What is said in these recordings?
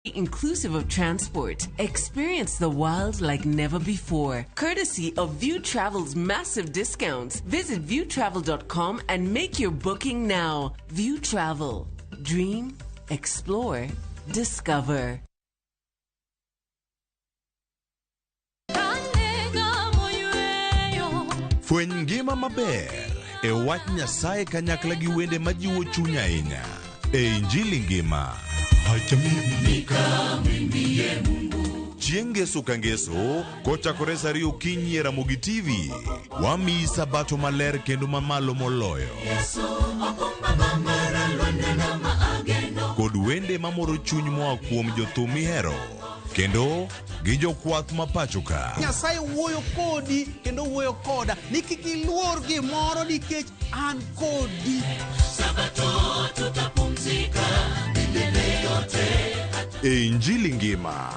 Inclusive of transport. Experience the wild like never before. Courtesy of View Travel's massive discounts. Visit viewtravel.com and make your booking now. View Travel. Dream, explore, discover. Fweny ngima maber e wach Nyasaye kanyakla gi wende majiwo chuny ahinya e Injili ngima. Chieng' Ngeso ka Ngeso kochakore sa ariyo okinyi e Ramogi TV, wamiyi sabato maler kendo mamalo moloyo. Kod wende mamoro chuny moa kuom jothum mihero kendo gi jokwath ma pacho ka. Nyasaye wuoyo kodi kendo wuoyo koda ni kik iluor gimoro nikech an kodi. E Injili ngima,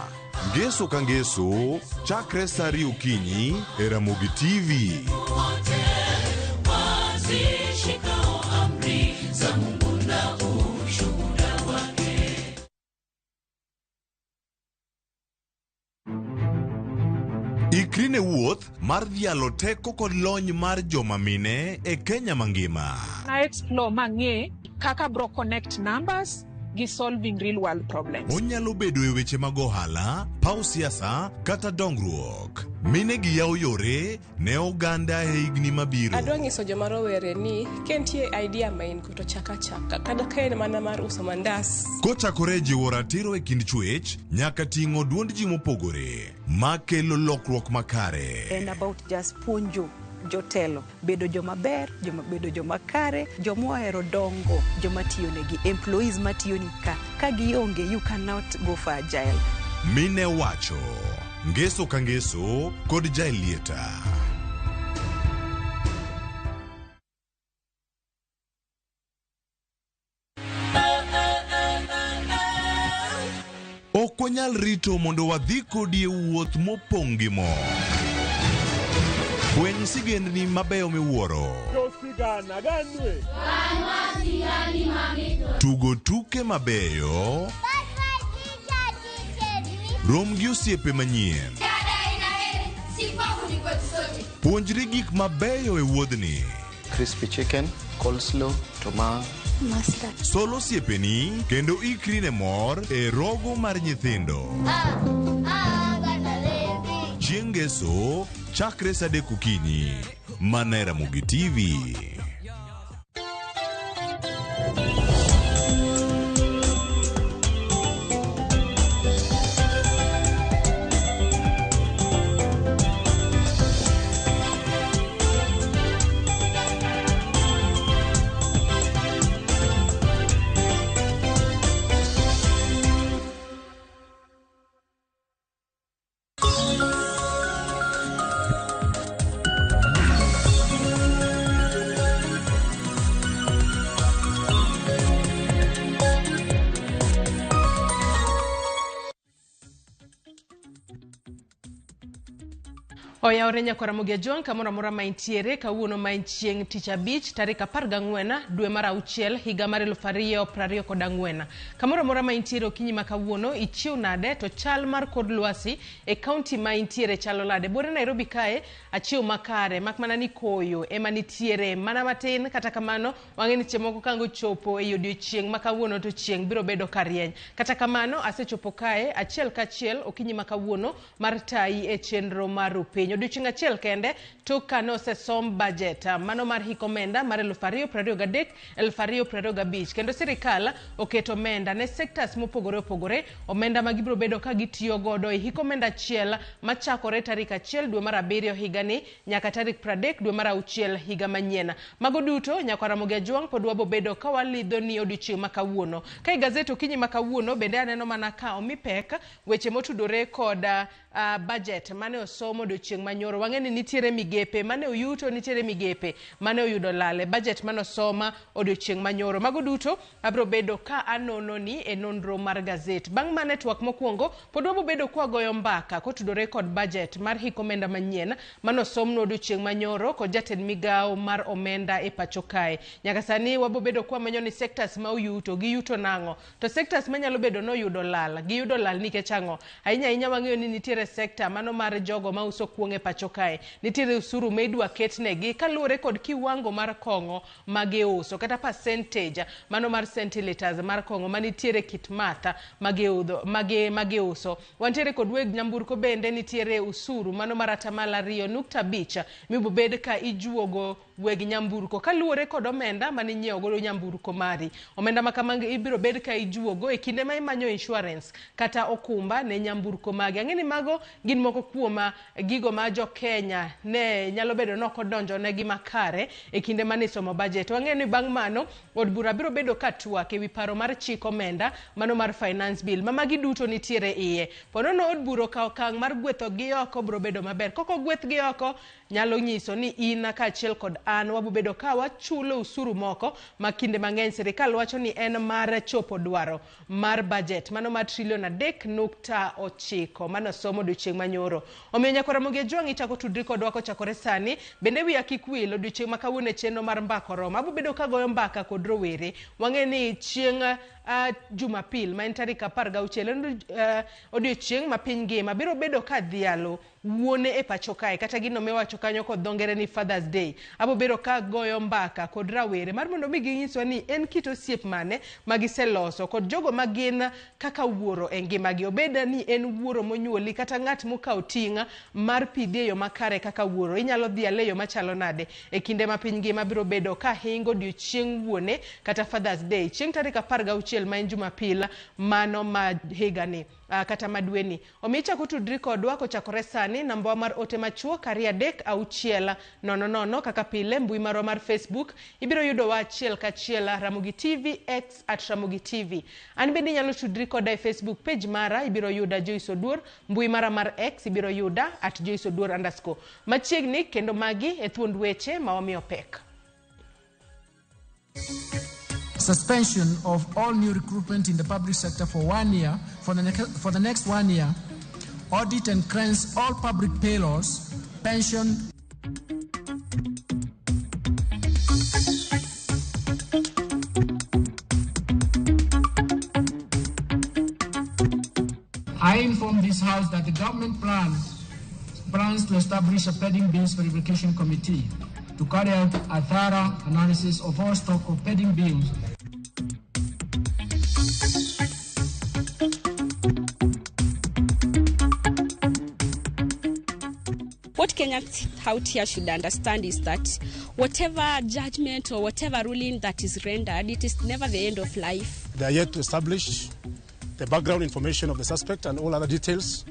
Ngeso ka Ngeso, chakre sa ariyo okinyi e Ramogi TV. Ikri ne wuoth mar dhialo teko kod lony mar joma mine e Kenya mangima. Na explore mang'e kaka bro connect numbers gi solving real world problems. Onyalo bedo e weche mag ohala, paw siasa kata dongruok. Mine gi yawo yore ne oganda e higni mabiro. Adwa nyiso joma rowere ni ka nitie idea ma in go to chak achaka kata ka en mana mar uso mandas. Kochakore e jiwo ratiro e kind chwech nyaka ting'o duond ji mopogore makelo lokruok makare. En about just puonjo jotelo bedo joma ber, joma bedo joma kare, joma ohero dongo, joma tiyo negi, employees matiyo ni ka. Ka gionge, you cannot go for agile. Mine wacho Ngeso ka Ngeso kod Jaelieta. Ok wanyal rito mondo wadhi kodi e wuoth mopong' gi mor. Fweny sigendni mabeyo miwuoro. Tugo tuke mabeyo. Rom gi osiepe manyien. Puonjri gik mabeyo e wuodhni. Crispy chicken, coleslaw, tomato. Mustard. Sol osiepeni kendo ikri ne mor e rogo mar nyithindo. Chieng' Ngeso, chakre sa adek okinyi, mana e Ramogi TV. Oyawore nyakwa Ramogi Ajwang' kamoro amora ma intiere kawuono ma en chieng' tich abich tarik 14 dwe mar auchiel higa mar 2024. Kamoro amora ma intiere okinyi ma kawuono ichiew nade to chal mar kor lwasi e kaunti ma intiere chalo nade? Buore Nairobi kae achiew makare mak mana ni koyo ema nitiere mana matin kata kamano wang'e ni seche moko ka ang' ochopo ei odiochieng' ma kawuono to chieng' biro bedo ka rieny. Kata kamano asechopo kae achiel kachiel okinyi ma kawuono mar tayi e chenro mar Rupiny. Odiochieng' achiel kende tok ka ne osesom budget mano mar hik omenda mar 2023 2025 kendo sirikal oketo omenda ne sectors mopogore opogore, omenda ma gibiro bedo ka gitiyo godo e hik omenda achiel machakore tarik achiel dwe mar abiriyo higani nyaka tarik 30 dwe mar auchiel higa manyien. Mago duto nyakwa Ramogi Ajwang' pod wabo bedo ka walidho ni odiochieng' ma kawuono. Ka i gazet okinyi ma kawuono bende aneno mana ka omi pek weche motudore kod budget mane osom odiochieng' odiochieng' manyoro. Wang'e ni nitiere migepe mane oyuto, nitiere migepe mane oyudo lal e budget mane osoma odiochieng' manyoro. Mago duto abiro bedo ka anononi e nonro mar gazet. Bang' mano e twak mokwongo, pod wabo bedo kwagoyo mbaka kotudore kod budget mar hik omenda manyien mane osomnwa odiochieng' manyoro kod jatend migawo mar omenda e pacho kae. Nyaka sani wabo bedo kwamenyo ni sectors ma oyuto, giyuto nang'o? To sectors manyalo bedo ni oyudo lal, giyudo lal nikech ang'o? Ahinya ahinya wang'eyo ni nitiere sector mano mar jogo mauso kuong' e pacho kae. Nitiere usuru ma idwa ketnegi kaluwore kod kiwango mar kong'o ma giuso kata percentage mano mar centiliters mar kong'o manitiere kit math ma giudho ma giuso. Wantiere kod weg nyamburko bende nitiere usuru mano mar atamalo 2.5 mibobed ka ijuogo weg nyamburko kaluwore kod omenda mane inyiewo godo nyamburko mari. Omenda ma kamano ibiro bed ka ijuogo e kinde ma imanyo insurance kata okumba ne nyamburko magi. Ang'e ni mago gin moko kuom gigo ma jo Kenya ne nyalo bedo ni ok odonjo negi makare e kinde mane isomo budget. Wang'eyo ni bang' mano od bura biro bedo ka twak ewi paro mar chik omenda mano mar finance bill ma magi duto nitiere iye. Po nono od bura okawo okang' mar gwetho gi oko biro bedo maber. Kok ogweth gi oko nyalo nyiso ni in kaachiel kod an wabobedo ka wachulo usuru moko ma kinde mang'eny sirikal wacho ni en mar chopo dwaro mar budget mano mar trilion 3.9 mano somo odiochieng' manyoro. Omiyo nyakora Ramogi Ajwang' ichako tudri kodwa kochakore sani. Bende wiya kik wil odiochieng' ma kawuono e chenro mar Mbaka Oromo. Abo bedo kagoyo mbaka kod rowere. Wang'e ni chieng' Jumapil ma en tarik 16 en odiochieng' ma piny ngima biro bedo ka dhialo wuone e pacho kae kata gino miwacho kanyo kod dho ngere ni Father's Day. Abo bedo ka goyo mbaka kod rawere mar mondo mi ginyiswa ni en kit osiep mane ma giseloso kod jogo ma gin kaka wuoro e ngimagi. Obed ni en wuoro monyuoli kata ng'at mokawo ting' mar pidhi e yo makare kaka wuoro. Inyalo dhiale e yo machalo nade e kinde ma piny ngima biro bedo ka hingo odiochieng' wuone kata Father's Day chieng' tarik 16 ma en Jumapil mano ma higani kata ma dweni. Omiyo ichako tudri kodwa kochakore sani, namba mar ote machuok 236 00 kaka pile, mbui marwa mar Facebook ibiro yudowa achiel kachiel Ramogi TV, X at Ramogi TV. An bende inyalo tudri koda e Facebook page mara, ibiro yuda Joyce Oduor, mbui mara mar X ibiro yuda at Joyce Oduor underscore. Machiegni kendo magi e thuond weche ma wamiyo pek. Suspension of all new recruitment in the public sector for 1 year, for the next 1 year, audit and cleanse all public payrolls, pension. I inform this House that the government plans to establish a pending bills verification committee to carry out a thorough analysis of all stock of pending bills. What Kenyans out here should understand is that whatever judgment or whatever ruling that is rendered, it is never the end of life. They are yet to establish the background information of the suspect and all other details.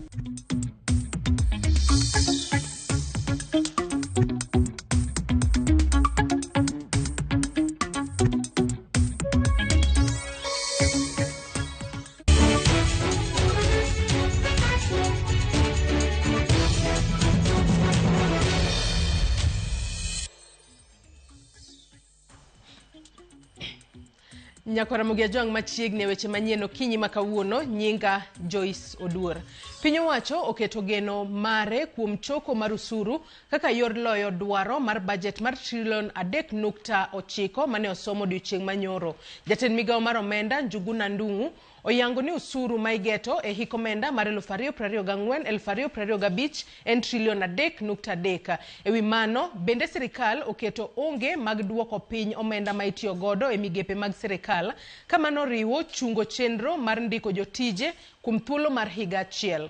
Nyakwara Ramogi Ajwang' machiegni e weche manyien okinyi ma kawuono, nyinga Joyce Oduor. Piny owacho oketo geno mare kuom choko mar usuru kaka yor loyo dwaro mar budget mar trilion 3.9 mane osomo odiochieng' manyoro. Jatend migawo mar omenda Njuguna Ndung'u oyango ni usuru ma igeto e hik omenda mar 2024-2025 en trilion 3.3. Ewi mano, bende sirikal oketo onge mag duoko piny omenda ma itiyo godo e migepe mag sirikal, ka mano riwo chungo chenro mar ndiko jotije kuom thuolo mar higa achiel.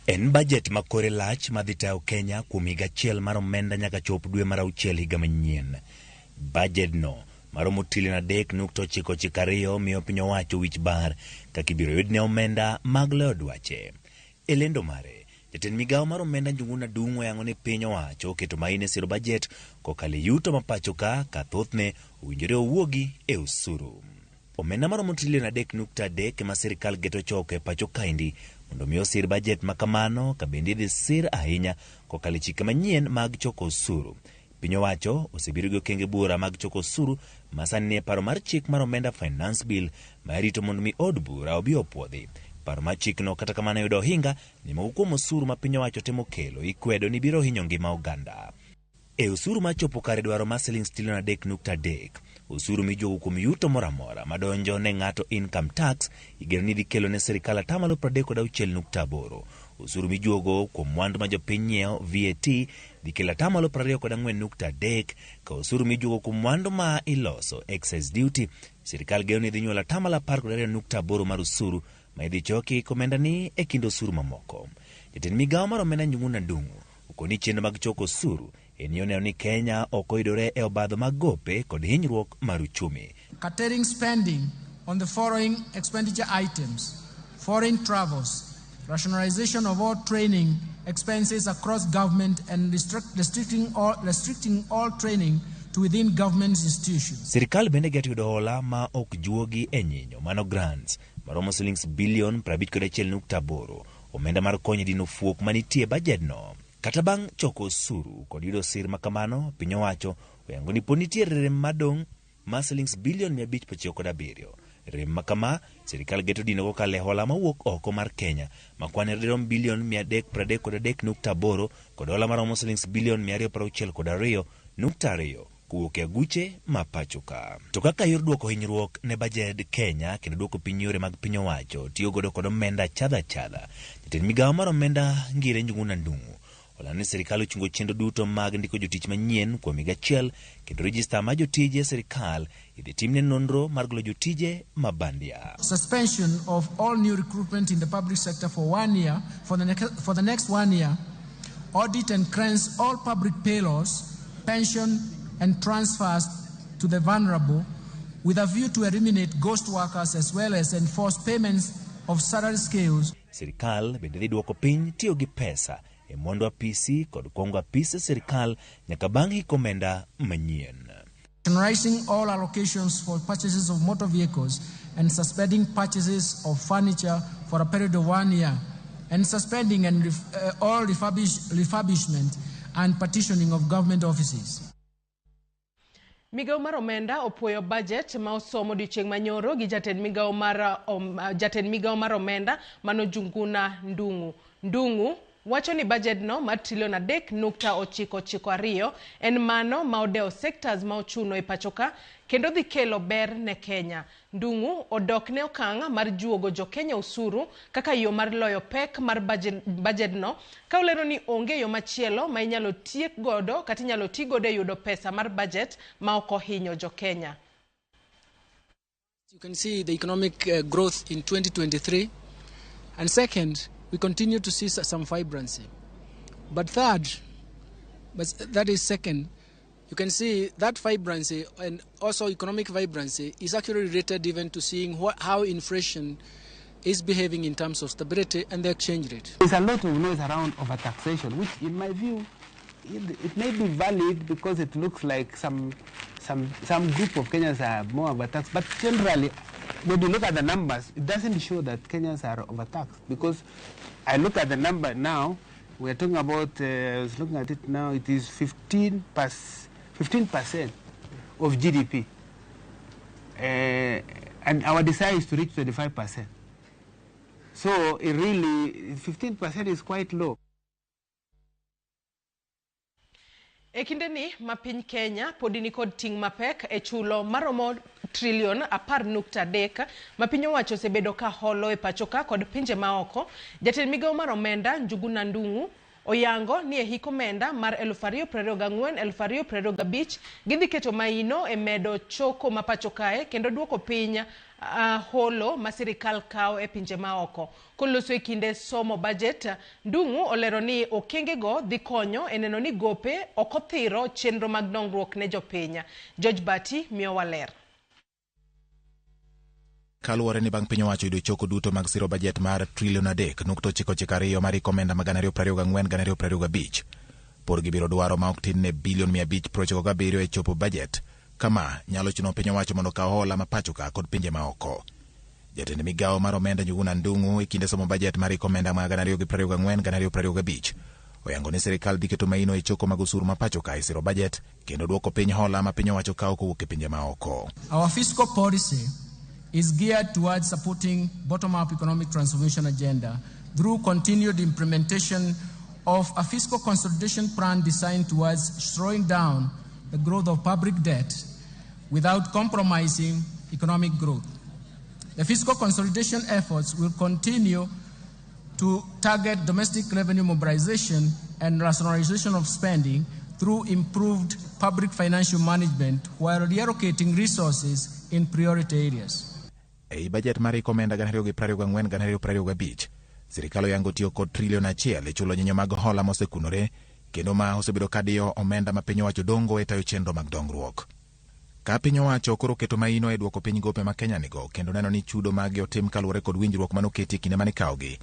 En budget ma kore lach madhi tayo Kenya kuom higa achiel mar omenda nyaka chop dwe mar auchiel higa manyien. Budget no maromo trilion 3.992 miyo piny owacho wich bar kaka ibiro yudne omenda mag loyo dwache. E lendo mare, jatend migawo mar omenda Njuguna Ndung'u oyango ni piny owacho oketo maino e siro budget kokalo e yuto ma pacho ka thothne owinjore owuogi e usuru. Omenda maromo trilion 3.3 ema sirikal geto choko e pacho kaendi mondo mi osir bajet ma kamano ka bende idhi sir ahinya kokalo e chike manyien mag choko osuru. Piny owacho osebiro gi okenge buora mag choko osuru ma sani nie paro mar chik mar omenda Finance Bill ma irito mondo mi od bura obi opuodhi. Paro mar chikno kata kamano yudo ohinga ni moko kuom osuru ma piny owacho temo kelo ikwedo ni biro hinyo ngima oganda. E osuru mar chopo kare dwaro mar siling trilion 3.3, osuru mijuogo kuom yuto moro amora madonjo ne ng'ato income tax igeno ni dhi kelo ne sirikal atamalo 36.8. Osuru mijuogo kuom mwandu ma jopiny nyiewo VAT dhi kelo atamalo 24.3, ka osuru mijuogo kuom mwandu ma iloso excise duty sirikal geno ni dhi nyuolo atamalo 12.8 mar osuru ma idhi choki komenda ni e kind osuru mamoko. Jatend migawo mar omenda Njuguna Ndung'u okoni chenro mag choko osuru en yo neno ni Kenya ok oyudore e obadho mag gope kod hinyruok mar uchumi. Curtailing spending on the following expenditure items: foreign travels, rationalization of all training expenses across government and restricting all training to within government institutions. Sirikal bende geto yudo hola ma ok juogi e nyinyo mano grants maromo silings bilion 51.8, omenda mar konyo dino fuok manitie e bajedno. Kata bang' choko osuru kod yudo sir ma kamano, piny owacho oyango ni pod nitie rem madong' mar silings bilion 597. Rem ma kama sirikal geto dino kokalo e hola mawuok oko mar Kenya ma kwane dirom bilion 333.8 kod hola maromo silings bilion 262.2 kowuok e aguche ma pacho ka. To kaka yor duoko hinyruok ne bajed Kenya kendo duoko piny yore mag piny owacho tiyo godo kod omenda achadha achadha, jatend migawo mar omenda Ngire Njuguna Ndung'u olando ni sirikal ochungo chenro duto mag ndiko jotich manyien kuom higa achiel kendo rejista mar jotije e sirikal idhi timne nonro mar golo jotije ma bandia. Suspension of all new recruitment in the public sector for 1 year, for the next 1 year, audit and cleanse all public payrolls, pension and transfers to the vulnerable with a view to eliminate ghost workers as well as enforce payments of salary scales. Sirikal bende dhi duoko piny tiyo gi pesa e mwandu apisi kod kuongo apise sirikal nyaka bang' hik omenda manyien. Rationalizing all allocations for purchases of motor vehicles and suspending purchases of furniture for a period of 1 year, and suspending and all refurbishment and partitioning of government offices. Migawo mar omenda opuoyo budget ma osom odiochieng' manyoro gi jatend migawo mar omenda mano Njuguna Ndung'u. Ndung'u wacho ni budget no mar trilion 3.992 en mano ma odewo sectors ma ochuno e pacho ka kendo dhi kelo ber ne Kenya. Ndung'u odok ne okang' mar juogo jo Kenya osuru kaka yo mar loyo pek mar budget no, ka olero ni onge yo machielo ma inyalo tiek godo kata inyalo ti godo e yudo pesa mar budget ma ok ohinyo jo Kenya. You can see the economic growth in 2023, and second, we continue to see some vibrancy. But third, but that is second, you can see that vibrancy and also economic vibrancy is actually related even to seeing how inflation is behaving in terms of stability and the exchange rate. There's a lot of noise around overtaxation, which in my view, it may be valid because it looks like some group of Kenyans are more overtaxed. But generally, when you look at the numbers, it doesn't show that Kenyans are overtaxed, because I look at the number now, we are talking about, I was looking at it now, it is 15% of GDP. And our desire is to reach 25%. So it really, 15% is quite low. E kindeni ma piny Kenya podi nikod ting' mapek e chulo maromo trilion 10.3 ma piny owacho osebedo ka holo e pacho ka kod pinje maoko. Jatend migawo mar omenda Njuguna Ndung'u oyango ni e hik omenda mar 2024-2025 gidhi keto maino e medo choko ma pacho kae kendo duoko piny holo ma sirikal kawo e pinje maoko. Koloso e kinde somo budget, Ndung'u olero ni okengego dhi konyo e neno ni gope ok othiro chenro mag dongruok ne jopiny. George Bati miyowa ler. Kaluwore ni bang' piny owacho yudo choko duto mag siro bajet mar trilion 3.992 mar hik omenda ma 2024-2025, pod gibiro dwaro ma ok tin ne bilion 597 e chopo bajet. Kama nyalo chuno piny owacho mondo okaw hola ma pacho ka kod pinje maoko. Jatend migawo mar omenda Njuguna Ndung'u e kinde somo bajet mar hik omenda ma 2024-2025 oyango ni sirikal dhi keto maino e choko mag osuru ma pacho ka e siro bajet kendo duoko piny hola ma piny owacho kawo kowuok e pinje maoko. Our fiscal policy is geared towards supporting bottom-up economic transformation agenda through continued implementation of a fiscal consolidation plan designed towards slowing down the growth of public debt without compromising economic growth. The fiscal consolidation efforts will continue to target domestic revenue mobilization and rationalization of spending through improved public financial management while reallocating resources in priority areas. Ei bajet mar hik omenda 2024-2025, sirikal oyango tiyo kod trilion 1 e chulo nyinyo mag hola mosekunore kendo ma osebedo kadiyo omenda ma piny owacho dongo e tayo chenro mag dongruok. Ka piny owacho koro keto maino e duoko piny gope ma Kenya nigo kendo neno ni chudo magi otim kaluwore kod winjruok manoketi e kinde mane ikawogi.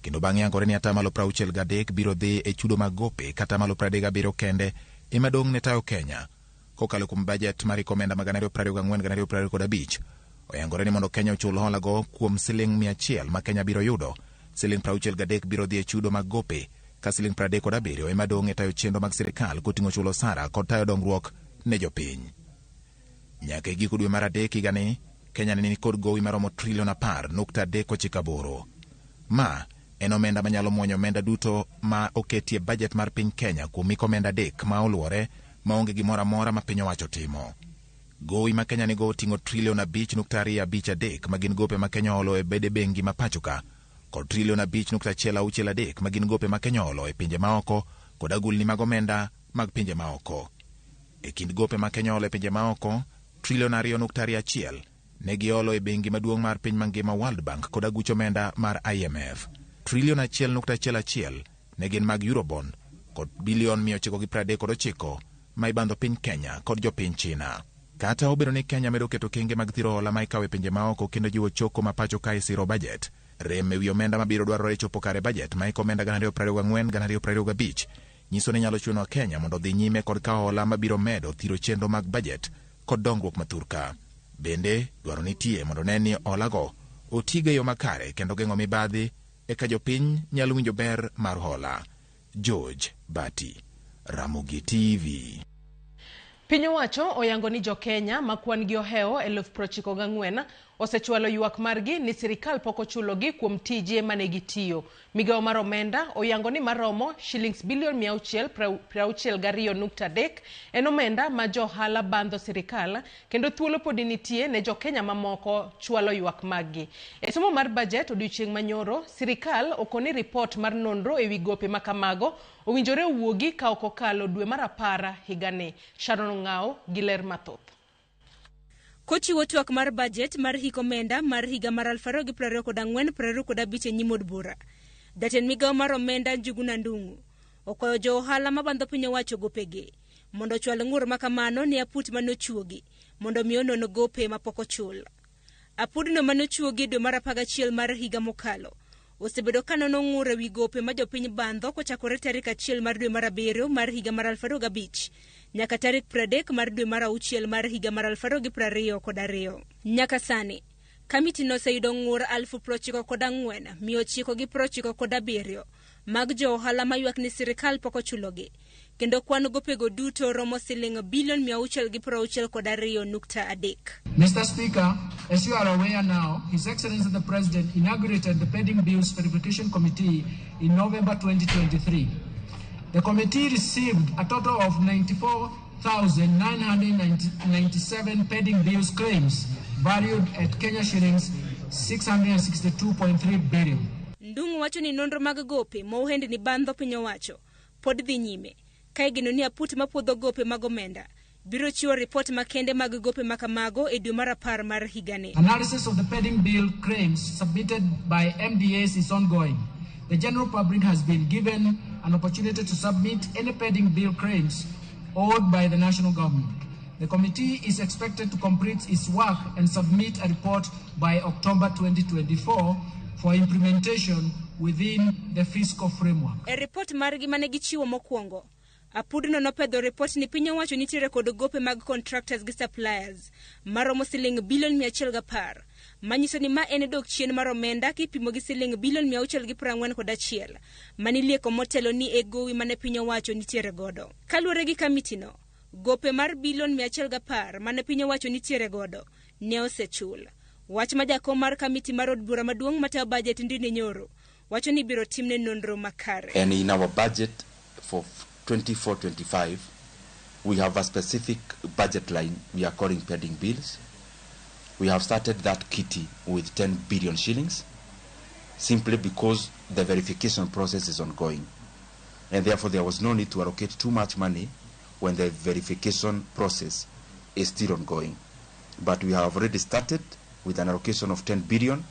Kendo bang' yangore ni atamalo 63 biro dhi e chudo mag gope ka atamalo 37 kende ema dong' ne tayo Kenya. Kokalo kuom bajet mar hik omenda ma 2024-2025, oyangore ni mondo Kenya ochul hola go kuom siling 100 ma Kenya biro yudo, siling 63 biro dhi e chudo mag gope ka siling 37 ema dong' e tayo chenro mag sirikal koting'o chulo osara kod tayo dongruok ne jopiny. Nyaka e giko dwe mar adek higani, Kenya ne nikod gowi maromo trilion 10.398. Ma en omenda manyalo muonyo omenda duto ma oketie bajet mar piny Kenya kuom hik omenda 3 ma oluwore maonge gimoro amora ma piny owacho timo. Gowi ma Kenya nigo oting'o trilion 5.253 ma gin gope ma Kenya oolo e bede bengi ma pachoka kod trilion 5.163 ma gin gope ma Kenya oolo e pinje maoko kod agulni mag omenda mag pinje maoko. E kind gope ma Kenya oolo e pinje maoko, trilion 2.21 ne giolo e bengi maduong' mar piny mangima World Bank kod aguch omenda mar IMF. Trilion 1.11 ne gin mag Eurobond kod bilion 939 ma ibandho piny Kenya kod jopiny China. Kata obedo ni Kenya medo keto kenge mag thiro hola ma ikawo e pinje maoko kendo jiwo choko ma pacho ka e siro bajet, rem ewi omenda mabiro dwarore chopo kare bajet ma hik omenda 2024-2025 nyiso ni nyalo chuno Kenya mondo odhi nyime kod kawo hola mabiro medo thiro chenro mag bajet kod dongruok mathurka. Bende dwaro nitie mondo ne ni holago otigo e yo makare kendo geng'o mibadhi eka jopiny nyalo winjo ber mar hola. George Bati, Ramogi TV. Piny owacho oyango ni jo-Kenya ma kwan gi ohewo 94,000 osechwalo ywak margi ni sirikal pok ochulogi kuom tije mane gitiyo. Migawo mar omenda oyango ni maromo shillings bilion 662.3 en omenda ma jo-ohala bandho sirikal kendo thuolo podi nitie ne jo-Kenya mamoko chwalo ywak maggi. E somo mar bajet odiochieng' manyoro, sirikal okoni ripot mar nonro ewi gope ma kamago owinjore owuogi ka ok okalo dwe mar 10 higani. Sharon Ong'awo gi ler mathoth. Kochiwo twak mar bajet mar hik omenda mar higa mar 2024-2025 e nyim od bura, jatend migawo mar omenda Njuguna Ndung'u okwayo jo ohala mabandho piny owacho gopegi mondo ochwal ng'ur makamano ne aput manochuogi mondo mi onon gope mapok ochul. Apudno manochuogi dwe mar 11 mar higa mokalo osebedo ka nono ng'ur ewi gope ma jopiny bandho kochakore tarik 1 mar dwe mar 7 mar higa mar 2005 nyaka tarik 30 mar dwe mar 6 mar higa mar 2022. Nyaka sani, kamiti no oseyudo ng'ur 94,997 mag jo ohala maywak ni sirikal pok ochulogi, kendo kwan gopego duto romo siling bilion 662.3. Mr. Speaker, as you are aware now, His Excellency the President inaugurated the Pending Bills Verification Committee in November 2023. The committee received a total of 94,997 pending bills claims valued at Kenya shillings 662.3 billion. Ndung'u wacho ni nonro mag gope ma ohendni bandho piny owacho pod dhi nyime, ka igeno ni aput mapuodho gope mag omenda biro chiwo ripot makende mag gope makamago e dwe mar 10 mar higani. Analysis of the pending bill claims submitted by MDAs is ongoing. The general public has been given an opportunity to submit any pending bill claims owed by the national government. The committee is expected to complete its work and submit a report by October 2024 for implementation within the fiscal framework. E ripot margi mane gichiwo mokwongo, apudno nopedho ripot ni piny owacho nitiere kod gope mag contractors gi suppliers maromo siling bilion 110 Manyiso ni ma en dok chien mar omenda kipimo gi siling bilion 641 manilieko motelo ni e gowi mane piny owacho nitiere godo. Kaluwore gi kamitino, gope mar bilion 110 mane piny owacho nitiere godo ne osechul. Wach ma jakom mar kamiti mar od bura maduong' matayo bajet Ndindi Nyoro wacho ni ibiro timne nonro makare. And in our budget for 24-25, we have a specific budget line we are calling pending bills. We have started that kitty with 10 billion shillings simply because the verification process is ongoing. And therefore there was no need to allocate too much money when the verification process is still ongoing. But we have already started with an allocation of 10 billion.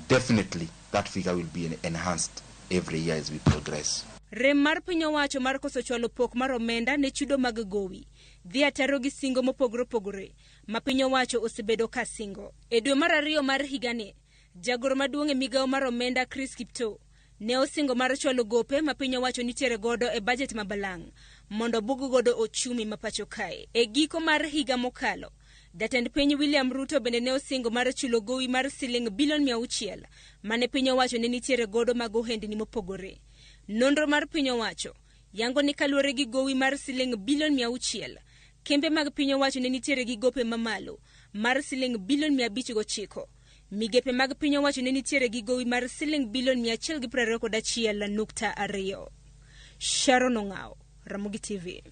Definitely that figure will be enhanced every year as we progress. Rem mar piny owacho mar koso chwalo pok mar omenda ne chudo mag gowi dhi ataro gi singo mopogore opogore ma piny owacho osebedo ka singo. E dwe mar ariyo mar higani, jagoro maduong' e migawo mar omenda Chris Kiptoo ne osingo mar chwalo gope ma piny owacho nitiere godo e bajet ma balang' mondo bug godo ochumi ma pacho kae. E giko mar higa mokalo, jatend piny William Ruto bende ne osingo mar chulo gowi mar siling bilion 600 mane piny owacho ne nitiere godo mag ohendni mopogore. Nonro mar piny owacho yango ni kaluwore gi gowi mar siling bilion 600, kembe mag piny owacho ne nitiere gi gope mamalo mar siling bilion 509. Migepe mag piny owacho ne nitiere gi gowi mar siling bilion 121.2. Sharon Ong'ao, Ramogi TV.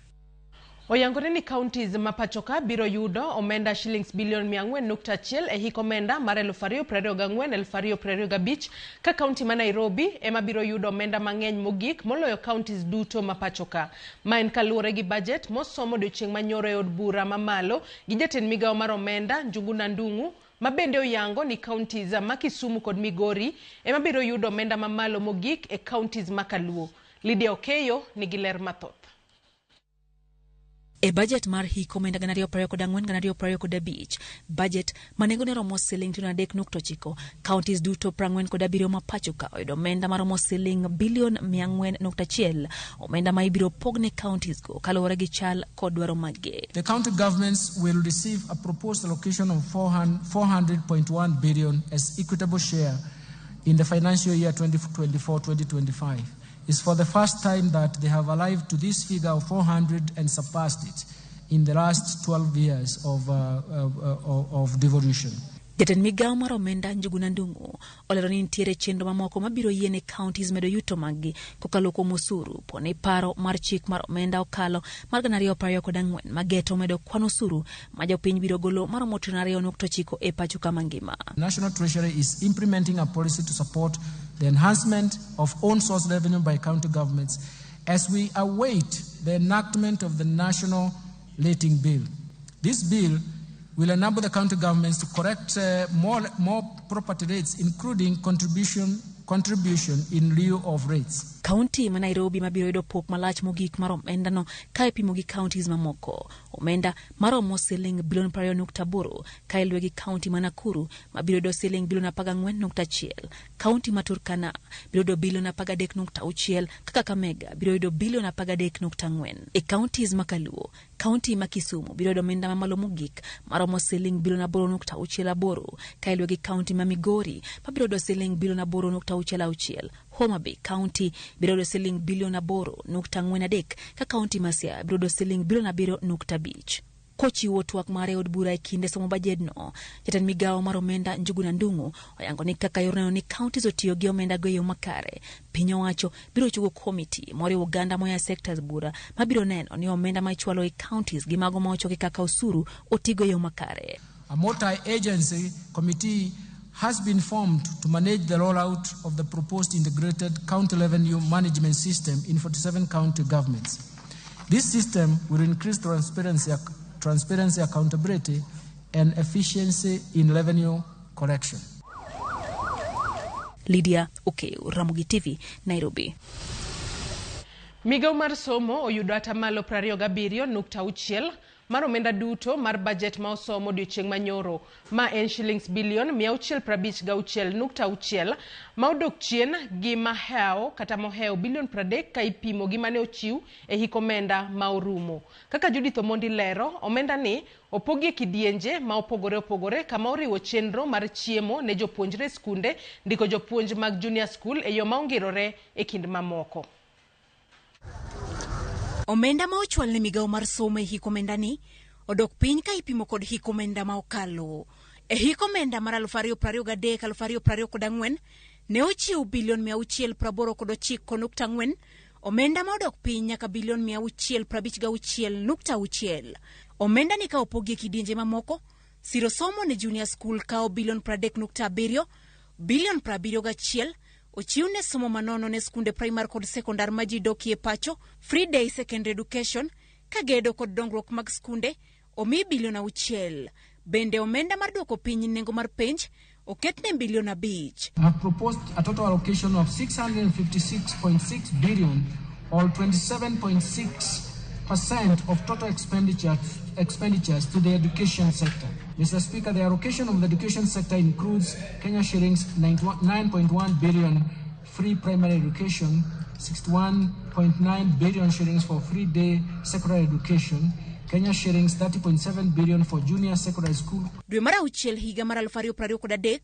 Oyangore ni counties ma pachoka biro yudo omenda shillings bilion 400.1 e hik omenda mar 2024-2025 ka kaunti ma Nairobi ema biro yudo omenda mang'eny mogik moloyo counties duto ma pachoka. Ma en kaluwore gi budget mosom odiochieng' manyoro e od bura mamalo gi jatend migawo mar omenda Njuguna Ndung'u, ma bende oyango ni counties ma Kisumu kod Migori ema biro yudo omenda mamalo mogik e counties ma Kaluo. Lydia Okeyo nigi ler mathoth. E bajet mar hik omenda 2024-2025, bajet ma nengone romo siling trilion 3.9, counties duto 47 ma pacho ka oyudo omenda maromo siling bilion 400.1, omenda ma ibiro pogne counties go kaluwore gi chal kod dwaro maggi. The county governments will receive a proposed allocation of 400.1 billion as equitable share in the financial year 2024-2025. It's for the first time that they have arrived to this figure of 400 and surpassed it in the last 12 years of devolution. Jatend migawo mar omenda Njuguna Ndung'u olero ni nitiere chenro mamoko mabiro yiene counties medo yuto maggi kokalo kuom osuru po ni paro mar chik mar omenda okalo mar 2024 mageto medo kwan osuru ma jopiny biro golo maromo trilion 2.9 e pacho ka mangima. National Treasury is implementing a policy to support the enhancement of own source revenue by county governments as we await the enactment of the National Rating Bill. This bill will enable the county governments to correct more property rates, including contribution in lieu of rates. Kaunti ma Nairobi mabiro yudo pok malach mogik mar omendano ka ipimo gi counties mamoko. Omenda maromo siling bilion 20.8 ka iluwe gi kaunti ma Nakuru mabiro yudo siling bilion 14.1. Kaunti ma Turkana biro yudo bilion 13.6 kaka Kakamega biro yudo bilion 13.4. E counties ma Kaluo, kaunti ma Kisumu biro yudo omenda mamalo mogik maromo siling bilion 8.68 ka iluwe gi kaunti ma Migori mabiro yudo siling bilion 8.66. Homa Bay County biro yudo siling bilion 8.43 ka kaunti ma Siaya biro yudo siling bilion 7.5. Kochiwo twak mare e od bura e kinde somo bajedno, jatend migawo mar omenda Njuguna Ndung'u oyango ni kaka yor neno ni counties otiyo gi omenda go e yo makare, piny owacho biro chungo komiti moriwo oganda moa e sectors bura mabiro neno ni omenda ma ichwalo e counties gi mago ma ochoki kaka osuru otigo e yo makare. A multi-agency committee has been formed to manage the rollout of the proposed integrated county revenue management system in 47 county governments. This system will increase transparency, accountability, and efficiency in revenue collection. Lydia Okeyo, Ramogi TV, Nairobi. Migawo mar somo oyudo atamalo 27.6 mar omenda duto mar bajet ma osom odiochieng' manyoro ma en shillings bilion 656.6 ma odok chien gi mahewo kata mohewo bilion 30 ka ipimo gi mane ochiw e hik omenda ma orumo. Kaka Judith Omondi lero, omenda ni opogi e kidienje ma opogore opogore kama oriwo chenro mar chiemo ne jopuonjre e skunde, ndiko jopuonj mag junior school e yo ma ongirore e kind mamoko. Omenda ma ochwal ne migawo mar somo e hik omenda ni odok piny ka ipimo kod hik omenda ma okalo. E hik omenda mar 2023-2024 ne ochiw bilion 689.4, omenda ma odok piny nyaka bilion 656.6. Omenda ni ka opogi e kidienje mamoko, siro somo ne junior school kawo bilion 30.7, bilion 71 ochiw ne somo manono ne skunde primar kod sekondar ma ji dokie pacho, free day secondary education, ka gedo kod dongruok mag skunde omi bilion 6. Bende omenda mar duoko piny nengo mar penj oket ne bilion 5. I have proposed a total allocation of 656.6 billion or 27.6% of total expenditures to the education sector. Mr. Speaker, the allocation of the education sector includes Kenya shillings 9.1 billion free primary education, 61.9 billion shillings for free day secondary education, Kenya shillings 30.7 billion for junior secondary school. Dwe mar auchiel higa mar 2023,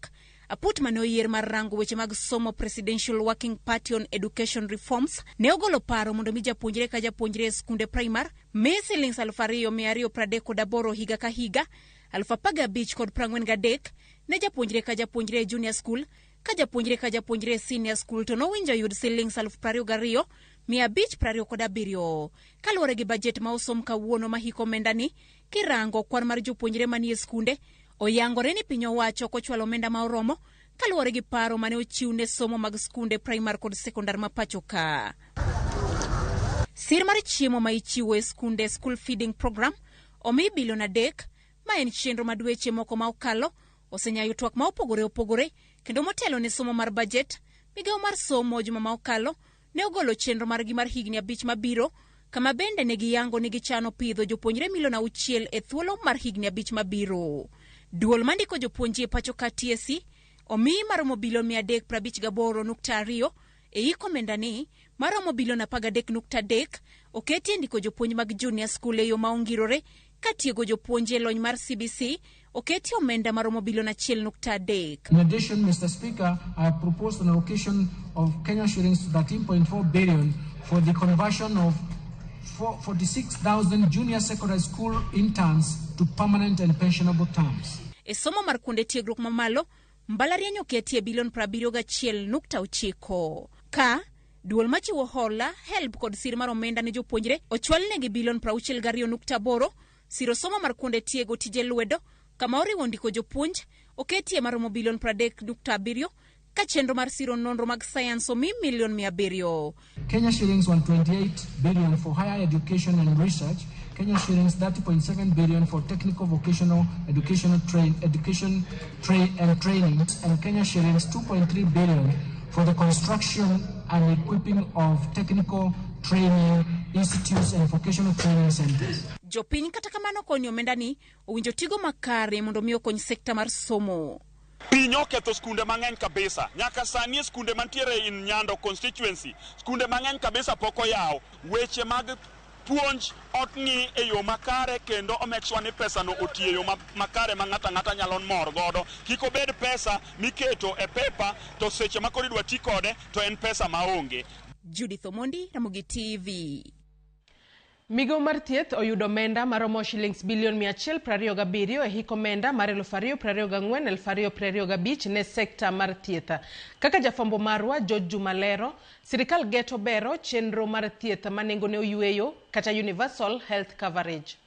aput mane oyier mar rango weche mag somo Presidential Working Party on Education Reforms ne ogolo paro mondo mi japuonjre ka japuonjre e skunde primar mi shillings 2238 higa ka higa, 15,043 ne japuonjre ka japuonjre e junior school, ka japuonjre ka japuonjre e senior school to nowinjo yud shillings 22,527. Kaluwore gi bajet ma osom kawuono ma hik omenda ni, kirango kwan mar jopuonjre manie skunde, oyangore ni piny owacho ok ochwalo omenda ma oromo kaluwore gi paro mane ochiw ne somo mag skunde primar kod sekondar ma pacho ka. Sir mar chiemo ma ichiwo e skunde school feeding program omi bilion 3, ma en chenro ma dweche moko ma okalo osenyayo twak ma opogore opogore kendo motelo ne somo mar bajet. Migawo mar somo juma ma okalo ne ogolo chenro margi mar higni 5 mabiro, kama bende ne giyango ni gichano pidho jopuonjre milion 6 e thuolo mar higni 5 mabiro. Duol mandiko jopuonje e pacho ka TSC omi maromo bilion 358.2 e hik omenda ni maromo bilion 13.3 oketi e ndiko jopuonj mag junior school e yo ma ongirore ka tiego jopuonje e lony mar CBC oketi omenda maromo bilion 1.3. In addition, Mr. Speaker, I have proposed an allocation of Kenya shillings 13.4 billion for the conversion of 46,000 junior secondary school interns to permanent and pensionable terms. E somo mar kuonde tiegruok mamalo, mbalariany oketie bilion 71.9. Ka duol machiwo hola, helb kod sir mar omenda ne jopuonjre ochwalnegi bilion 62.8, siro somo mar kuonde tiego tije lwedo kama oriwo ndiko jopuonj oketie maromo bilion 30.7, ka chenro mar siro nonro mag sayans omi milion 700. Kenya shillings 128 billion for higher education and research, Kenya shillings 30.7 billion for technical vocational educational train, education train and training, and Kenya shillings 2.3 billion for the construction and equipping of technical training institutes and vocational training centers. Jopiny kata kamano koni omenda ni owinjo tigo makare mondo mi okony sekta mar somo. Piny oketho skunde mang'eny kabisa. Nyaka sani skunde mantiere in Nyando constituency, skunde mang'eny kabisa pok oyaw. Weche mag puonj ok ng'i e yo makare kendo o make sure ni pesa no otiyo e yo makare ma ng'ato ang'ata nyalo mor godo. Kik obed pesa miketo e pepa to seche ma koro idwa ti kode to en pesa maonge. Judith Omondi, Ramogi TV. Migawo mar thieth oyudo omenda maromo shillings bilion 127 e hik omenda mar 2024-2025 ne sekta mar thieth. Kaka jafwambo marwa George Juma lero, sirikal geto bero chenro mar thieth ma nengone oyweyo kata universal health coverage.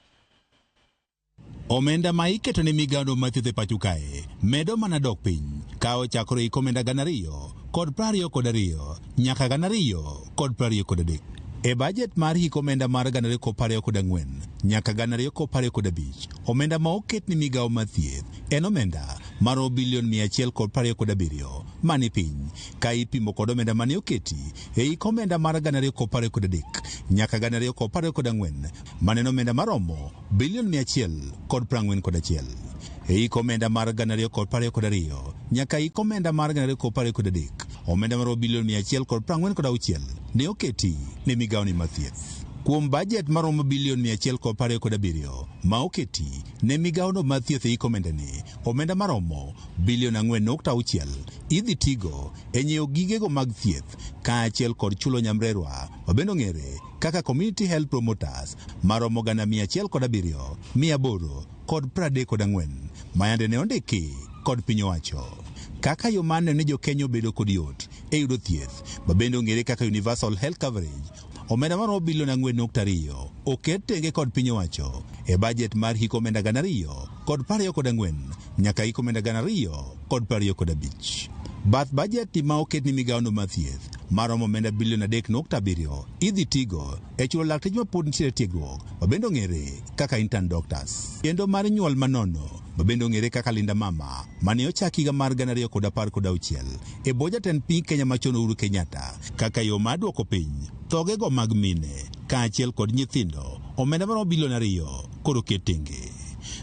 Omenda ma iketo ne migawo mar thieth e pacho kae medo mana dok piny ka ochakore hik omenda 2022 nyaka 2023. E bajet mar hik omenda mar 2024 nyaka 2025, omenda ma oket ne migawo mar thieth en omenda maromo bilion 127 mani piny ka ipimo kod omenda mane oketi e hik omenda mar 2023 nyaka 2024 mane en omenda maromo bilion 141. E hik omenda mar 2022 nyaka hik omenda mar 2023 omenda maromo bilion 146 ne oketi ne migawoni mar thieth. Kuom bajet maromo bilion 127 ma oketi ne migawono mar thieth e hik omendani, omenda maromo bilion 4.6 idhi tigo e nyiewo gigego mag thieth kaachiel kod chulo nyamrerwa mabende ong'ere kaka Community Health Promoters maromo 107, 834 mayande ne ondiki kod piny owacho. Kaka yo mar neno ni jokenya obedo kod yot e yudo thieth mabende ong'ere kaka Universal Health Coverage, omenda maromo bilion 4.2 oket tenge kod piny owacho e bajet mar hik omenda 2024 nyaka hik omenda 2025. Bath bajet ma oket ni migawono mar thieth maromo omenda bilion 3.7 idhi tigo e chulo lakteche mapod nitiere tiegruok mabende ong'ere kaka intern doctors. Kendo mar nyuol manono mabende ong'ere kaka Linda Mama mane ochak higa mar 2016 e bwo jatend piny Kenya machon Uhuru Kenyatta kaka yo mar duoko piny thogego mag mine kaachiel kod nyithindo omenda maromo bilion 2 koro oket tenge.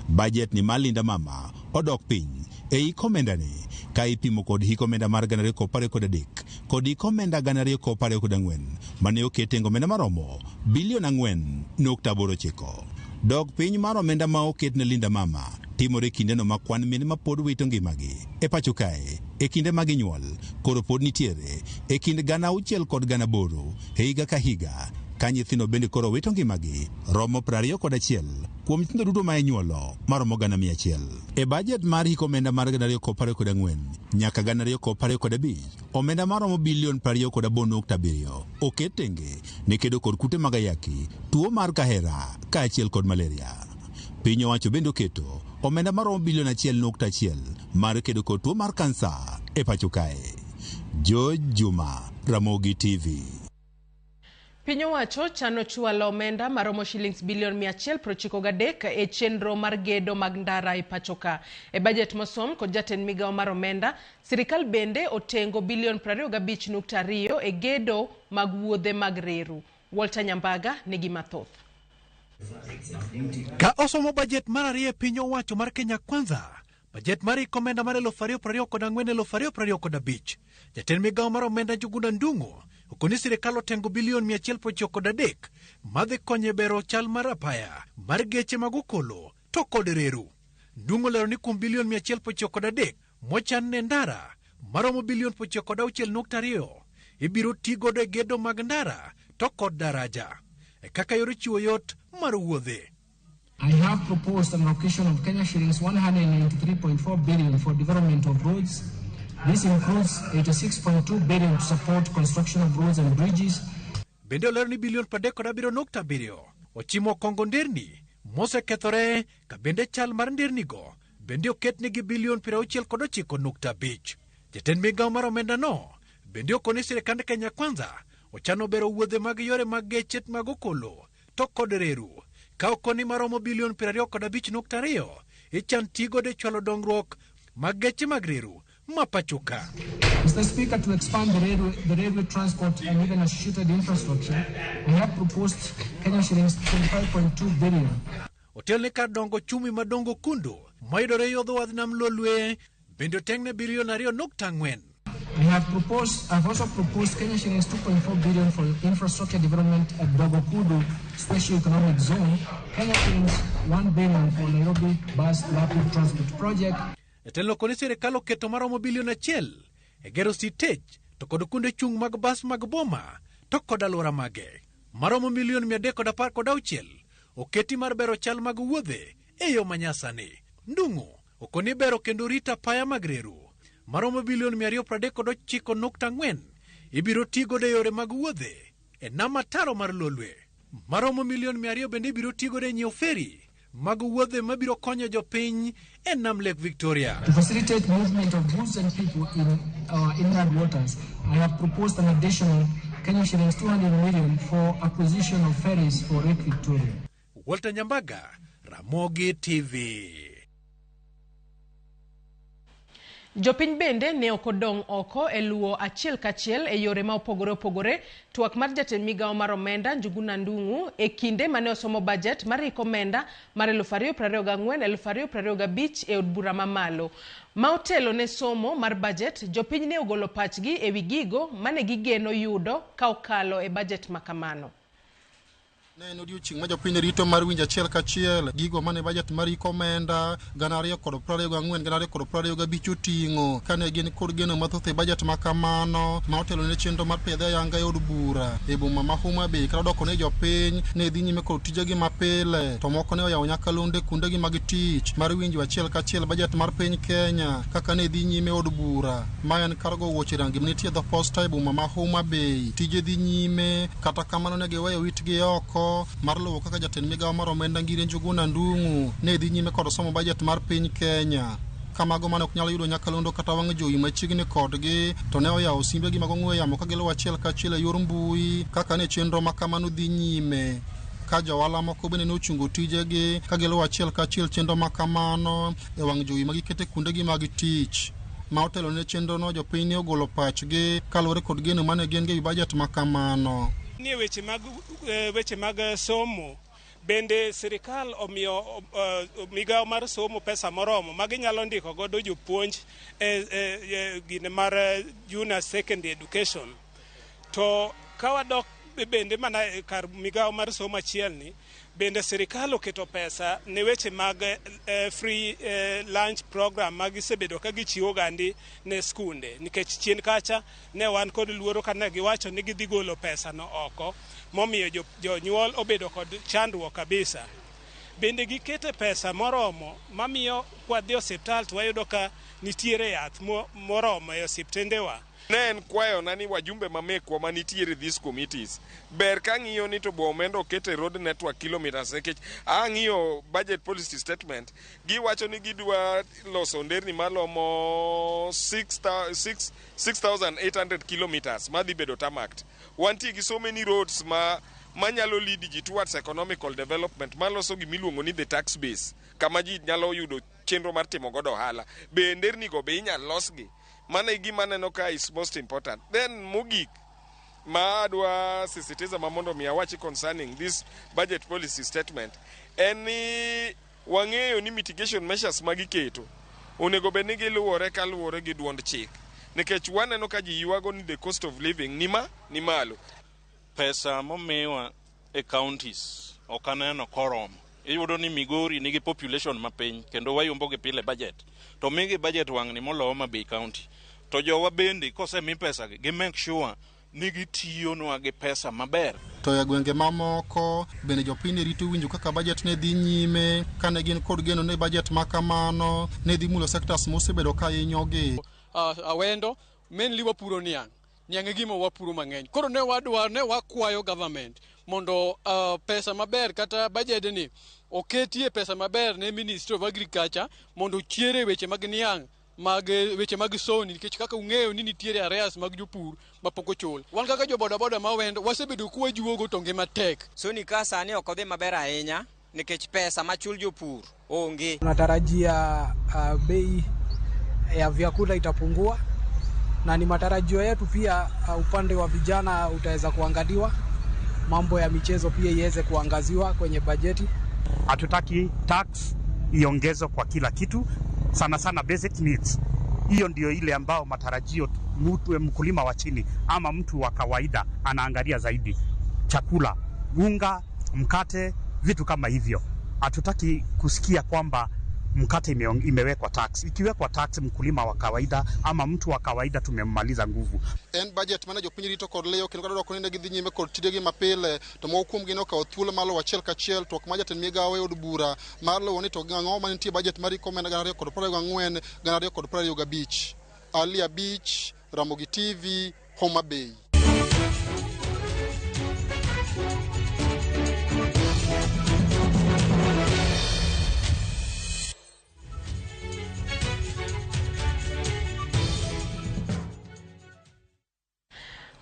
Bajet ni mar Linda Mama odok piny e hik omendani ka ipimo kod hik omenda mar 2023 kod hik omenda 2024 mane oket tenge omenda maromo bilion 4.89. Dok piny mar omenda ma oket ne Linda Mama timore kindeno ma kwan mine ma pod wito ngimagi e pacho kae e kinde ma ginyuol koro pod nitiere e kind 6,000 kod 8,000 e higa ka higa ka nyithindo bende koro wito ngimagi romo 21 kuom nyithindo duto ma inyuolo maromo 100,000. E bajet mar hik omenda mar 2024 nyaka 2025 omenda maromo bilion 28.7 oket tenge ne kedo kod kute mag ayaki, tuo mar kahera kaachiel kod malaria. Piny owacho bende oketo omenda maromo bilion 1.1 mar kedo kod tuo mar kansa e pacho kae. George Juma, Ramogi TV. Piny owacho chano chwalo omenda maromo shillings bilion 193 e chenro mar gedo mag ndara e pacho ka. E bajet mosom kod jatend migawo mar omenda, sirikal bende otengo bilion 25.2 e gedo mag wuodhe mag reru. Walter Nyambaga nigi mathoth. Ka osomo bajet mar ariyo e piny owacho mar Kenya Kwanza, bajet mar hik omenda mar 2024-2025, jatend migawo mar omenda Njuguna Ndung'u okoni sirikal otengo bilion 193 madhi konyo e bero chal mar apaya mar geche mag okolo to kod reru. Ndung'u olero ni kuom bilion 193 mochan ne ndara maromo bilion 96.2 ibiro ti godo e gedo mag ndara to kod daraja e kaka yor chiwo yot mar wuodhe. I have proposed an allocation of Kenya shillings 193.4 billion for development of roads. This includes 86.2 billion to support construction of roads and bridges. Bende olero ni bilion 37.7 ochimo kongo nderni mosekethore ka bende chal mar ndernigo bende oketnegi bilion 69.5. Jatend migawo mar omenda no bende okoni sirikand Kenya Kwanza ochano bero wuodhe mag yore mag geche mag okolo to kod reru ka okoni maromo bilion 25.2 ichan ti godo e chwalo dongruok mag geche mag reru ma pacho ka. Mr. Speaker, to expand the railway transport and even associated infrastructure, I have proposed Kenya shillings 25.2 billion. Otel ni kar dongo chumi madongo kundu mayudore yo dho wadh nam Lolwe bende otengne bilion 2.4. I have also proposed Kenya shillings 2.4 billion for infrastructure development at Dogokudu Special Economic Zone, Kenya shillings 1 billion for Nairobi Bus Rapid Transport Project. Jatelo okoni sirikal oketo maromo bilion 1 e gero sitej to kod kuonde chung' mag bas mag boma to kod alwora mage. Maromo milion 316 oketi mar bero chal mag wuodhe e yo manyasani. Ndung'u okoni bero kendo rito apaya mag reru maromo bilion 239.4 ibiro ti godo e yore mag wuodhe e nam ataro mar Lolwe. Maromo milion 200 bende ibiro ti godo e nyiewo feri mag wuodhe mabiro konyo jopiny e nam Lake Victoria. To facilitate movement of goods and people in our inland waters, I have proposed an additional Kenya shillings 200 million for acquisition of ferries for Lake Victoria. Walter Nyambaga, Ramogi TV. Jopiny bende ne ok odong' oko e luwo achiel kachiel e yore ma opogore opogore twak mar jatend migawo mar omenda Njuguna Ndung'u e kinde mane osomo bajet mar hik omenda mar 2024-2025 e od bura mamalo. Ma otelo ne somo mar bajet, jopiny ne ogolo pachgi e wi gigo mane gigeno yudo ka okalo e bajet ma kamano. Ne en odiochieng' ma jopiny rito mar winjo achiel kachiel gigo mane bajet mar hik omenda 2024 2025 oting'o kane gin kod geno mathoth e bajet ma kamano ma otelo ne chenro mar pidhe ayanga e od bura e boma ma Homa Bay kata doko ne jopiny ne dhi nyime kod tijegi mapile to moko ne oyawo nyakalondo kuondegi mag tich mar winjo achiel kachiel bajet mar piny Kenya kaka ne dhi nyime e od bura ma en kar go wuoche rangi manitie e dho posta e boma ma Homa Bay. Tije dhi nyime kata kamano ne giweyo itgi oko mar luwo kaka jatend migawo mar omenda Ngire Njuguna Ndung'u ne dhi nyime kod somo bajet mar piny Kenya. Kamago mane ok nyal yudo nyakalondo kata wang' jowi machiegni kodgi to ne oyawo simbegi mag ong'we yamo ka giluwo achiel kachiel e yor mbui kaka ne chenro ma kamano dhi nyime. Ka johala moko bende ne ochungo tijegi ka giluwo achiel kachiel chenro ma kamano e wang' jowi ma giketo e kuondegi mag tich. Ma otelo ne chenrono jopiny ne ogolo pachgi kaluwore kod geno mane gin go e wi bajet ma kamano. Nie weche mag somo bende sirikal omiyo migawo mar somo pesa moromo ma ginyalo ndiko godo jopuonj e gine mar junior secondary education. To ka wadok bende mana kar migawo mar somo achiel ni bende sirikal oketo pesa ne weche mag free lunch program ma gisebedo ka gichiwo gandi ne skunde, nikech chien kacha ne wan kod luoro kane giwacho ni gidhi golo pesa no oko momiyo jonyuol obedo kod chandruok kabisa. Bende gikete pesa moromo mamiyo kwadhi osiptal to wayudo ka nitiere yath moromo e osiptendewa. Ne en kwayona ni wajumbe ma mekwa manitiere these committees ber ka ng'iyo ni to bo omenda oket e road network kilometers, nikech ang'iyo budget policy statement giwacho ni gidwa loso nderni malomo 6800 kilometers madhi bedo tarmacked. Wantie gi so many roads ma manyalo lead ji towards economical development maloso gimiluongo ni the tax base, kama ji nyalo yudo chenro mar timo godo ohala. Be nderni go be inyal losgi? Mano e gima aneno ka is most important. Then mogik ma adwa sisitiza ma mondo mi awachi concerning this budget policy statement en ni wang'eyo ni mitigation measures ma giketo onego bed ni giluwore kaluwore gi duond chik, nikech waneno ka ji ywago ni the cost of living ni malo. Pesa momiwa e counties ok aneno koromo. Iyudo ni Migori nigi population mapiny kendo wayombo gi pile budget. To migi budget wang'ni molo Homa Bay County. To jowa bende kosemi pesa gi, gi make sure ni gitiyonwa gi pesa maber. To e gwenge mamoko bende jopiny ne rito winjo kaka bajet ne dhi nyime kane gin kod geno ni bajet ma kamano ne dhi mulo sectors mosebedo ka hinyogi. Awendo mainly wapuro niang'. Niang' e gima wapuro mang'eny. Koro ne wadwa ne wakwayo government mondo pesa maber kata budget ni oketie pesa maber ne Ministry of Agriculture mondo ochiere weche mag niang' mag weche mag soni, nikech kaka ung'eyo ni nitiere arrears mag jopur mapok ochul. Wan kaka jo bodaboda ma Awendo wasebedo kwajuogo to ngima tek. Soni ka sani ok odhi maber ahinya nikech pesa machul jopur onge. Tunatarajia bei ya vyakula itapungua na ni matarajio yetu pia upande wa vijana utaweza kuangaliwa, mambo ya michezo pia iweze kuangaziwa kwenye bajeti. Hatutaki tax iongezwe kwa kila kitu, sana sana basic needs. Hiyo ndio ile ambao matarajio mtu mkulima wa chini ama mtu wa kawaida anaangalia zaidi: chakula, unga, mkate, vitu kama hivyo. Hatutaki kusikia kwamba mkate imewekwa tax. Ikiwekwa tax, mkulima wa kawaida ama mtu wa kawaida tumemmaliza nguvu. En bajet mane jopiny rito kod liyo kendo kata dwoko ni ne gidhi nyime kod tijegi mapile to moko kuomgi ne okawo thuolo mar luwo achiel kachiel twak mar jatend migawo e od bura mar luwo ni to ang'o manitie bajet mar hik omenda 2024 2025. Ali Abich, Ramogi TV, Homa Bay.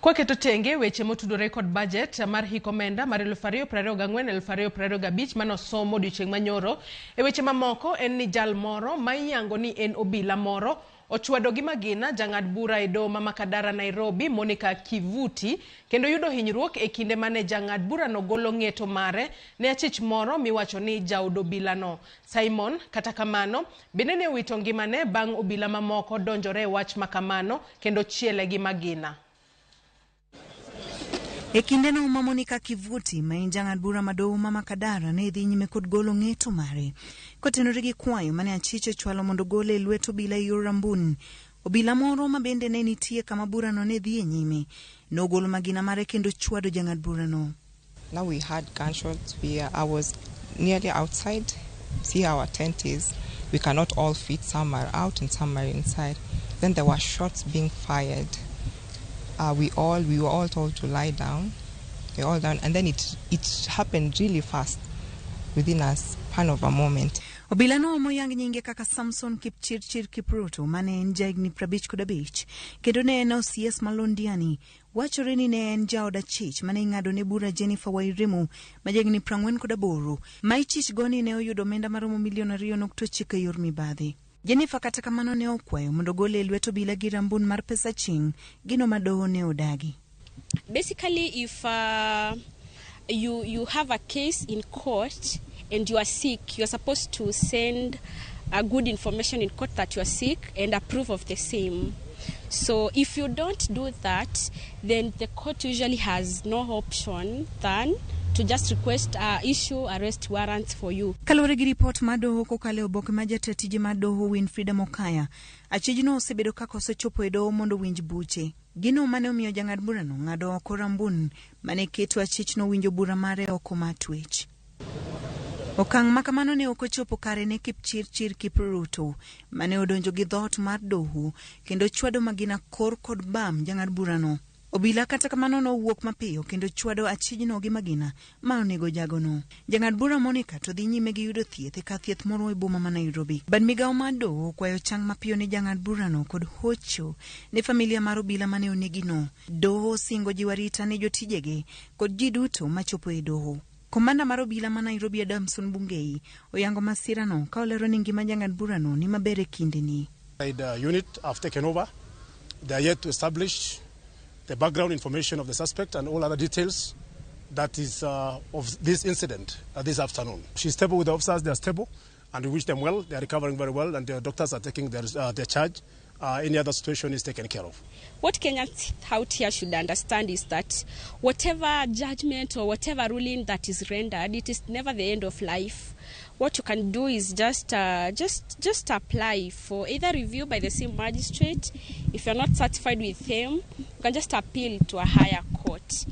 Kwaketo tenge weche motudore kod bajet mar hik omenda mar 2024-2025 manosom odiochieng' manyoro, e weche mamoko en ni jal moro ma iyango ni en obila moro ochwado gi magina jang'ad bura e doho ma Makadara Nairobi Monica Kivuti kendo yudo hinyruok e kinde mane jang'ad burano golo ng'eto mare ne achich moro miwacho ni jaod obilano. Simon, kata kamano, bende ne owito ngimane bang' obila mamoko donjore e wach makamano kendo chiele gi magina. E kindeno ma Monica Kivuti ma en jang'ad bura ma doho ma Makadara ne dhi nyime kod golo ng'eto mare kotenore gi kwayo mane achich ochwalo mondo ogole e lwet obila e yor Rambun. Obila moro ma bende ne nitie kama burano ne dhi e nyime nogolo magina mare kendo chwado jang'ad burano. Now we had gunshots. I was nearly outside. See how our tent is. We cannot all fit. Some are out and some are inside. Then there were shots being fired. We were all told to lie down. We were all down, and then it happened really fast, within a span of a moment. Obila no moyang nyinge kaka Samson Kipchirchir Kipruto mane en jahigni 55 kendo ne en OCS Malondiani wachore ni ne en jaod achich mane ing'ado ne bura Jennifer Wairimu ma jahigni 48 ma ichich go ni ne oyudo omenda maromo milion 2.9 e yor mibadhi. Jennifer kata kamano ne okwayo mondo gole e lwet obila gi rambun mar pesa ching, gino ma doho ne odagi. Basically, if you have a case in court and you are sick, you are supposed to send a good information in court that you are sick and approve of the same. So if you don't do that, then the court usually has no option than to just request issue arrest warrants for you. Kaluwore gi ripot mar doho kokalo e oboke ma jatend tije mar doho Winfrida Mokaya, achijno osebedo kaka osechopo e doho mondo owinj buche. Gino mane omiyo jang'ad burano ng'ado oko rambun mane keto achichno winjo bura mare oko mar twech. Okang' ma kamano ne ok ochopo kare ne Kipchirchir Kipruto mane odonjo gi dhoot mar doho kendo chwado magina kor kod bam jang'ad burano. Obila kata kamano nowuok mapiyo kendo chwado achijno gi magina ma onego jagono. Jang'ad bura Monica to dhi nyime gi yudo thieth e kar thieth moro e boma ma Nairobi. Bad migawo mar doho okwayo chang mapiyo ne jang'ad burano kod hocho ne familia mar obila mane onegino. Doho osingo jiwo arita ne jotijege kod ji duto machopo e doho. Komanda mar obila ma Nairobi Adamson Bungei oyango masirano ka olero ni ngima jang'ad burano ni maber e kindeni. The unit have taken over. They are yet to establish the background information of the suspect and all other details that is of this incident this afternoon. She's stable with the officers, they are stable, and we wish them well. They are recovering very well, and the doctors are taking their charge. Any other situation is taken care of. What Kenyans out here should understand is that whatever judgment or whatever ruling that is rendered, it is never the end of life. What you can do is just apply for either review by the same magistrate. If you're not satisfied with him, you can just appeal to a higher court.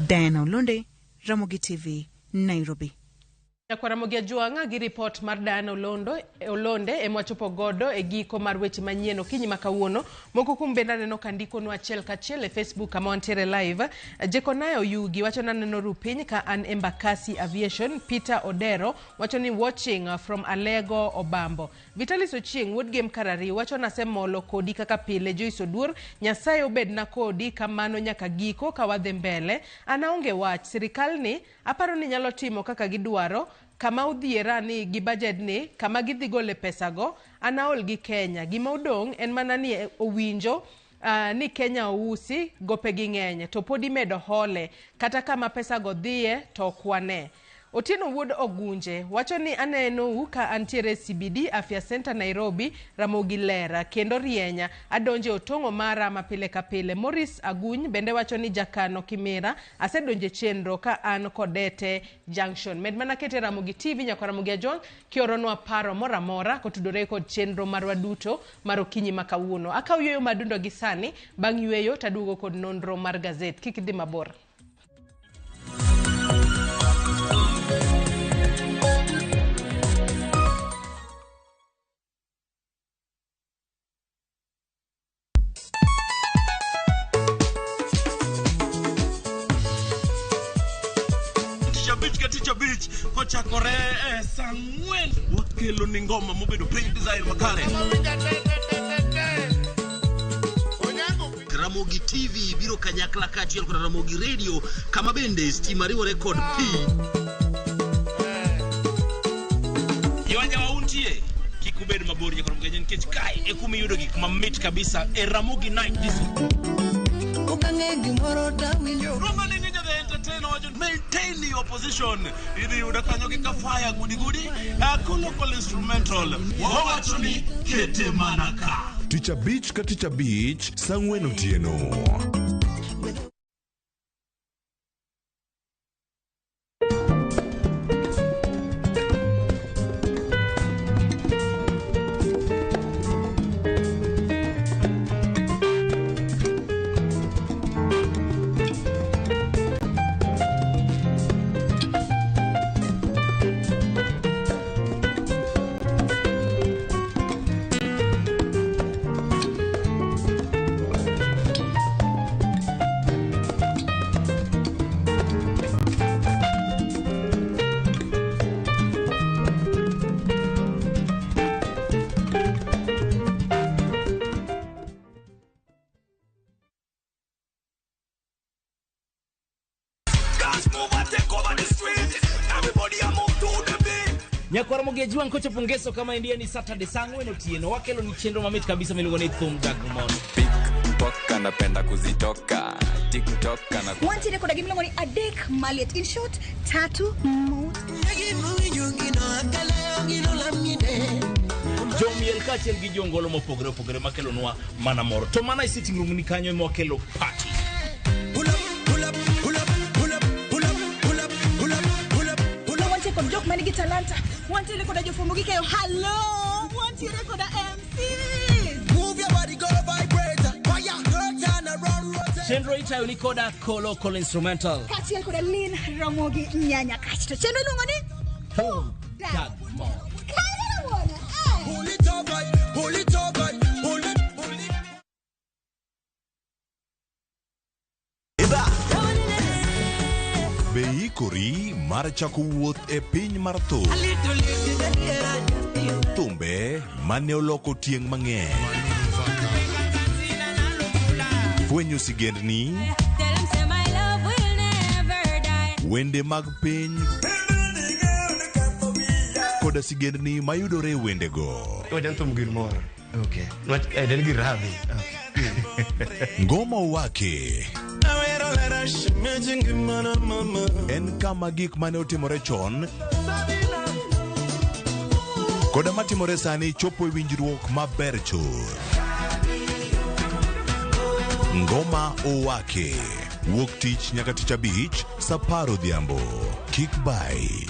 Diana Olonde, Ramogi TV, Nairobi. Ramogi Ajuang'a gi report mar Diana Olonde ema wachopo godo e giko mar weche manyien okinyi ma kawuono. Moko kuom bende aneno ka ndikonwa achiel kachiel e Facebook kama wantiere live. Jekonayo Oyugi wacho ni aneno rupiny ka an Embakasi Aviation. Peter Odero wacho ni watching from Alego Obambo. Vitalis Ochieng wuod Gem Karari wacho ni asemolo kodi kaka pile. Joyce Oduor, Nyasaye obedna kodi kamano nyaka giko ka wadhi mbele. An aonge wach, sirikal ni aparo ni nyalo timo kaka gidwaro. Kama odhiera ni gi budget ni, kama gidhi gole pesago, an aol gi Kenya. Gima odong' en mana ni owinjo ni Kenya ousi, gope gi ng'eny, to pod imedo hole, kata kama pesago dhiye to ok wane. Otieno wuod Ogunje wacho ni anenou ka antiere CBD Afya Center Nairobi, Ramogi lera kendo rienya, adonje otong'o mara mapile ka pile. Maurice Aguny bende wacho ni Jakano Kimira, asedonje chenro ka an Kodete Junction. Med mana kete Ramogi TV nyaka Ramogi Ajwang' kioronwa paro moro amora kotudore kod chenro marwa duto mar okinyi ma kawuono. Akaw yueyo madundo gi sani, bang' yueyo taduogo kod nonro mar gazet. Kik idhi mabor. Tich kochakore saa 4 wakelo ni ngoma mobedo piny desire makare. Ramogi TV biro kanyakla kaachiel kod Ramogi Radio kama bende stima riwore kod pi. Yoja wauntie kik ubed mabor nyakoro mgenye nikech kae e kuma iyudo gik mamit kabisa e Ramogi Night Disco. Roma ni ng'inyo the entertainer wacho maintain your position. Idhi yudo kanyo gi kafaya gudi gudi. Local instrumental. Wawacho ni kete mana ka. Tich abich ka tich abich saa ang'wen otieno. Nyakwar Mogeji wang' kochopo ngeso kama endia ni Saturday saa 4 otieno wakelo ni chenro mamit kabisa miluongo ni Thum Dag Mon. Poka napenda kuzitoka TikTok na wantiere koda gimiluongo ni adek maliet, in short tatu mot. Jomiel kaachiel gi jongolo mopogore opogore makelonwa mana moro. To mana e sitting room ni kanyo ema wakelo party. Wantiere kod jok manigi talanta, wantiere koda jofwambo gi keyo, hello, wantiere koda MCs. Move your body, go vibrate. Fire, turn around, rotate. Chenro itayo ni koda Kolo Kolo Instrumental. Kaachiel koda Lin Ramogi Nyanya Kasto. Chenro iluongo ni Thum Dag Mon. Pull it up, pull it up, pull it, pull it. Be ikori mar chako wuoth e piny mar thum. Thumbe mane oloko tieng' mang'eny. Fwenyo sigendni, wende mag piny, koda sigendni mayudore e wendego. Ngoma Owake en kama gik mane otimore chon koda matimore sani chopo e winjruok maber chuth. Ngoma Owake wuok tich nyaka tich abich saa 10 odhiambo. Kik bai.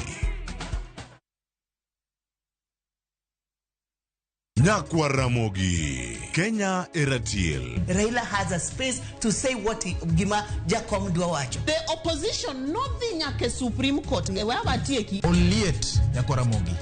Nyakwar Ramogi, Kenya e ratiel. Raila has a space to say what gima Jakom dwa wacho. The opposition nodhi nyaka Supreme Court. Wawatieki. Oliet Nyakwar Ramogi.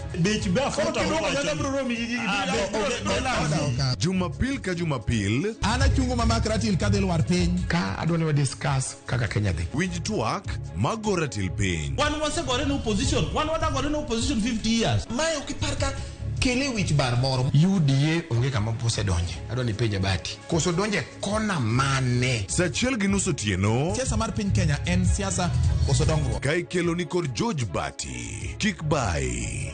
Jumapil ka Jumapil an achungo mamak ratil kadhi lwar piny. Ka adwa ni wa discuss kaka Kenya dhi. Winj twak mago ratil piny. Wan wasegore ne opposition. Wan wadagore ne opposition 50 years. Mae ok ipar ka kele wich bar moro. UDA onge kama osedonje. Adwa ni penja Bati. Koso donje kona mane? Saa 1:30 otieno. Siasa mar piny Kenya en siasa koso dongruok. Ka ikelo ni kod George Bati. Kik bai.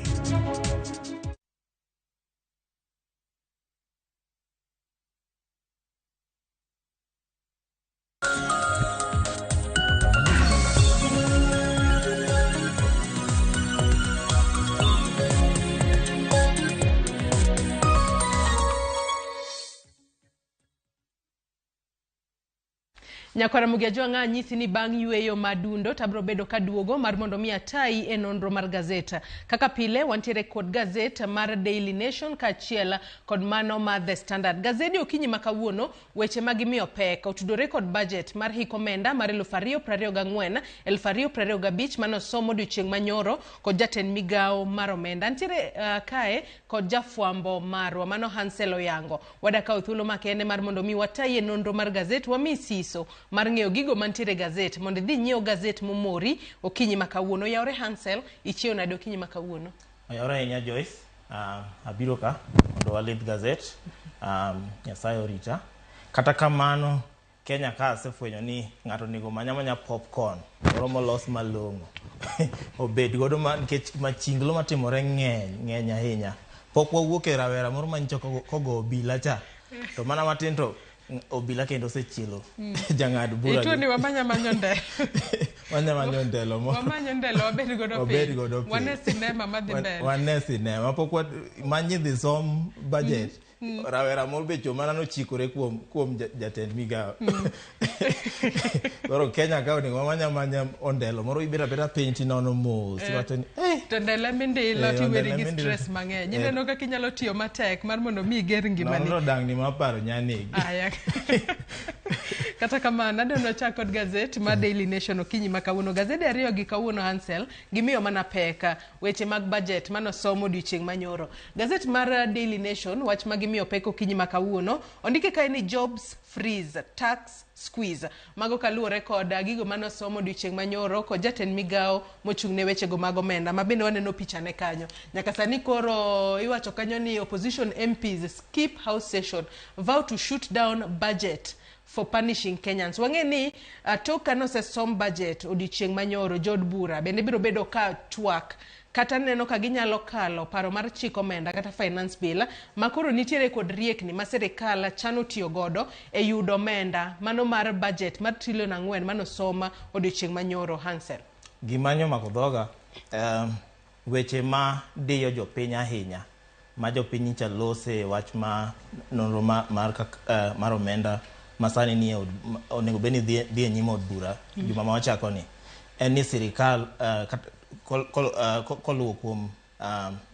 Nyakwar Ramogi Ajwang' anyisi ni bang' yweyo madundo tabro bedo kaduogo mar mondo mi atayi e nonro mar gazet. Kaka pile wantiere kod gazet mar Daily Nation kaachiel kod mano mar The Standard. Gazedi okinyi ma kawuono weche ma gimiyo pek otudore kod budget mar hik omenda mar 2024 2025 manosom odiochieng' manyoro kod jatend migawo mar omenda. Nitiere kae kod jafwambo marwa mano Hansel Oyango. Wadakawo thuolo makende mar mondo mi watayi e nonro mar gazet, wami siso mar ng'eyo gigo mantiere gazet mondo idhi nyiew gazet momori okinyi ma kawuono. Oyawore Hansel, ichiew nade okinyi ma kawuono? Oyawore ahinya Joyce. Abiro ka mondo walidh gazet. Nyasaye orita. Kata kamano Kenya ka asefwenyo ni ng'ato onego manya manya popcorn moro molos malong'o obed godo nikech machinglo matimore ng'eny ahinya. Pok wawuok e rawera moro manyicho kogo obila cha. To mana matin to obila kendo osechielo jang'ad bura. Ituo ni wamanya manyo ndelo. Wanya manyo ndelo moro. Wamanyo ndelo wabed godo Wabed piny. godo piny. Wane sinema madhi mbele. Wane sinema. Pok wa manyi dhi som budget. Rawera moro be chwo mana nochikore kuom jatend migawo. Koro Kenya ka onego wamanya manya ondelo moro ibet abeta piny tinono mos. Iwacho ni To ndele mindilo Eh, tiweri ondele gi mindilo. stress mang'eny. Ineno kaka inyalo tiyo matek mar mondo mi iger ngimani. Nono dangni maparo nyanegi. Aya. Kata kamano, adwa wachak kod gazet mar Daily Nation okinyi ma kawuono. Gazede ariyo gi kawuono Hansel gimiyo mana pek weche mag budget manosom odiochieng' manyoro. Gazet mar Daily Nation wach ma gimiyo pek okinyi ma kawuono ondike kae ni jobs freeze, tax squeeze. Mago kaluwore kod gigo manosom odiochieng' manyoro kod jatend migawo mochung' ne wechego mag omenda ma bende waneno pichane kanyo. Nyaka sani koro iwacho kanyo ni opposition MPs skip house session, vow to shoot down budget for punishing Kenyans. Wang'e ni tok kane osesom budget odiochieng' manyoro jood bura bende biro bedo ka twak kata neno ka ginyalo kalo paro mar chik omenda kata finance bill ma koro nitiere kod riekni ma sirikal chano tiyo godo e yudo omenda mano mar budget mar trilion 4 manosom odiochieng' manyoro Hansel. Gima nyomako dhoga, weche ma diyo jopiny ahinya ma jopiny nyicha lose wach ma nonro mar omenda ma sani nie od, onego bed ni dhi e nyim od bura juma ma wachako ni en ni sirikal koluwo kuom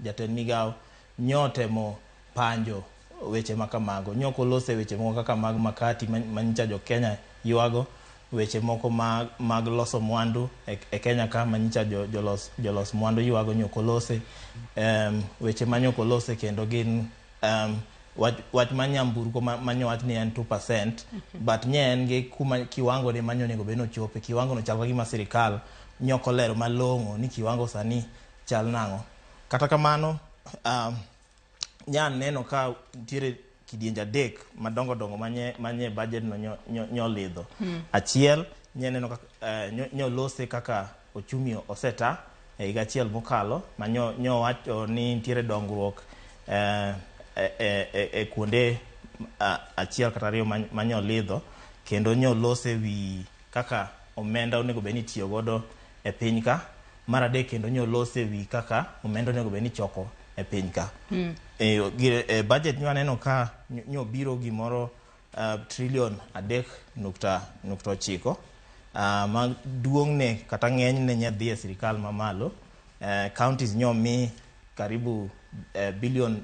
jatend migawo nyotemo panjo weche ma kamago nyok olose weche moko kaka mag makati manyicha jo Kenya ywago weche moko mag loso mwandu e Kenya ka manyicha jolos mwandu ywago nyok olose weche ma nyok olose kendo gin wach ma nyamburko manyo wach ni en 2% but nye en gi kuma kiwango ne manyo onego bed ni ochope kiwango no chal ka gima sirikal nyok olero malong'o ni kiwango sani chal nang'o. Kata kamano nya neno ka nitiere kidienje adek madongo dongo manye budget no nyolidho. Achiel nye neno kaka nyolose kaka ochumi oseta e higa achiel mokalo ma nyowacho ni nitiere dongruok e kuonde achiel kata ariyo manyolidho kendo nyolose wi kaka omenda onego bed ni itiyo godo e piny ka. Mar adek kendo nyolose wi kaka omenda onego bed ni ichoko e piny ka. E budget nyo aneno ka nyobiro gimoro trilion 3.9 ma duong'ne kata ng'enyne nyadhi e sirikal mamalo. Counties nyomi karibu bilion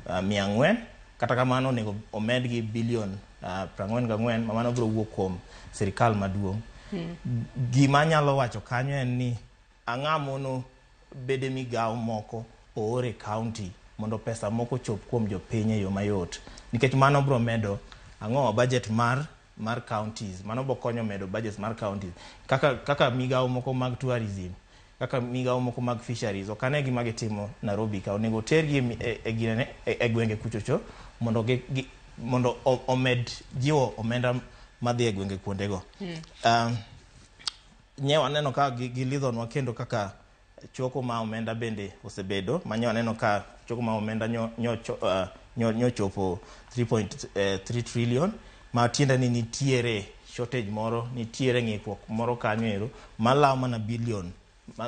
400, kata kamano onego omedgi bilion 44 ma mano biro wuok kuom sirikal maduong'. Gima anyalo wacho kanyo en ni ang'a mono bede migawo moko oor e county mondo pesa moko chop kuom jopiny e yo mayot, nikech mano biro medo ang'o budget mar counties, mano biro konyo medo budget mar counties kaka migawo moko mag tourism, kaka migawo moko mag fisheries. Ok ane gima gitimo Nairobi ka, onego tergi e gwenge kuchocho mondo omed jiwo omenda madhi e gwenge kuondego. Nye waneno ka gilidhonwa kendo kaka choko ma omenda bende osebedo ma nye waneno ka choko ma omenda nyochopo 3.3 trillion, ma tiende ni nitiere shortage moro, nitiere ng'ikruok moro kanyo ero malawo mana bilion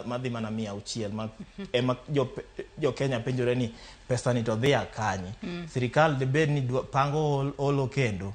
madhi mana 600 ma ema jo Kenya penjore ni pesa ni to dhi akanye. Sirikal debed ni pango olo kendo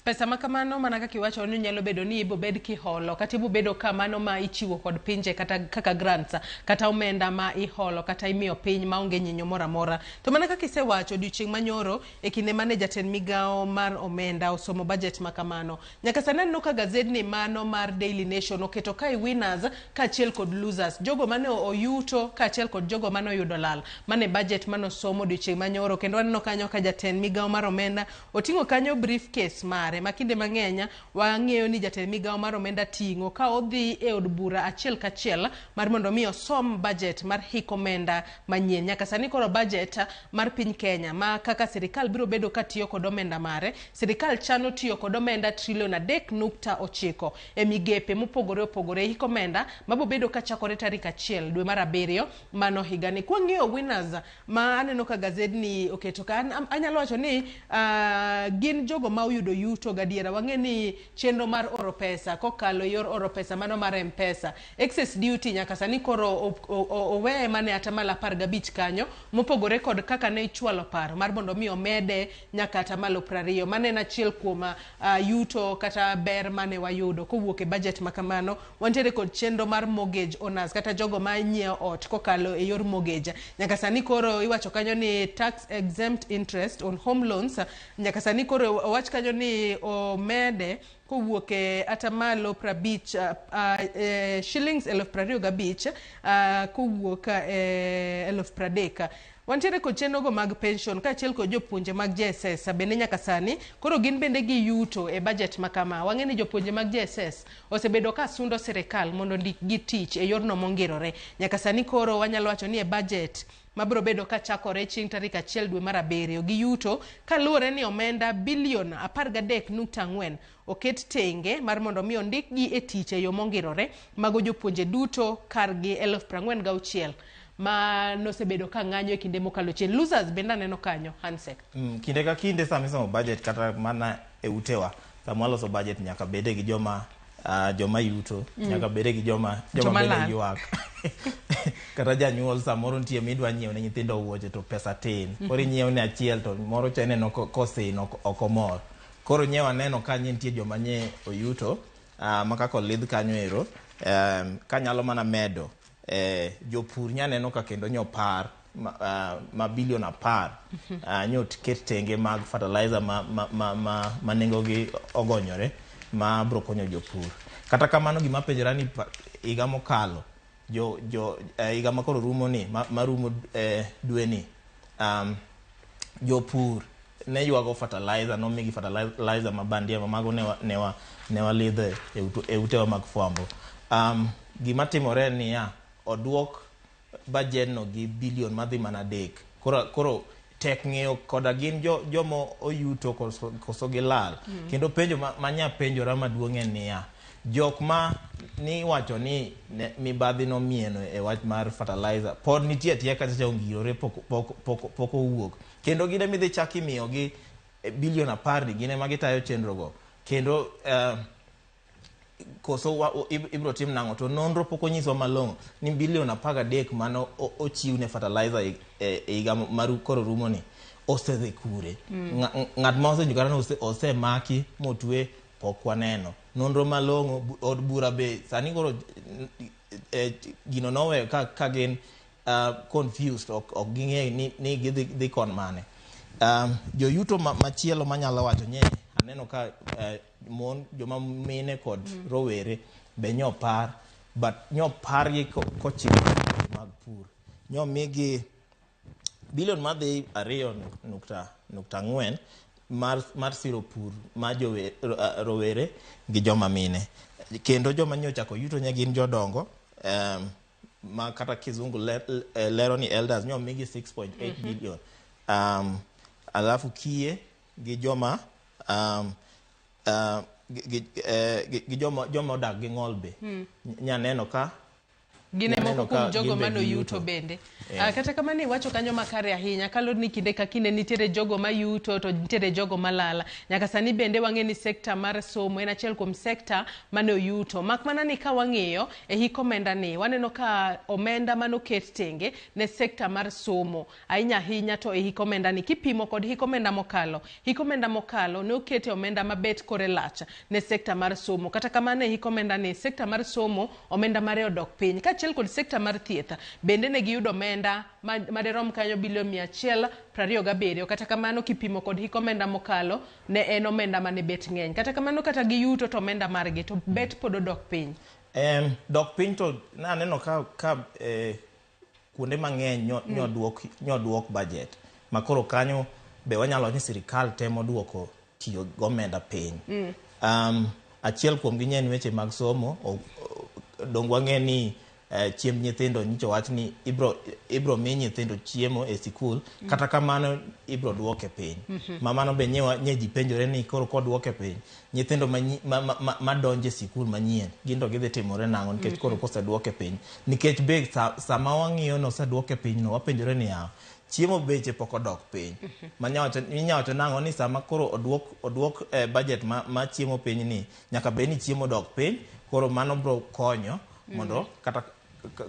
Pesa ma kamano mana kaka iwacho ni nyalo bedo ni ibo bed kiholo kata ibo bedo ka mano ma ichiwo kod pinje kata kaka grants kata omenda ma iholo kata imiyo piny maonge nyinyo moro amora. To mana kaka isewacho odiochieng' manyoro e kinde mane jatend migawo mar omenda osomo budget ma kamano. Nyaka sani aneno ka gazedni mano mar Daily Nation oketo kae winners kaachiel kod losers, jogo mane oyuto kaachiel kod jogo mane oyudo lal mane budget mane osomo odiochieng' manyoro. Kendo aneno kanyo ka jatend migawo mar omenda oting'o kanyo briefcase mare. mare ma kinde mang'eny wang'eyo ni jatend migawo mar omenda ting'o ka odhi e od bura achiel kachiel mar mondo mi osom budget mar hik omenda manyien. Nyaka sani koro budget mar piny Kenya ma kaka sirikal biro bedo ka tiyo kod omenda mare, sirikal chano tiyo kod omenda trilion 3.9 e migepe mopogore opogore e hik omenda mabobedo ka chakore tarik 1 dwe mar 7 mano higani. Kwang'iyo winners ma aneno ka gazedni oketo ka, anyalo wacho ni gin jogo ma oyudo yuto gadiera. Wang'e ni chenro mar oro pesa kokalo e yor oro pesa mano mar M-Pesa, excess duty nyaka sani koro oweye mana e atamalo 15 kanyo, mopogore kod kaka ne ichwalo paro mar mondo mi omede nyaka atamalo 20. Mano en achiel kuom yuto kata ber mane wayudo kowuok e budget ma kamano. Wantiere kod chenro mar mortgage owners kata jogo ma nyiewo ot kokalo e yor mortgage. Nyaka sani koro iwacho kanyo ni tax exempt interest on home loans, nyaka sani koro owach kanyo ni omede kowuok e atamalo 50, shillings 25,000 kowuok e 30,000. Wantiere kod chenrogo mag pension kaachiel kod jopuonje mag JSS bende nyaka sani koro gin bende giyuto e budget ma kama. Wang'e ni jopuonje mag JSS osebedo ka sundo sirikal mondo ondikgi tich e yorno mongirore. Nyaka sani koro wanyalo wacho ni e budget mabiro bedo ka chakore chieng' tarik 1 dwe mar 7 giyuto kaluwore ni omenda bilion 13.4 oket tenge mar mondo mi ondikgi e tich e yo mongirore. Mago jopuonje duto kargi 46,000 ma nosebedo ka ng'anyo e kinde mokalo chien. Losers bende aneno kanyo, Hansek. Kinde ka kinde sama isomo budget kata mana e utewa, sama waloso budget nyaka bede gi joma yuto, nyaka bede gi joma bende ywak. Kata janyuol samoro nitie midwa nyiewo ne nyithindo wuoche to pesa tin. Koro inyiewo ne achiel to moro cha ineno kosin ok omor. Koro nyiewo aneno ka nitie joma nye oyuto, ma kaka olidh kanyo ero, kanyalo mana medo. Jopur nyaneno ka kendo nyopar ma bilion 10 nyoket tenge mag fertilizer ma nengogi ogonyore ma bro konyo jopur. Kata kamano gima penjora ni higa mokalo higa makoro rumo ni marumo dwe ni, jopur ne ywago fertilizer, nomigi fertilizer ma bandia ma mago ne walidho e utewa mag fwambo. Gima timore niya, oduok budget no gi bilion madhi mana 3. Koro tek ng'eyo koda gin joma oyuto koso gilal. Kendo penjo manya penjora maduong' en niya, jok ma ni wacho ni mibadhi nomieno e wach mar fertilizer pod nitie atiya kacha ongirore pok owuok. Kendo gin ema idhi chak imiyogi bilion 10 ni gin ema gitayo chenro go. Kendo koso ibro tim nang'o to nonro pok onyiso malong'o ni bilion 13 mano ochiw ne fertilizer e higa mar koro rumo ni osedhi kure. Ng'at ma osenjo kata osemaki motwe pok waneno. Nonro malong'o od bura be sani koro gino noweyo ka gin confused, ok ging'eyo ni gidhi kon mane. Joyuto machielo manyalo wacho nye aneno ka mon joma mine kod rowere be nyopar, but nyopar gi kochiko mag pur. Nyomigi bilion madhi 2.4 mar siro pur ma rowere gi joma mine. Kendo joma nyochako yuto nye gin jodongo, ma kata kizungu lero ni elders nyomigi 6.8 billion. Alafu kiye gi joma gi joma odak gi ng'ol be. Nyaneno ka Gin e moko kuom jogo manoyuto bende. Kata kamano iwacho kanyo makare ahinya, kaluwore ni kinde ka kinde nitiere jogo mayuto to nitiere jogo malala. Nyaka sani bende wang'e ni sekta mar somo en achiel kuom sekta mane oyuto. Mak mana ni ka wang'iyo e hik omenda ni, waneno ka omenda manoket tenge ne sekta mar somo ahinya ahinya to e hik omenda ni kipimo kod hik omenda mokalo. Hik omenda mokalo ne okete omenda mabet kore lach ne sekta mar somo. Kata kamano e hik omenda ni sekta mar somo omenda mare odok piny. Kaachiel kod sekta mar thieth bende ne giyudo omenda maderom kanyo bilion 127. Kata kamano kipimo kod hik omenda mokalo ne en omenda mane bet ng'eny. Kata kamano kata giyuto to omenda margi to bet pod odok piny. Dok piny to naneno ka kuonde mang'eny nyoduok budget. Makoro kanyo be wanyalo ni sirikal temo duoko tiyo gi omenda piny. Achiel kuomgi nye en weche mag somo. Dong wang'e ni chiemb nyithindo nyicho wach ni ibro mi nyithindo chiemo e sikul, kata kamano ibro duoke piny. Ma mano be nye ji penjore ni koro koduoke piny, nyithindo ma donjo e sikul manyien gin to gidhi timore nang'o nikech koro koseduoke piny, nikech be sama wang'iyo noseduoke piny no, wapenjore ni yawa, chiemo beche pok odok piny. Inya wacho nang'o ni sama koro oduok budget ma chiemo piny ni, nyaka bed ni chiemo dok piny, koro mano bro konyo mondo kata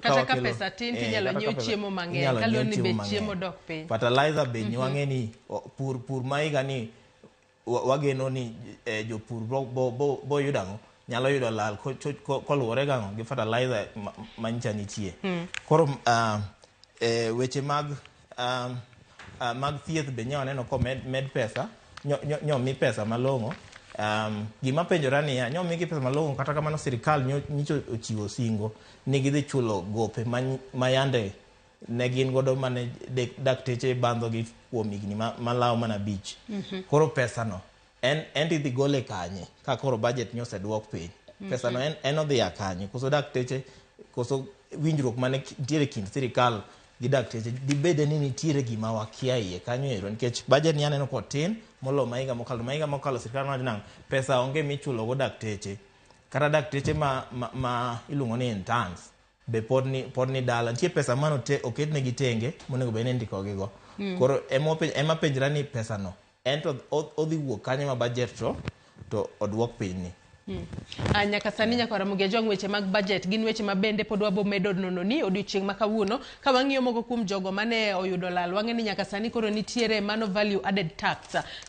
kata ka pesa tin to inyalo nyiew chiemo mang'eny kaluwore ni bech chiemo dok piny. Fertilizer be wang'e ni pur ma higa ni wageno ni jopur bo yudo ang'o, nyalo yudo lal koluwore gang'o gi fertilizer manyicha nitie. Koro weche mag thieth be nye waneno komed med pesa, nyomi pesa malong'o. Gima penjora niya, nyomigi pesa malong'o, kata kamano sirikal nyicho ochiwo singo ni gidhi chulo gope ma yande ne gin godo mane dakteche bandho gi kuom higni malawo mana 5. Koro pesa no en tidhi gole kanye ka koro budget nyoseduok piny? Pesa no en odhi ya kanye? Koso dakteche, koso winjruok mane nitiere kind sirikal gi dakteche dibede ni nitiere gima wakia iye kanyo ero? Nikech budget ni aneno kotin molo ma higa mokalo. Ma higa mokalo sirikal nowacho nang'o? Pesa onge michulo go dakteche, kata dakteche ma iluongo ni interns be pod ni dala, nitie pesa mano oketnegi tenge monego bed ni indiko gi go. Koro ema penjra ni pesa no en to odhi wuok kanye ma budget to oduok piny ni? Nyaka sani nyaka Ramogi Ajwang', weche mag budget gin weche ma bende pod wabo medo nono ni odiochieng' ma kawuono ka wang'iyo moko kuom jogo mane oyudo lal. Wang'e ni nyaka sani koro nitiere mano value added tax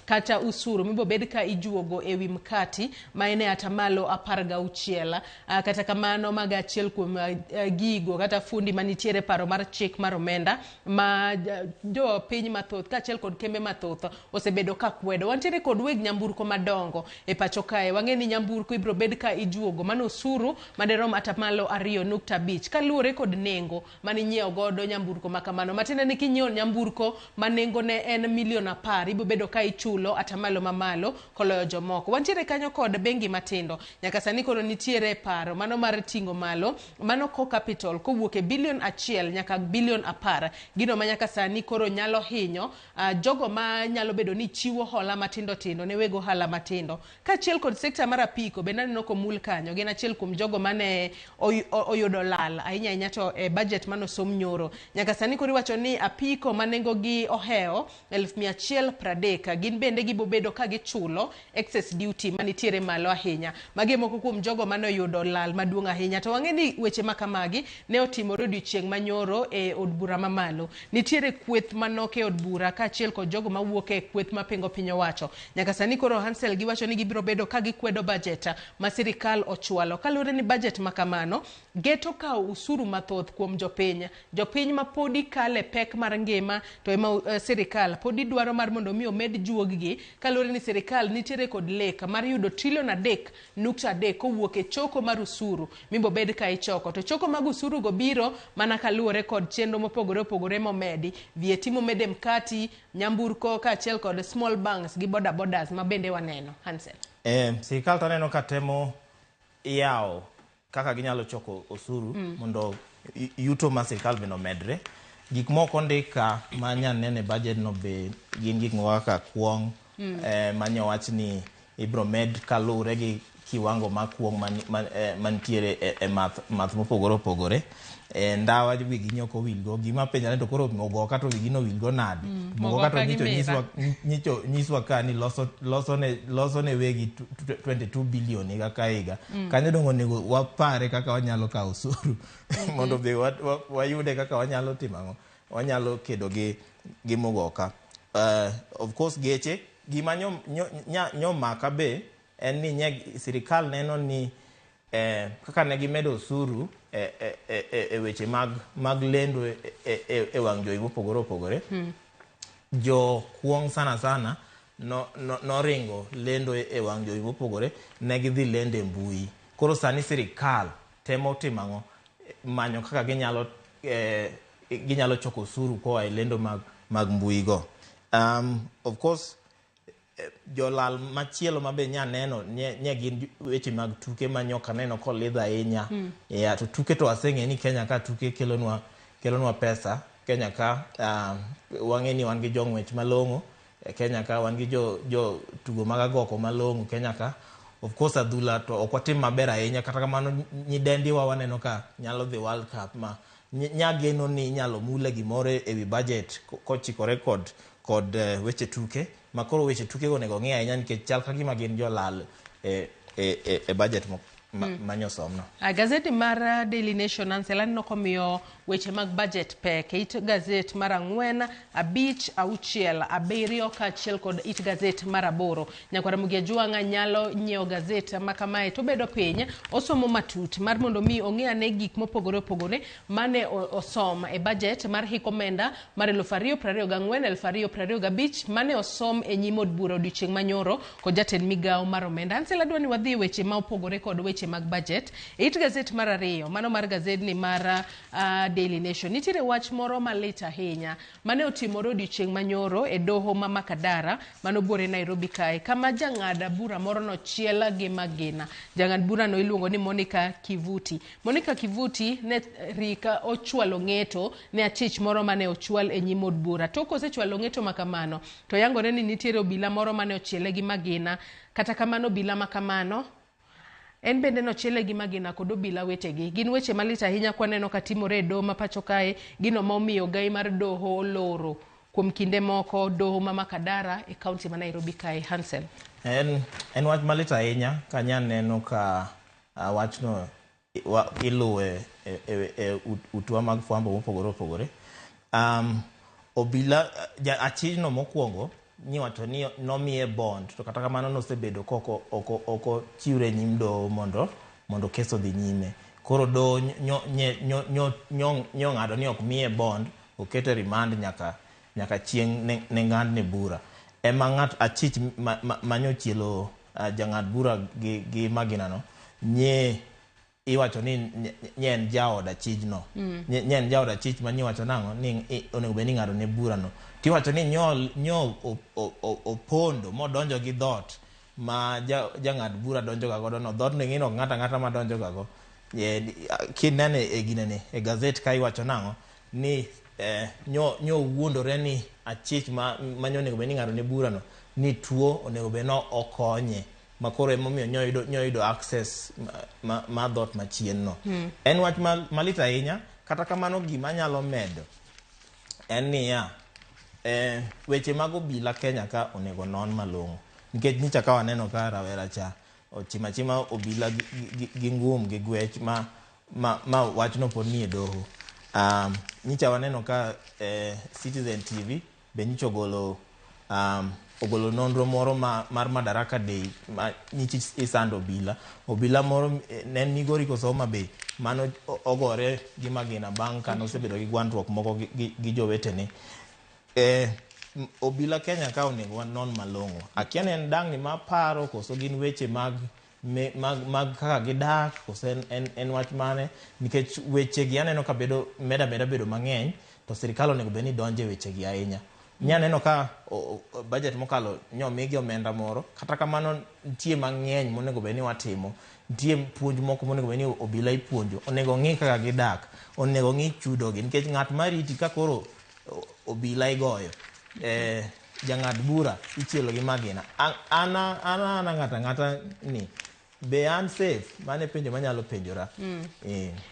kata usuru mibobed ka ijuogo e wi mkati ma en e atamalo 16. Kata kamano mago achiel kuom gigo kata fundi manitiere paro mar chik mar omenda ma jopiny mathoth kaachiel kod kembe mathoth osebedo ka kwedo. Wantiere kod weg nyamburko madongo e pacho kae. Wang'e ni nyamburko ibiro bed ka ijuogo mano osuru maderom atamalo 2.5 kaluwore kod nengo maninyiewo godo nyamburko ma kamano, matiende ni kinyiewo nyamburko ma nengone en milion 10, ibiro bedo ka ichulo atamalo mamalo koloyo jomoko. Wantiere kanyo kod bengi matindo. Nyaka sani koro nitiere paro mano mar ting'o malo mano core capital kowuok e bilion 1 nyaka bilion 10, gino ma nyaka sani koro nyalo hinyo jogo ma nyalo bedo ni chiwo hola matindo tindo ne weg ohala matindo, kaachiel kod sekta mar apiko bende aneno komul kanyo, gin achiel kuom jogo mane oyudo lal ahinya ahinya to e budget manosom nyoro. Nyaka sani koro iwacho ni apiko ma nengogi ohewo 130,000 gin bende gibobedo ka gichulo excess duty manitiere malo ahinya. Magi e moko kuom jogo mane oyudo lal maduong' ahinya. To wang'e ni weche ma kamagi ne otimore odiochieng' manyoro e od bura mamalo. Nitiere kweth manok e od bura kaachiel kod jogo mawuok e kweth mapingo piny owacho. Nyaka sani koro Hansel giwacho ni gibiro bedo ka gikwedo budget ma sirikal ochwalo kaluwore ni budget ma kamano geto kawo usuru mathoth kuom jopiny, jopiny ma podi kale pek mar ngima, to ema sirikal podi dwaro mar mondo mi omed juog-gi, kaluwore ni sirikal nitiere kod lek mar yudo trilion 3.3 kowuok e choko mar usuru mibobed ka ichoko. To choko mag usuru go biro mana kaluwore kod chenro mopogore opogore momedi VAT, momede mkati, nyamburko kaachiel kod small banks gi boda bodas ma bende waneno. Hansel. Sirikal to aneno ka temo yawo kaka ginyalo choko osuru mondo yuto mar sirikal bende omedre. Gik moko ondik ka ma nya neno e budget no be gin gik moko kaka kuong' manyowach ni ibro med kaluwore gi kiwango mar kuong' mantiere e math mopogore opogore. Ndawa wigi nyok owilgo. Gima penjore to koro mogoka to wigi nowilgo nade? Mogoka to Mogoka gi nyicho mira. nyiswa, nyicho nyiswa ka ni loso ne wegi 22 billion higa ka higa. Kanyo dong onego wapare kaka wanyalo kawo osuru mondo be wayude kaka wanyalo timo ang'o, wanyalo kedo gi mogoka. Of course geche gima nyo maka be en ni nye sirikal neno ni kaka ne gimedo osuru e weche mag lendo e wang' jowi mopogore opogore, jo kuong' sana sana no noringo lendo e wang' jowi mopogore, ne gidhi lendo e mbui. Koro sani sirikal temo timo ang'o? Manyo kaka ginyalo choko osuru koa e lendo mag mbui go. Of course Jolal machielo ma be nya neno nye gin weche mag tuke ma nyoka neno kolidh ahinya. Yeah, to tuke to aseng'e ni Kenya ka tuke kelonwa pesa. Kenya ka wang'e ni wan gi jong'wech malong'o. Kenya ka wan gi jo tugo mag agoko malong'o Kenya ka. Of course adhula to ok watim maber ahinya, kata kamano nyidendiwa waneno ka nyalo dhi World Cup ma nyageno ni inyalo mule gimoro ewi budget kochikore kod weche tuke ma koro weche tuke go onego ng'i ahinya nikech chal ka gima gin jolal e budget manyosomno. Gazeti mar Daily Nation Ansel aneno komiyo weche mag budget pek e it gazet mar 4, 5, 6, 7 kaachiel kod it gazet mar 8. Nyakwar Ramogi Ajwang'a nyalo nyiewo gazet ma kamae to obedo piny osomo matut mar mondo mi ong'e ane gik mopogore opogore mane osom e budget mar hik omenda mar 2024 2025 mane osom e nyim od bura odiochieng' manyoro kod jatend migawo mar omenda. Ansel adwa ni wadhi e weche ma opogore kod weche mag budget. E it gazet mar 2, mano mar gazedni mar Daily Nation, nitiere wach moro malit ahinya mane otimore odiochieng' manyoro e doho ma Makadara manobuore Nairobi kae, kama jang'ad bura moro nochiel gi magina. Jang'ad bura no iluongo ni Monica Kivuti. Monica Kivuti ne rika ochwalo ng'eto ne achich moro mane ochwal e nyim od bura. Tok osechwalo ng'eto makamano to yangore ni nitiere obila moro mane ochiele gi magina. Kata kamano obila makamano en bende nochiele gi magina kod obila wetegi. Gin weche malit ahinya kwaneno ka timore e doho ma pacho kae, gino ma omiyo gai mar doho oloro kuom kinde moko doho ma Makadara e kaunti ma Nairobi kae. Hansel. En wach malit ahinya ka nyaneno ka wachno iluwe e utwa mag fwambo mopogore opogore. Obila achijno mokwongo niwacho ni nomiye bond, to kata kamano nosebedo koko oko chiwre nyim doho mondo kes odhi nyime. Koro doho nyo ng'ado ni ok miye bond, okete remand nyaka chieng' ne ng'adne bura. Ema ng'at achich manyochielo jang'ad bura gi magina no nye iwacho ni nye en jaod achijno. Nye en jaod achich ma nyiwacho nang'o ni onego bed ni ng'ado ne bura no. Tiwacho ni nyo opondo modonjo gi dhoot ma jang'ad bura donjo ga godo no. Dhoot ni ng'ino ng'ata ng'ata ma donjo ga go. Kinene e ginene e gazet ka iwacho nang'o ni nyo wuondore ni achich ma nyo onego bed ni ng'ado ne bura no ni tuo onego bed no okonye. Makoro emomiyo nyo yudo access ma dhoot machien no. En wach malit ahinya, kata kamano gima nyalo medo en niya, weche mag obila Kenya ka onego non malong'o. Nikech nyicha ka waneno ka rawera cha ochimo achima obila gi ngum gi gwech ma wachno pod nie doho. Nyicha waneno ka Citizen TV be nyicha ogolo nonro moro mar Madaraka Day ma nyicha isando obila. Obila moro ne en Migori koso Homa Bay mano ogore gi magina bang' ka nosebedo gi gwandruok moko gi jowetene. Obila Kenya ka onego wanon malong'o. Akia ni en dang'ni maparo koso gin weche mag kaka gidak koso en wach mane, nikech weche gi aneno ka bedo meda bedo mang'eny to sirikal onego bed ni donje weche gi ahinya. Nyaneno ka budget mokalo nyomigi omenda moro, kata kamano nitie mang'eny monego bed ni watimo. Nitie puonj moko monego bed ni obila ipuonjo, onego ng'i kaka gidak, onego ng'i chudogi, nikech ng'at mariti ka koro obila igoyo, jang'ad bura ichielo gi magina. An ana ng'ata ng'ata ni be an safe? Mano e penjo manyalo penjora.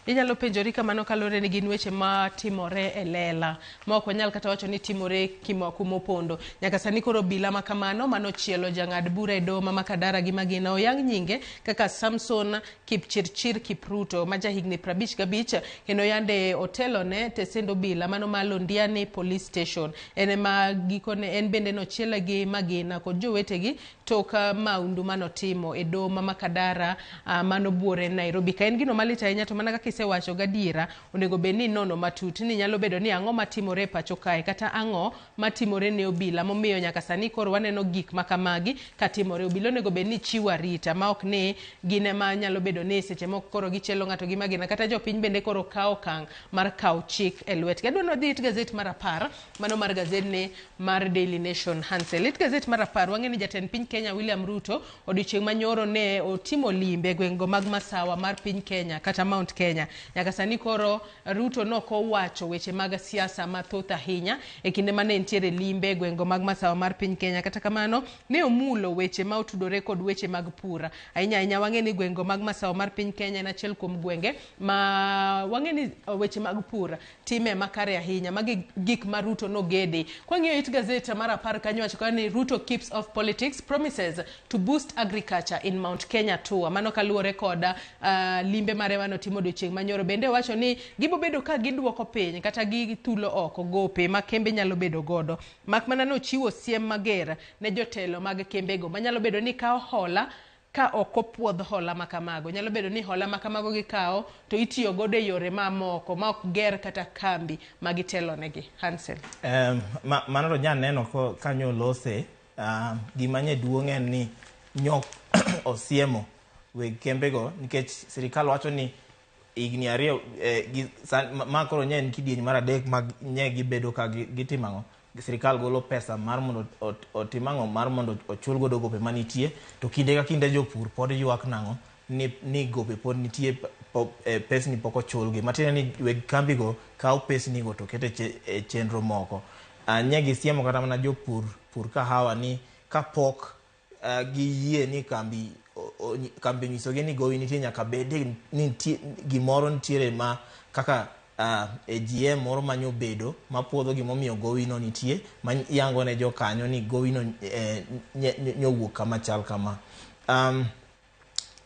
Inyalo penjori kamano kaluwore ni gin weche matimore e lela ma ok wanyal kata wacho ni timore kuma opondo. Nyaka sani koro obila ma kamano manochielo jang'ad bura e doho ma Makadara gi magina oyang nyinge kaka Samson Kipchirchir Kipruto ma jahigni 55 kendo yande otelone tesend obila mano ma Londiani Police Station. En ema gikone en bende nochiele gi magina kod jowetegi tok maundu manotimo e doho ma Makadara. Makadara mano buore Nairobi. Ka en gino malit ahinya to mana kaka isewacho gadiera, onego bed ni inono matut ni nyalo bedo ni ang'o matimore e pacho kae kata ang'o matimore ne obila momiyo nyaka sani koro waneno gik makamagi katimore. Obila onego bed ni chiwo arita ma ok ni gin ema nyalo bedo ni seche moko koro gichielo ng'ato gi magina kata jopiny bende koro kawo okang' mar kawo chik e lwetgi. Adwa ni wadhi it gazet mar 10 mano mar gazedni mar Daily Nation Hansel. It gazet mar 10 wang'e ni jatend piny Kenya William Ruto odiochieng' manyoro ne otimo limbe e gweng'go mag masawa mar piny Kenya kata Mount Kenya. Nyaka sani koro Ruto nokowacho weche mag siasa mathoth ahinya e kinde mane entiere limbe e gweng'go mag masawa mar piny Kenya. Kata kamano ne omulo weche ma otudore kod weche mag pur. Ahinya ahinya wang'e ni gweng'go mag masawa mar piny Kenya en achiel kuom gwenge ma wang'e ni weche mag pur time makare ahinya. Magi gik ma Ruto nogede. Kwang'iyo it gazet mar 10 kanyo wacho kanyo ni Ruto keeps off politics, promises to boost agriculture in Mount Kenya tour. Mano kaluwore kod limbe mare manotimo odiochieng' manyoro. Bende wacho ni gibobedo ka giduoko piny kata githulo oko gope ma kembe nyalo bedo godo. Mak mana nochiwo siem mager ne jotelo mag kembego manyalo bedo ni kawo hola ka ok opuodh hola makamago. Nyalo bedo ni hola makamago gikawo to itiyo godo e yore mamoko ma ok ger kata kambi ma gitelonegi. Hansel. Mano to nya neno kanyo lose. Gima nye duong' en ni nyok osiemo weg kembego nikech sirikal wacho ni higni 2 ma koro nye en kidieny mar 3 mag nye gibedo ka gitimo ang'o. Sirikal golo pesa mar mondo otim ang'o, mar mondo ochul godo gope manitie, to kinde ka kinde jopur pod ywak nang'o ni gope pod nitie, pesni pok ochulgi. Matiende ni weg kambigo kawo pesnigo to kete e chenro moko. Nye gisiemo kata mana jopur pur kahawa ni kapok giyie ni kambi onyisogi ni gowi nitie, nyaka bed ni gimoro nitiere ma kaka AGM moro manyo bedo mapuodho gimomiyo gowi no nitie, ma yango ne jokanyo ni gowi no nyowuok kama chal kama.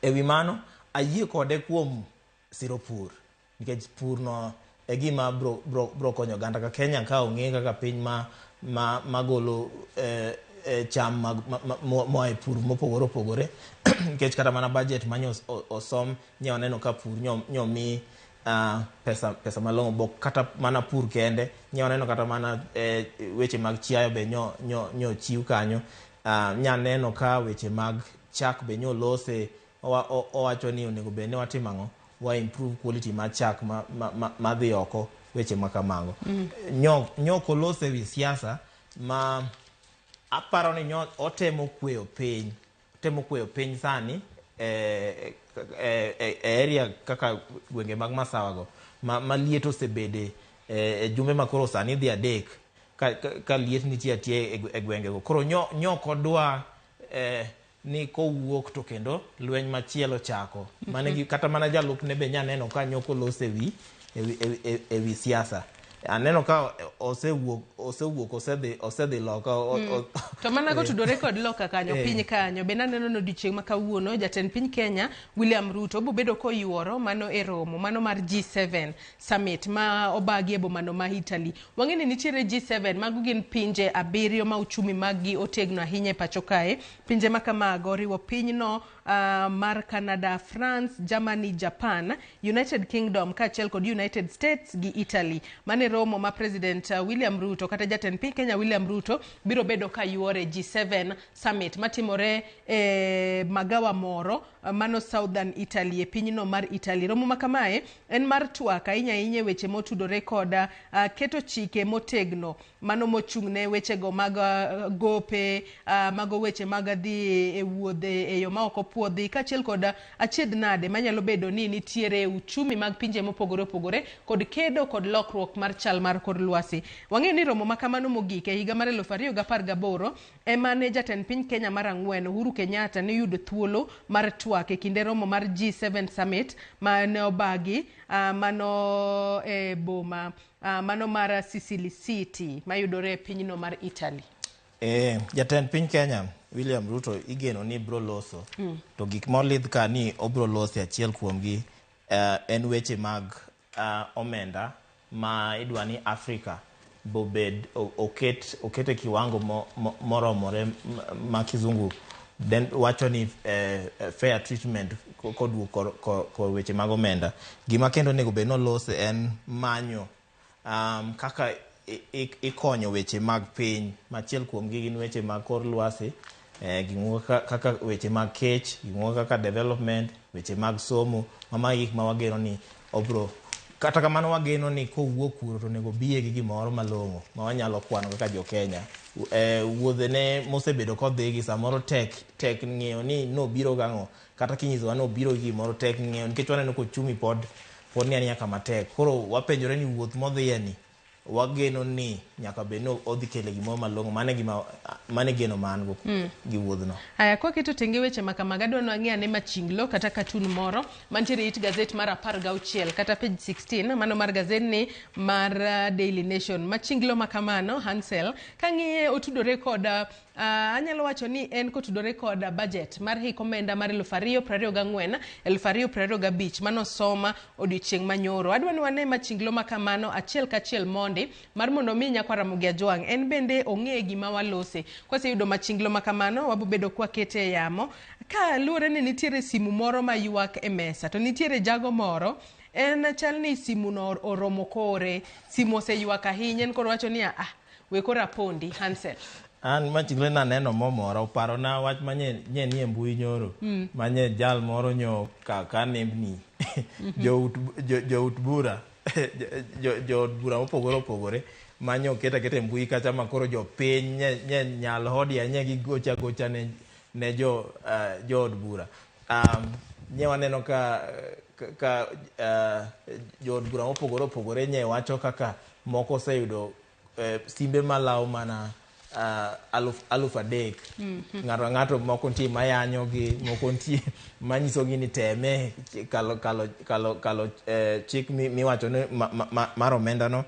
E wi mano ayie kode kuom siro pur nikech pur no e gima bro konyo oganda ka Kenya ka ong'e kaka piny ma golo cham moa e pur mopogore opogore nikech kata mana budget manyo osom nye waneno ka pur nyomi pesa malong'o bok kata mana pur kende nye waneno kata mana weche mag chiayo be nyo chiw kanyo. Nya neno ka weche mag chak be nyo lose, owacho ni onego bed ni watimo ang'o, wa improve quality mar chak madhi oko, weche makamago. Nyo kolose wi siasa ma aparo ni nyo otemo kweyo piny sani e area kaka gwenge mag masawa go ma liet osebede e jumbe ma koro sani dhi 3 ka liet nitie atie e gwengego. Koro nyo kodwa ni kowuok to kendo lweny machielo chako. Mane kata mana jalupne be nya neno ka nyo kolose e wi siasa. Aneno ka osewuok osedhi loka. To mana kotudore kod loka kanyo piny kanyo bende aneno ni odiochieng' ma kawuono jatend piny Kenya William Ruto bobedo koyuoro mano e romo mano mar G7 summit ma obagi e bomano ma Italy. Wang'e ni nitiere G7 mago gin pinje 7 ma uchumi maggi otegno ahinya e pacho kae. Pinje ma kamago oriwo pinyno mar Canada, France, Germany, Japan, United Kingdom kaachiel kod United States gi Italy. Mane romo ma President William Ruto kata jatend piny Kenya William Ruto biro bedo ka yuore G7 summit matimore e magawa moro mano Southern Italy e pinyno mar Italy. Romo makamae en mar twak ahinya ahinya weche motudore kod keto chike motegno mano mochung'ne wechego mag gope, mago weche mag dhi e wuodhe e yo ma ok opuodhi kaachiel kod achiedh nade manyalo bedo ni nitiere uchumi mag pinje mopogore opogore kod kedo kod lokruok mar chal mar kor lwasi. Wang'eyo ni romo makamano mogik e higa mar 2018 ema ne jatend piny Kenya mar 4 Uhuru Kenyatta ne yudo thuolo mar twak e kinde romo mar G7 summit ma ne obagi mano e boma mano mar Sicily City mayudore e pinyno mar Italy. Jatend piny Kenya William Ruto igeno ni bro loso. To gik molidh ka ni obro loso achiel kuomgi en weche mag omenda ma idwa ni Afrika bobed oket e kiwango moromore ma kizungu Den wacho ni fair treatment koduok kor weche mag omenda. Gima kendo onego bed nolose en manyo kaka ikonyo weche mag piny. Machiel kuom gi gin weche mag kor lwasi, gik kaka weche mag kech, gik moko kaka development, weche mag somo. Ma gik ma wageno ni obro. Kata kamano wageno ni kowuok kuro to onego biye gi gimoro malong'o ma wanyalo kwano kaka jo Kenya. Wuodhene mosebedo kodhi gi samoro tek tek ng'eyo ni nobiro gang'o, kata kinyisowa nobiro gi gimoro tek ng'eyo nikech waneno ka ochumi pod ni aniya kama tek. Koro wapenjore ni wuoth modhiye ni wageno ni nyaka bed ni odhi kelo gimoro malong'o. Mano e gima, mano e geno ma an go gi wuodhno. Aya, kwaketo tenge weche ma kamago, adwa ni wang'i ane machinglo kata cartoon moro mantiere it gazet mar 16 kata page 16 mano mar gazetni mar Daily Nation. Machinglo ma kamano, Hansel, kang'iye otudore kod anyalo wacho ni en kotudore kod budget mar hik omenda mar 2024 2025 manosoma odiochieng' manyoro. Adwa ni wane machinglo ma kamano achiel kachiel mondi mar mondo mi nyakwar Ramogi Ajwang' en bende ong'e gima walose. Kwaseyudo machinglo ma kamano, wabobedo kwakete e yamo. Ka luwore ni nitiere simu moro maywak e mesa, to nitiere jago moro, en chal ni simu no oromo kore, simu oseywak ahinya, en koro wacho ni ah, we koro apondi, Hansel. An machinglo naneno momora, oparona wach manye nye nie mbui nyoro. Manye jal moro nyo ka nembni jout bura jood bura mopogore opogore manyo oket aketa e mbui kacha ma koro jopiny nye nyal hodi nye gigocha gocha ne jood bura. Nye waneno ka jood bura mopogore opogore nye wacho kaka moko oseyudo simbe malawo mana 3,000. Ng'ato ang'ato, moko nitie mayanyo gi, moko nitie manyiso gi ni teme kalo chik miwacho ni mar omenda no.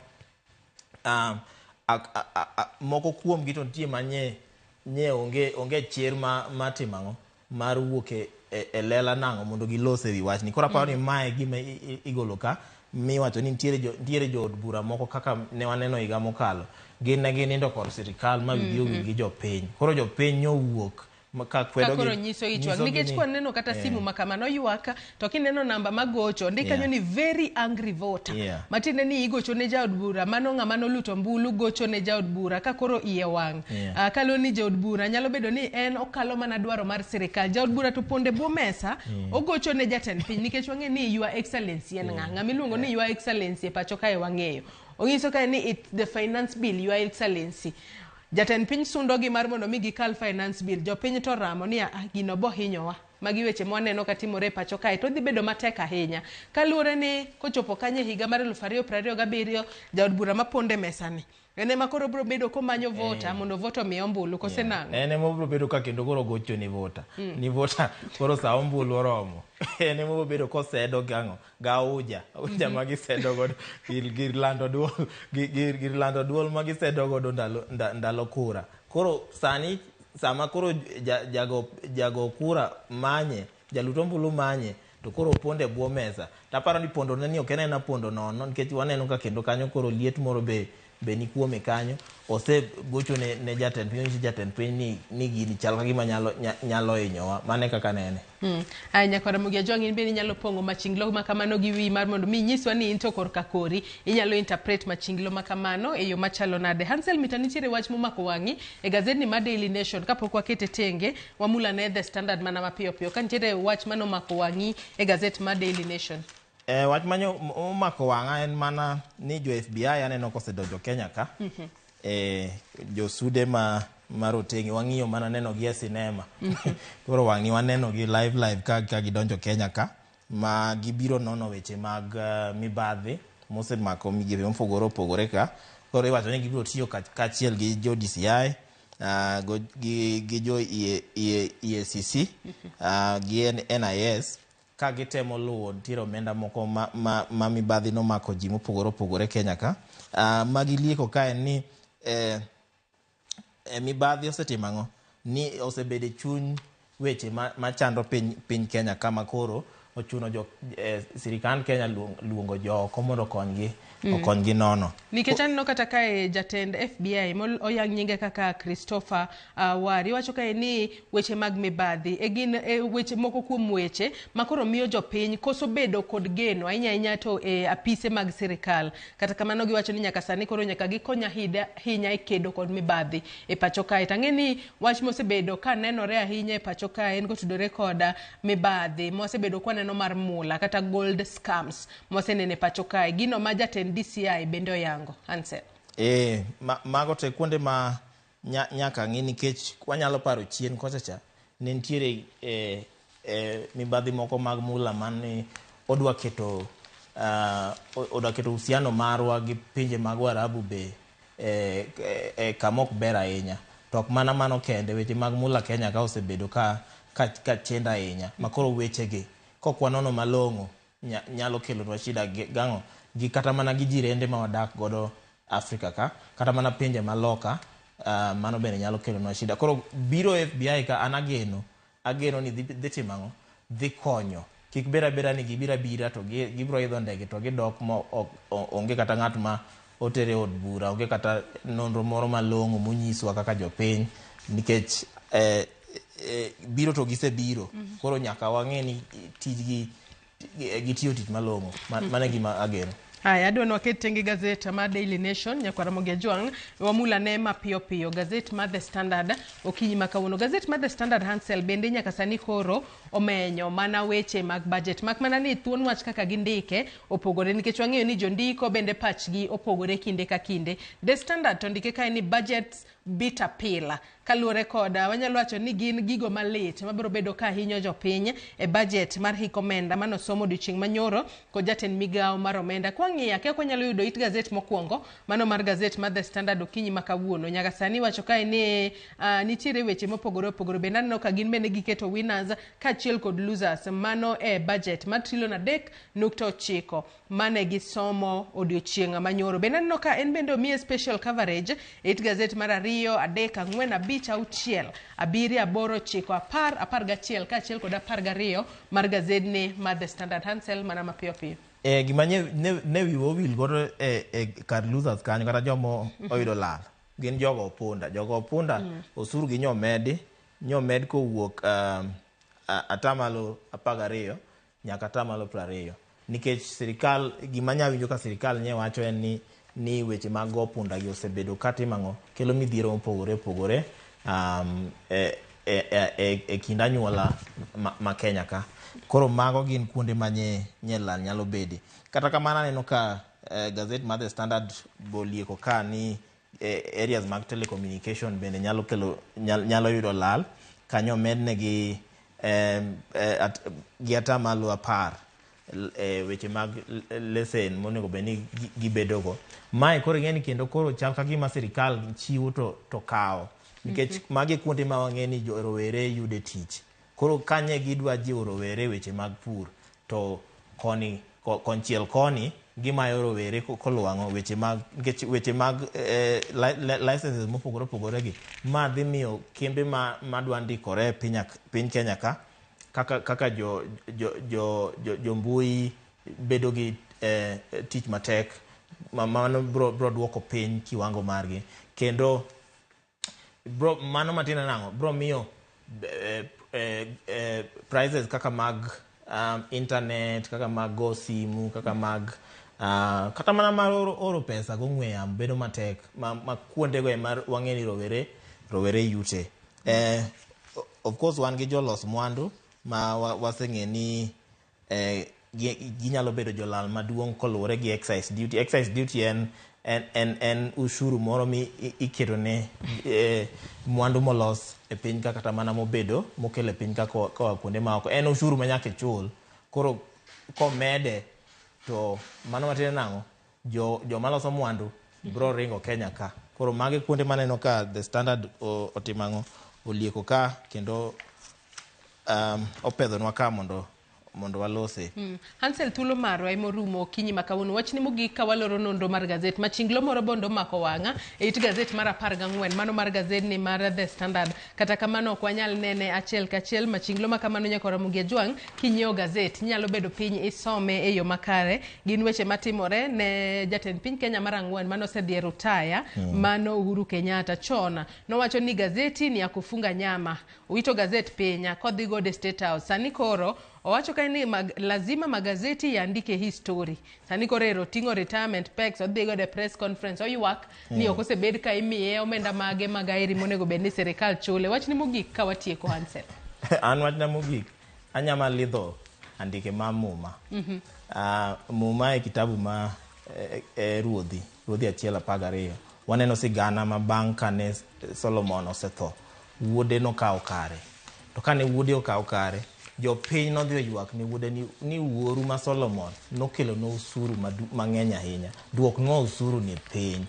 Moko kuom gi to nitie manye nye onge chir ma timo ang'o mar wuok e lela nang'o mondo gilos e wi wachni. Koro aparo ni mae gima igolo ka miwacho ni nitiere jood bura moko kaka ne waneno higa mokalo, gin ne ginindo kod sirikal ma wigi owil gi jopiny. Koro jopiny nyowuok ka kwedo Ka koro nyiso ich wang' nikech kwaneno kata simu ma kamano ywak, to kineno namba magocho ndik kanyo ni very angry voter, matiende ni igocho ne jaod bura, mano ng'ama noluto ombulu gocho ne jaod bura ka koro iye wang'. Kaluwo ni jaod bura nyalo bedo ni en okalo mana dwaro mar sirikal, jaod bura to ponde bwo mesa, ogocho ne jatend piny nikech wang'e ni Your Excellency en ng'a, ng'ama iluongo ni Your Excellency e pacho kae wang'eyo. Onyiso kae ni it's the finance bill, Your Excellency. Jatend piny sundo gi mar mondo mi gikal finance bill, jopiny to ramo ni ah, gino bo hinyowa. Magi weche mwaneno katimore e pacho kae to dhi bedo matek ahinya kaluwore ni kochopo kanyo e higa mar 2027, jaod bura maponde mesani en ema koro biro bedo komanyo vota mondo vota omiye ombulu kose nang'o? En ema obiro bedo ka kendo koro gocho ni vota ni vota. Koro sa ombulu oromo, en ema obiro bedo kosedo gang'o gauja auja ma gisedo godo gir lando duol, gir lando duol ma gisedo godo ndalo kura. Koro sani sama koro jago kura manye, jalut ombulu manye, to koro opondo e bwo mesa, taparo ni pondo ne ni ok en aena pondo nono, nikech waneno ka kendo kanyo koro liet moro be ni kuome kanyo. Osegocho ne jatend piny, onyiso jatend piny ni gini chal ka gima nyalo hinyowa. Mano e kaka nene. Aya, nyakwar Ramogi Ajwang', in bende inyalo pong'o machinglo ma kamano gi wiyi mar mondo mi inyiswa ni in to korka kori inyalo interpret machinglo ma kamano e yo machalo nade. Hansel Mita, nitiere wach momako wang'i e gazetni mar Daily Nation. Kapok wakete tenge, wamula ne The Standard mana mapiyo piyo, ka nitiere wach manomako wang'i e gazet mar Daily Nation. Wach manyo omako wang'a en mana ni jo FBI aneno kosedonjo Kenya ka. Jo sude ma rotenge wang'iyo mana neno gi e sinema. Koro wang'ni waneno gi live live ka gidonjo Kenya ka ma gibiro nono weche mag mibadhi mosemako migepe mopogore opogore ka. Koro iwacho ni gibiro tiyo kaachiel gi jo DCI, gi jo EACC, gi NIS ka gitemo luwo nitiere omenda moko ma mibadhi nomako ji mopogore opogore Kenya ka. Ma gilieko ka en ni mibadhi osetimo ang'o ni osebedo e chuny weche machando piny Kenya kama koro ochuno jo sirikand Kenya luongo jooko mondo okonygi okonygi nono. Nikech aneno kata kae jatend FBI oyang nyinge kaka Christopher Wari wacho kae ni weche mag mibadhi e gin weche moko kuom weche makoro miyo jopiny koso bedo kod geno ahinya ahinya to e apise mag sirikal. Kata kamano giwacho ni nyaka sani koro nyaka gikony ahinya e kedo kod mibadhi e pacho kae. Tang'e ni wach mosebedo ka nenore ahinya e pacho kae en kotudore kod mibadhi mosebedo kwaneno mar mula kata gold scams mosenene pacho kae. Gino ma jatend DCI bende oyango. Ansel. Mago te kuonde ma nyaka ng'i nikech wanyalo paro chien kocha cha ne nitiere mibadhi moko mag mula mane odwa keto uhusiano marwa gi pinje mag Waarabu be kama ok ber ahinya. To ok mana mano kende, weche mag mula Kenya ka osebedo ka chendo ahinya. Makoro wechegi kok wanono malong'o nyalo kelonwa shida gang'o gi kata mana gi jirende ma wadak godo Afrika ka, kata mana pinje maloka, mano bende nyalo kelonwa shida. Koro biro FBI ka an ageno ni dhi timo ang'o? Dhi konyo. Kik bed abeda ni gibiro abira to gibiro idho ndege to gidok ma onge kata ng'at ma otere od bura, onge kata nonro moro malong'o monyiswa kaka jopiny, nikech biro to gisebiro. Koro nyaka wang'e ni tijgi gitiyo tich malong'o. Mano e gima ageno. Haya, adwa ni waket tenge gazet mar Daily Nation nyakwar Ramogi Ajwang' wamula ne mapiyo piyo gazet mar The Standard okinyi ma kawuono. Gazet mar The Standard Hansel bende nyaka sani koro omenyo mana weche mag budget, mak mana ni thuon wach kaka gindike opogore nikech wang'eyo ni jondiko bende pachgi opogore kinde ka kinde. The Standard to ndike kae ni budgets bitter pill kaluwore kod wanyalo wacho ni gin gigo malit mabiro bedo ka hinyo jopiny e budget mar hik omenda manosomo odiochieng' manyoro kod jatend migawo mar omenda. Kwang'iyo akia kwanyalo yudo it gazet mokwongo mano mar gazet mar The Standard okinyi ma kawuono. Nyaka sani wacho kae ni nitiere weche mopogore opogore, bende aneno ka gin bende giketo winners kaachiel kod losers mano e budget mar trilion 3.9 mane gisomo odiochieng' manyoro. Bende aneno ka en bende omiye special coverage it gazet mar 2, 3, 4, 5, 6, 7, 8, 9, 10, 11 kaachiel kod 12 mar gazedni mar The Standard. Hansel mana mapiyo piyo. Gima ne wiwa owil godo e kar losers kanyo kata joma oyudo lal gin jogo opunda. Jogo opunda osuru gi nyomed kowuok 12% nyaka 20%, nikech sirikal gima nyawinjo ka sirikal nye wacho en ni weche mag go punda gi osebedo katimo ang'o, kelo midhiero mopogore opogore e kind anyuola ma Kenya ka. Koro mago gin kuonde ma nye lal nyalo bede. Kata kamano aneno ka gazet mar The Standard bolieko ka ni areas mag telecommunication bende nyalo kelo nyalo yudo lal kanyo mednegi gi 10% weche mag lesen monego bed ni gibedogo. Mae koro ing'e ni kendo koro chal ka gima sirikal chiwo to kawo, nikech magi kuonde ma wang'e ni jo rowere yude tich. Koro kanye gidwa jiwo rowere weche mag pur to koni konchiel koni gimayo rowere koluwang'o weche mag, nikech weche mag licenses mopogore opogore gi ma dhi miyo kembe ma dwa ndikore piny Kenya ka kaka jo mbui bedo gi tich matek, mano bro duoko piny kiwango margi, kendo bro mano matiende nang'o bro miyo prices kaka mag internet, kaka mag go simu, kaka mag kata mana mar oro pesa go ong'we yamo bedo matek ma kuondego ema wang'e ni rowere yute. Of course wan gi jolos mwandu ma waseng'e ni ginyalo bedo jolal maduong' koluwore gi excise duty. Excise duty en ushuru moro mi iketo ne mwandu molos e piny ka kata mana mobedo mokel e piny ka koa kuonde maoko. En ushuru ma nyaka ichul. Koro komede to mano matiende nang'o? Joma loso mwandu bro ringo Kenya ka. Koro magi kuonde maneno ka The Standard otimo ang'o? Olieko ka kendo opedhonwa ka mondo mondo walose. Hansel, thuolo marwa emorumo okinyi ma kawuono. Wachni mogik ka waloro nonro mar gazet. Machinglo moro bondo omako wang'a e it gazet mar 14, mano mar gazet ni mar The Standard. Kata kamano ok wanyal nene achiel kachiel. Machinglo ma kamano nyaka Ramogi Ajwang', kinyiewo gazet inyalo bedo piny isome e yo makare. Gin weche matimore ne jatend piny Kenya mar 4 mane osedhi e rutaya, mano Uhuru Kenyatta. Chon nowacho ni gazeti ni ya kufunga nyama. Owito gazet piny kodhi godo e State House. Sani koro owacho ka ni lazima magazeti yaandike hii story. Sani koro ero oting'o retirement perks, odhi godo e press conference, oywak ni ok osebed ka imiye omenda mage mag aeri monego bed ni sirikal chule. Wachni mogik ka watieko, Hansel. An wachna mogik, anyama lidho andike ma Muma. Muma e kitabu ma Ruodhi, Ruodhi 1:12. Waneno sigana ma bang' kane Solomon osetho, wuode nokawo kare. To kane wuode okawo kare, jopiny nodhi oywak ne wuode ni wuoru ma Solomon nokelonwa osuru mang'eny ahinya. Duoknwa osuru ni piny.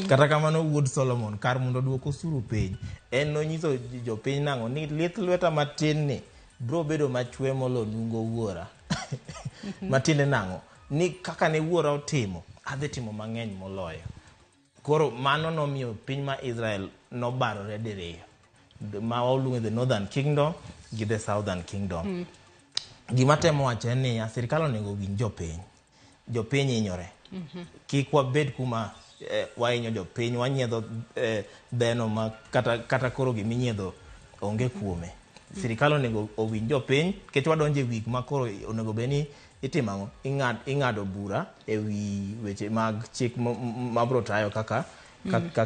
Kata kamano wuod Solomon kar mondo oduok osuru piny, en nonyiso jopiny nang'o ni lith lweta matin ni biro bedo machwe molo nungo wuora. Matiende nang'o? Ni kaka ne wuora otimo, adhi timo mang'eny moloyo. Koro mano nomiyo piny ma Israel nobarore diriyo. Ma waluongo the Northern Kingdom gi the Southern Kingdom. Gima temo wacho en niya, sirikal onego owinj jopiny. Jopiny hinyore. Kik wabed kuma wahinyo jopiny, wanyiedho dheno ma kata koro giminyiedho onge kuome. Sirikal onego owinj jopiny, nikech wadonjo e wik ma koro onego bed ni itimo ang'o? Ing'ado bura e wi weche mag chik mabiro tayo kaka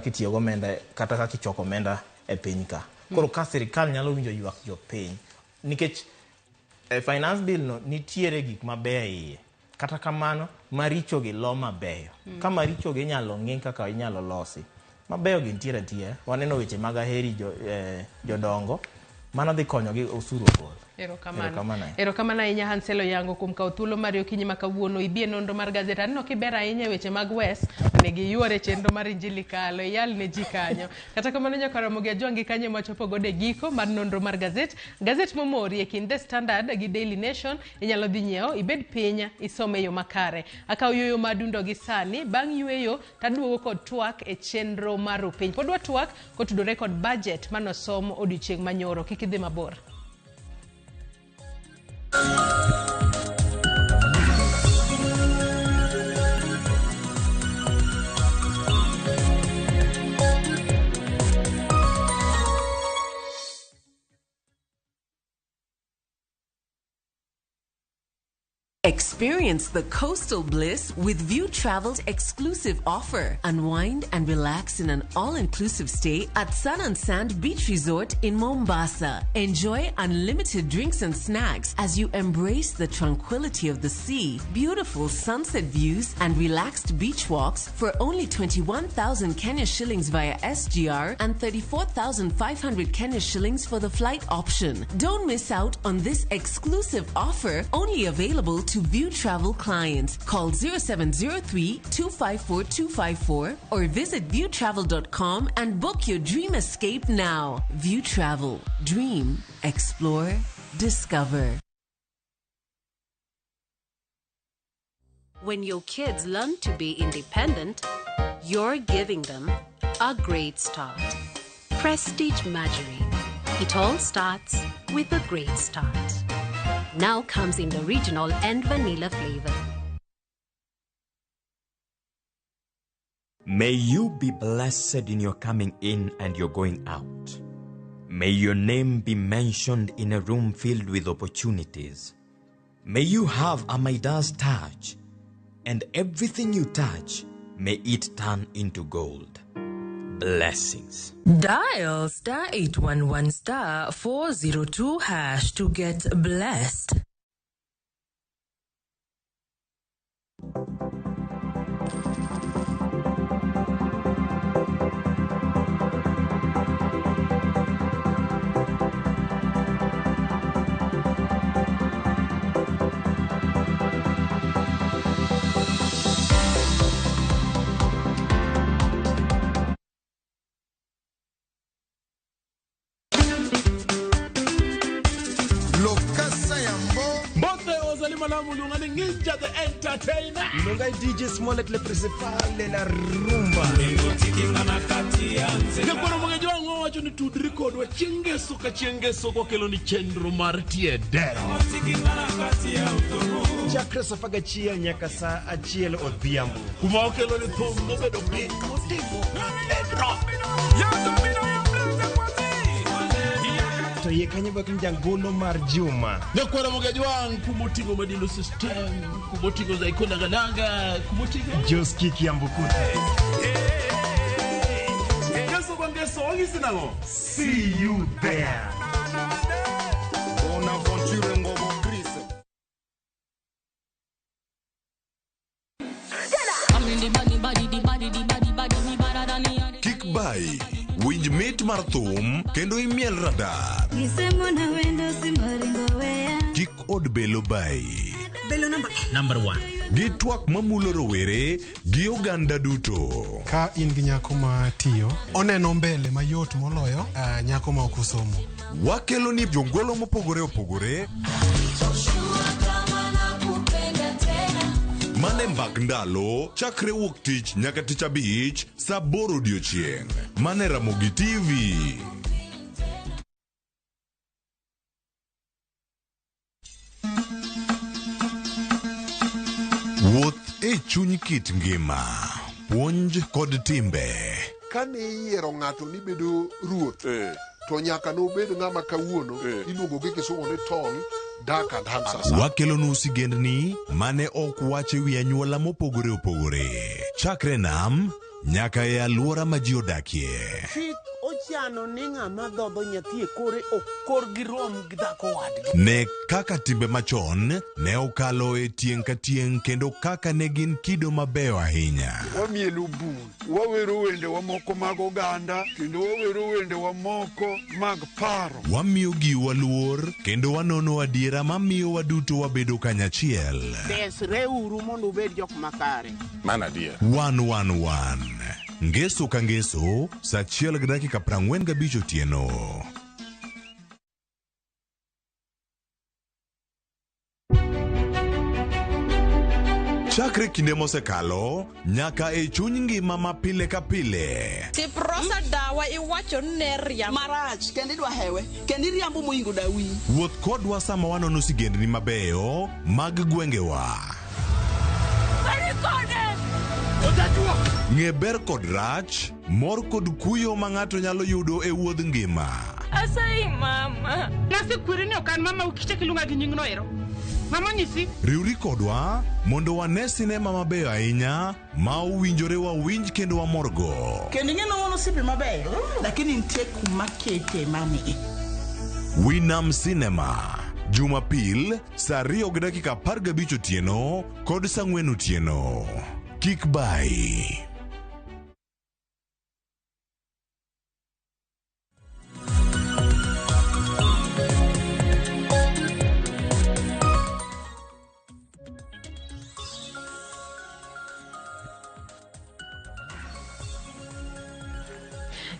itiyo gi omenda kata kaka ichoko omenda e piny ka. Koro ka sirikal nyalo winjo ywak jopiny, nikech finance bill no nitiere gik mabeyo e iye. Kata kamano, maricho gi lo mabeyo. Ka maricho gi inyalo ng'i kaka inyalo losi. Mabeyo gi nitiere atiya. Waneno weche mag aheri jodongo. Mano dhi konyogi osuru ogol. Erokamano. Erokamano ahinya Hansel Oyango kuom kawo thuolo mari okinyi ma kawuono ibi e nonro mar gazet. Aneno kiber ahinya e weche mag Wes, onego iyuor e chenro mar Injili Kalo, iyal ne ji kanyo. Kata kamano nyaka Ramogi Ajwang' gi kanyo ema wachopo godo e giko mar nonro mar gazet. Gazet momori e kind The Standard gi Daily Nation inyalo dhi nyiewo, ibed piny isome e yo makare. Akawo yueyo madundo gi sani, bang' yueyo taduogo kod twak e chenro mar Rupiny. Pod watwak kotudore kod budget manosom odiochieng' manyoro. Kik idhi mabor. Experience the coastal bliss with View Travel's exclusive offer. Unwind and relax in an all-inclusive stay at Sun and Sand Beach Resort in Mombasa. Enjoy unlimited drinks and snacks as you embrace the tranquility of the sea, beautiful sunset views, and relaxed beach walks for only 21,000 Kenya shillings via SGR and 34,500 Kenya shillings for the flight option. Don't miss out on this exclusive offer, only available to View Travel clients. Call 0703 254 254 or visit viewtravel.com and book your dream escape now. View Travel. Dream, explore, discover. When your kids learn to be independent, you're giving them a great start. Prestige Margarine. It all starts with a great start. Now comes in the original and vanilla flavor. May you be blessed in your coming in and your going out. May your name be mentioned in a room filled with opportunities. May you have a Midas touch, and everything you touch, may it turn into gold. Blessings. Dial star 811 star 402 hash to get blessed. Lokasa ya. Halima Malamu luonga ni Nginja the Entertainer. Luonga DJ Smollett le principal de la rumba. Nyakwaro Mogeji wang' wawacho ni tudri kodwa chieng' ngeso ka chieng' ngeso kwakelo ni chenro mar tie dero. Chakre saa 11 nyaka saa 1 odhiambo. Kuma wakelo ni thum mobedo piny motimo pedro. To iye kanyo bak ni jangolo mar juma. Nyakwaro Mogeji wang' kumoting'o Madilu System, kumoting'o Zaiko Nangananga, kumoting'o Joski Kiambukuta. Ngeso kwa ngeso wang'isi nang'o? See you there. Bonaventure Ngobo Chris. Kik bai, winj mit mar thum kendo imiel radar. Kik od belo bai. Belo namba Number 1. Gi twak mamulo rowere gi oganda duto. Ka in gi nyako ma tiyo, oneno mbele mayot moloyo nyako ma ok osomo. Wakelo ni jongolo mopogore opogore mane mbak ndalo chakre wuok tich nyaka tich abich saa 8 odiochieng'. Mane Ramogi TV. Wuoth e chuny kit ngima, puonj kod timbe. Kane iyiero ng'ato ni bedo ruoth, to nyaka nobed ng'ama kawuono iluongo gi kisungu ni tall, dark and handsome. Wakelonu sigendni mane ok wach e wi anyuola mopogore opogore. Chakre nam nyaka e alwora ma ji odakie. Chik ochano ni ng'ama dhodho nyathi e kore ok korgi rom gi dhako wadgi. Ne kaka timbe machon ne okalo e tieng' ka tieng' kendo kaka ne gin kido mabeyo ahinya. Wamielo bul, wawero wendewa moko mag oganda, kendo wawero wendewa moko mag paro. Wamiyo giwa luor kendo wanono adiera mamiyo waduto wabedo kanyachiel. Desreuru mondo ubed jok makare. Mano adier. 111 Ngeso ka ngeso, saa 1:45 otieno. Chakre kinde mosekalo nyaka e chuny ngima ma pile ka pile. Siprosa dawa iwacho ni ne riambo. Marach, kendo idwa hewe, kendo iriambo moingo dawi. Wuoth kodwa sama wanono sigendni mabeyo mag gwengewa. Ng'e ber kod rach, mor kod kuyo ma ng'ato nyalo yudo e wuodh ngima. Asayi mama. Nasekweri ni ok an mama ukichak iluonga gi nyingno ero. Mama nyisi. Riwri kodwa mondo wane sinema mabeyo ahinya ma owinjore wawinj kendo wamorgo. Kendo ing'e ni wan osiepe mabeyo, lakini nitie kuma kete mami. Winam Cinema, Jumapil saa 2:15 otieno kod saa 4 otieno. Kik bai.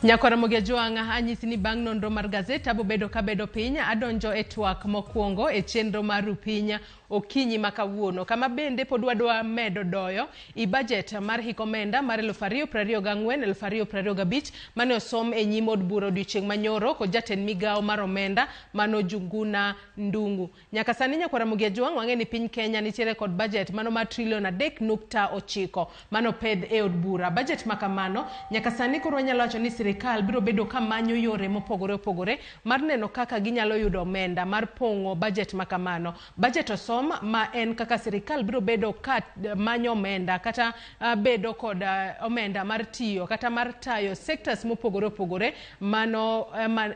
Nyakwara Ramogi Ajwang' anyisi ni bang' nonro mar gazet abobedo kabedo piny adonjo e twak mokwongo e chenro mar Rupiny okinyi ma kawuono, kama bende pod wadwa medo doyo i budget mar hik omenda mar 2024-2025 mane osom e nyim od bura odiochieng' manyoro kod jatend migawo mar omenda mano Njuguna Ndung'u. Nyaka sani Nyakwara Ramogi Ajwang' wang'e ni piny Kenya nitiere kod budget mano mar trilion 3.9 mano pedh e od bura. Budget ma kamano nyaka sani koro wanyalo wacho ni sirikal biro bedo ka manyo yore mopogore opogore mar neno kaka ginyalo yudo omenda mar pong'o budget ma kamano. Budget osom ma en kaka sirikal biro bedo ka manyo omenda kata bedo kod omenda mar tiyo kata mar tayo sectors mopogore opogore mano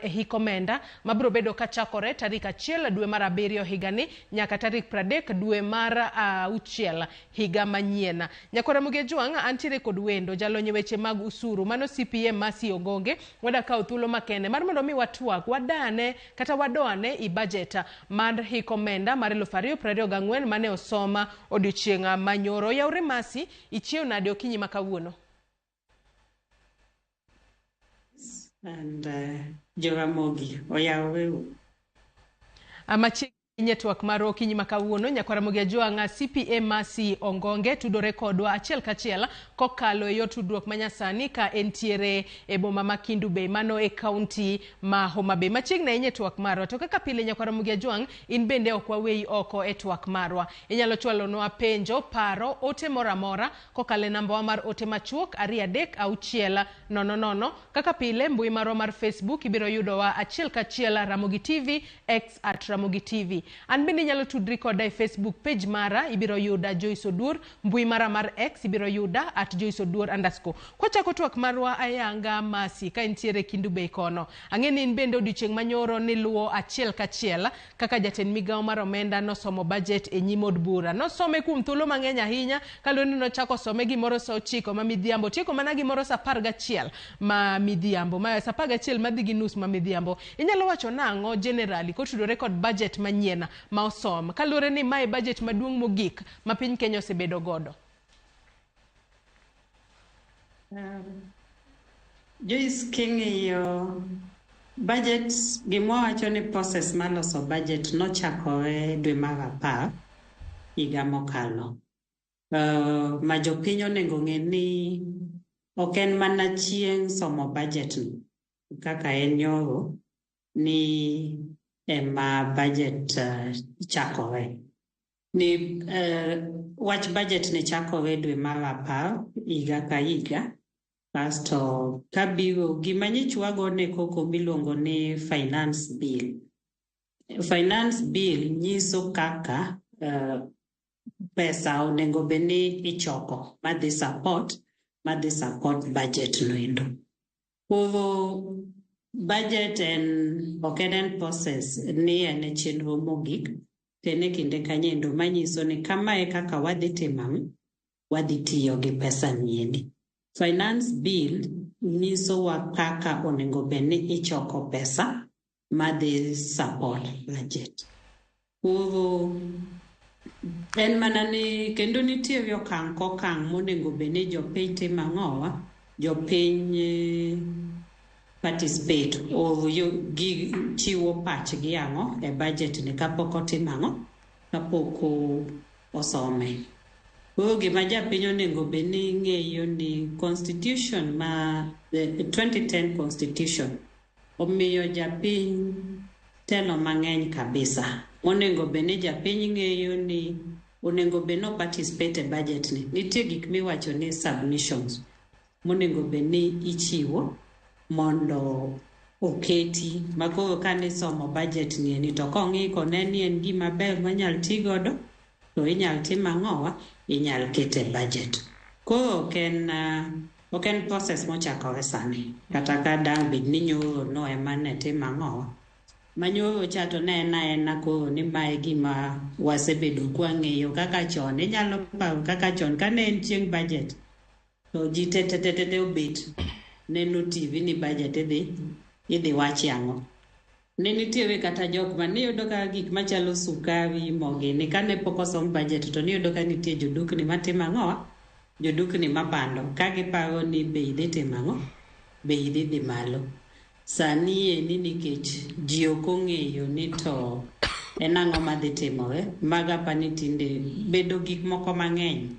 hik omenda mabiro bedo ka chakore tarik 1 dwe mar 7 higani nyaka tarik 30 dwe mar 6 higa manyien. Nyakwara Ramogi Ajwang' antiere kod wendo jalony e weche mag usuru mano CPM Mercy Ogonge wada kawo thuolo makende mar mondo mi watwak wadane kata wadoane i budget mar hik omenda mar 2024 mane osoma odiochieng' manyoro. Yaure Mercy, ichiew nade okinyi ma kawuono? And Joramogi oyawe. Nye twak mar okinyi ma kawuono nyakwara Ramogi Ajwang' CPA Mercy Ongonge tudore kodwa achiel kachiel kokalo e yor tudruok manyasani ka entiere e boma ma Kendu Bay mano e kaunti ma Homa Bay. Machiegni ahinya e twak marwa to kaka pile nyakwara Ramogi Ajwang' in bende ok waweyi oko e twak marwa. Inyalo chwalonwa penjo, paro, ote moro amora kokalo e nambawa mar ote machuok 236 00. Kaka pile mbui marwa mar Facebook ibiro yudowa achiel kachiel Ramogi TV, X at Ramogi TV. An bende inyalo tudri koda e Facebook page mara ibiro yuda Joyce Oduor, mbui mara mar X ibiro yuda at Joyce Oduor underscore. Kwachako twak marwa ayanga Mercy ka intiere Kendu Bay kono. Ang'e ni in bende odiochieng' manyoro niluwo achiel kachiel kaka jatend migawo mar omenda nosomo budget e nyim od bura. Nosome kuom thuolo mang'eny ahinya kaluwore ni nochako some gimoro sa 9 ma midhiambo, tieko mana gimoro sa 11 ma midhiambo, ma sa 11 madhi gi nus ma midhiambo. Inyalo wacho nang'o generally kotudore kod budget manyien ma osom kaluwore ni mae budget maduong' mogik ma piny Kenya osebedo godo? Joyce, king'iyo budget, gima wacho ni process mar loso budget nochakore dwe mar 10 higa mokalo. Ma jopiny onego ng'e ni ok en mana chieng' somo budget no kaka en nyoro ni ema budget chakore. Ni wach budget ni chakore dwe mar 10 higa ka higa. Kasto kabiro gima nyocha wagone koko miluongo ni finance bill. Finance bill nyiso kaka pesa onego bed ni ichoko madhi support budget no endo. Koro budget en ok en process ni en e chenro mogik to en e kinde kanyo endo manyiso ni kamae kaka wadhi timo ang'o, wadhi tiyo gi pesa ni endi. Finance bill nyisowa kaka onego bed ni ichoko pesa madhi support budget. Koro en mana ni kendo nitiere okang' kokang' monego bed ni jopiny timo ang'owa, jopiny participate or gi chiwo pachgi ang'o e budget ni kapok otimo ang'o, kapok osome. Koro gima japiny onego bed ni ng'eyo ni constitution ma the 2010 constitution omiyo japiny telo mang'eny kabisa. Monego bed ni japiny ng'eyo ni onego bed ni o participate e budget ni. Nitie gik miwacho ni submissions monego bed ni ichiwo mondo oketi makoro kanisomo budget ni eni to kong'i kone ni en gima ber manyal ti godo to inyal tim ang'owa, inyal ket e budget. Koro ok en process mochakore sani kata ka dang' bed ni nyoro no ema ne tim ang'owa. Manyoro cha to ne en aena koro ni mae gima wasebedo kwang'eyo kaka chon. Inyalo paro kaka chon kane en chieng' budget to ji te te te te obet neno TV ni budget idhi wachi ang'o. Ne nitiere kata jok ma niyudo ka gik machalo sukari, mo gini kane pok osom budget to niyudo ka nitie jodukni matimo ang'owa, jodukni mapando ka giparo ni bei dhi timo ang'o, bei dhi dhi malo. Sani eni nikech ji ok ong'eyo ni to en ang'o madhi timore, mago apani tinde bedo gik moko mang'eny.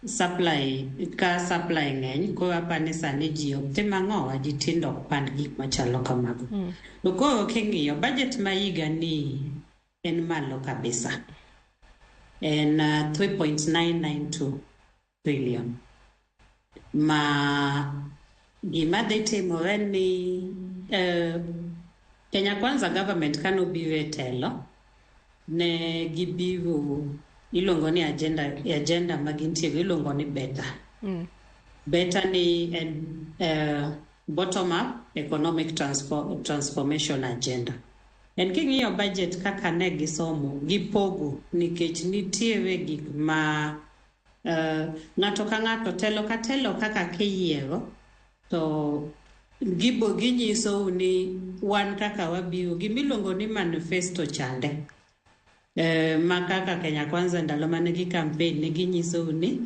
Supply ka supply ng'eny koro apani sani ji ok tim ang'owa, ji tinde ok pand gik machalo kamago. To koro king'iyo budget ma higa ni en malo kabisa. En 3.992 trillion. Ma gima dhi timore ni Kenya Kwanza government kanobiro e telo ne gibiro iluongo ni agenda ma gintie iluongo ni better. Better ni en bottom up economic transformation agenda. En king'iyo budget kaka ne gisomo, gipogo nikech nitiere gik ma ng'ato ka ng'ato telo ka telo kaka kiyiero to gibo ginyisou ni wan kaka wabiro gimiluongo ni manifesto chande. Ma kaka Kenya Kwanza ndalo mane gi campaign ne ginyisou ni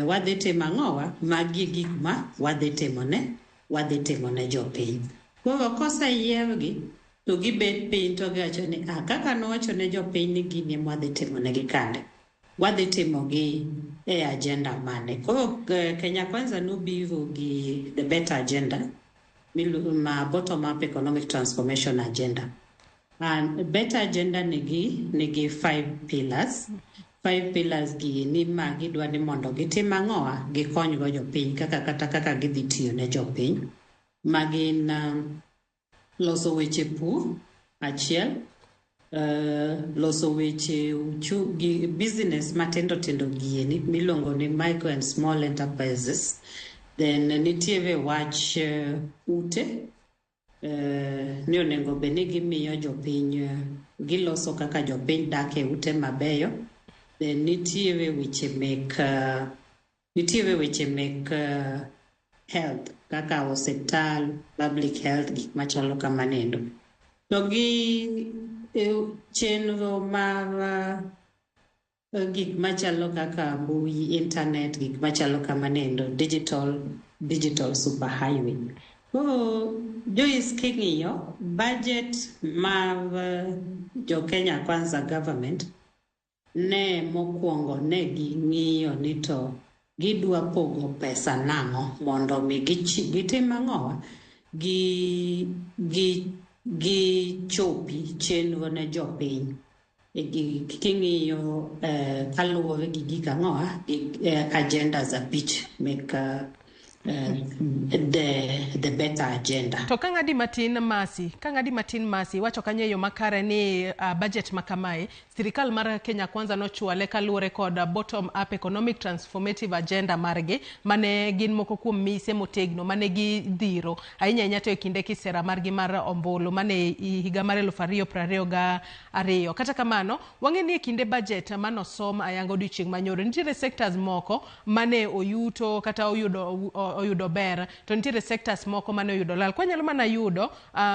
wadhi timo ang'owa, magi e gik ma wadhi timone jopiny. Koro koseyiergi To gibet piny to giwacho ni ah, kaka nowacho ne jopiny ni gini ema wadhi timo negi kande. Wadhi timo gi e agenda mane. Koro Kenya Kwanza nobiro gi the better agenda ma bottom up economic transformation agenda. And better agenda nigi five pillars. Five pillars gi ni ma gidwa ni mondo gitim ang'owa gikonygo jopiny kaka kata kaka gidhi tiyo ne jopiny ma gin loso weche pur achiel, loso weche gi business matindo tindo gieni miluongo ni micro and small enterprises. Then nitiere wach ute ni onego bed ni gimiyo jopiny giloso kaka jopiny dak e ute mabeyo. Then nitiere weche mek health kaka osiptal, public health, gik machalo kamanendo. To gi chenro mar gik machalo kaka mbui, internet, gik machalo kamanendo, digital superhighway. Koro Joyce, king'iyo budget mar jo Kenya Kwanza government ne mokwongo ne ging'iyo ni to gidwa pogo pesa nang'o mondo mi gitim ang'owa gichopi chenro ne jopiny. King'iyo kaluwore gi gik ang'owa gi agendas abich mek the better agenda. To ka ng'adi matin Masi, wacho kanyo e yo makare ni budget makamae sirikal mar Kenya Kwanza nochwale kaluwore kod bottom up economic transformative agenda margi mane gin moko kuom mise motegno mane gidhiro ahinya ahinya to e kinde kisera margi mar ombulu mane higa mar 2022. Kata kamano wang'e ni e kinde budget manosom ayanga odiochieng' manyoro nitiere sectors moko mane oyuto kata oyudo ber to nitiere sectors moko mane oyudo lal. Kwanyalo mana yudo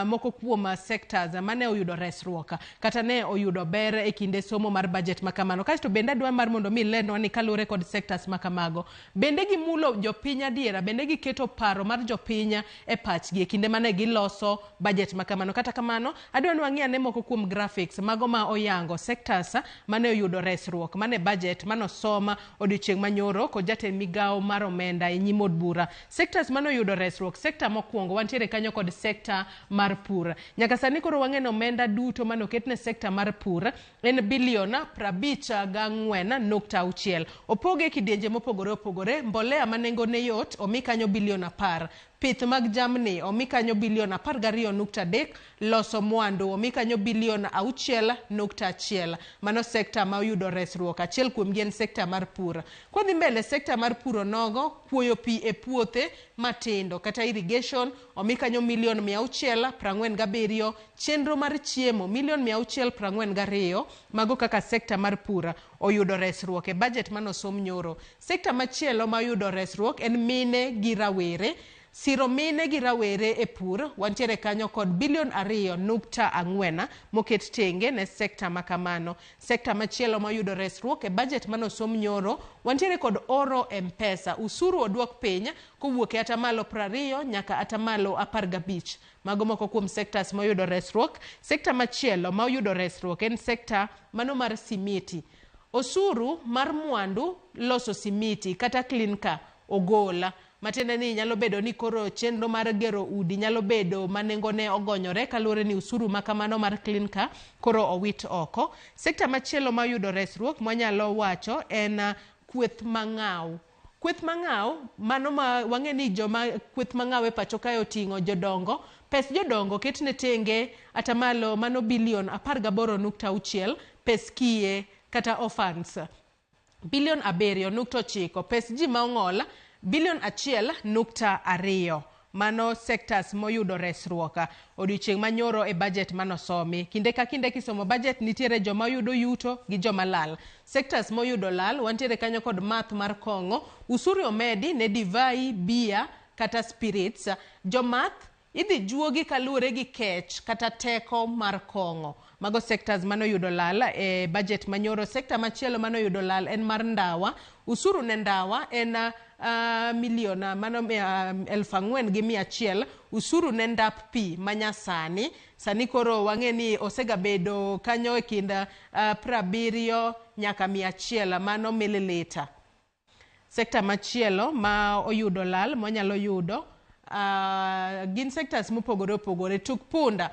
moko kuom sectors mane oyudo resruok kata ne oyudo ber e kinde somo mar budget makamano. Kasto bende adwa mar mondo mi lernwa ni kaluwore kod sectors makamago bende gimulo jopiny adiera, bende giketo paro mar jopiny e pachgi e kinde mane giloso budget makamano. Kata kamano adwa ni wang'i ane moko kuom graphics mago ma oyango sectors mane oyudo resruok mane budget manosoma odiochieng' manyoro kod jatend migawo mar omenda e nyim od bura. Sectors mane oyudo resruok, sector mokwongo wantiere kanyo kod sector mar pur. Nyaka sani koro wang'e ni omenda duto mane oket ne sector mar pur en bilion 54.6. Opoge e kidienje mopogore opogore. Mbolea ma nengone yot omi kanyo bilion 10. Pith mag jamni omi kanyo bilion 12.3. Loso mwandu omi kanyo bilion 6.1. Mano sekta ma oyudo resruok. Achiel kuomgi en sekta mar pur. Kwadhi mbele, sekta mar pur onogo kuoyo pi e puothe matindo kata irrigation omi kanyo milion 647. Chenro mar chiemo milion 642. Mago kaka sekta mar pur oyudo resruok e budget manosom nyoro. Sekta machielo ma oyudo resruok en mine gi rawere. Siro mine gi rawere e pur wantiere kanyo kod bilion 2.4 moket tenge ne sekta makamano. Sekta machielo mayudo resruok e budget manosom nyoro wantiere kod oro M-Pesa. Usuru oduok piny kowuok e atamalo 20 nyaka atamalo 15. Mago moko kuom sectors moyudo resruok. Sekta machielo ma oyudo resruok en sekta mano mar simiti. Osuru mar mwandu loso simiti kata klinka ogola. Matiende ni nyalo bedo ni koro chenro mar gero udi nyalo bedo ma nengone ogonyore kaluwore ni usuru makamano mar klinka koro owit oko. Sekta machielo mayudo resruok mwanyalo wacho en kweth mang'aw. Kweth mang'aw, mano ma wang'e ni joma kweth mang'aw e pacho kae oting'o jodongo. Pes jodongo ketne tenge atamalo mano bilion 18.6, pes kiye kata orphans bilion 7.9, pes ji ma ong'ol bilion 1.2. Mano sectors moyudo resruok odiochieng' manyoro e budget manosomi. Kinde ka kinde kisomo budget nitiere joma yudo yuto gi joma lal. Sectors moyudo lal wantiere kanyo kod math mar kong'o, usuru omedi ne divai, bia kata spirits. Jomath idhi juogi kaluwore gi kech kata teko mar kong'o. Mago sectors manoyudo lal e budget manyoro. Sector machielo manoyudo lal en mar ndawa. Usuru ne ndawa en milion mano 4,100. Usuru ne ndap pi manyasani sani koro wang'e ni osegabedo kanyo e kind 70 nyaka 100 mano mililita. Sekta machielo ma oyudo lal mwanyalo yudo gin sectors mopogore opogore. Tuk punda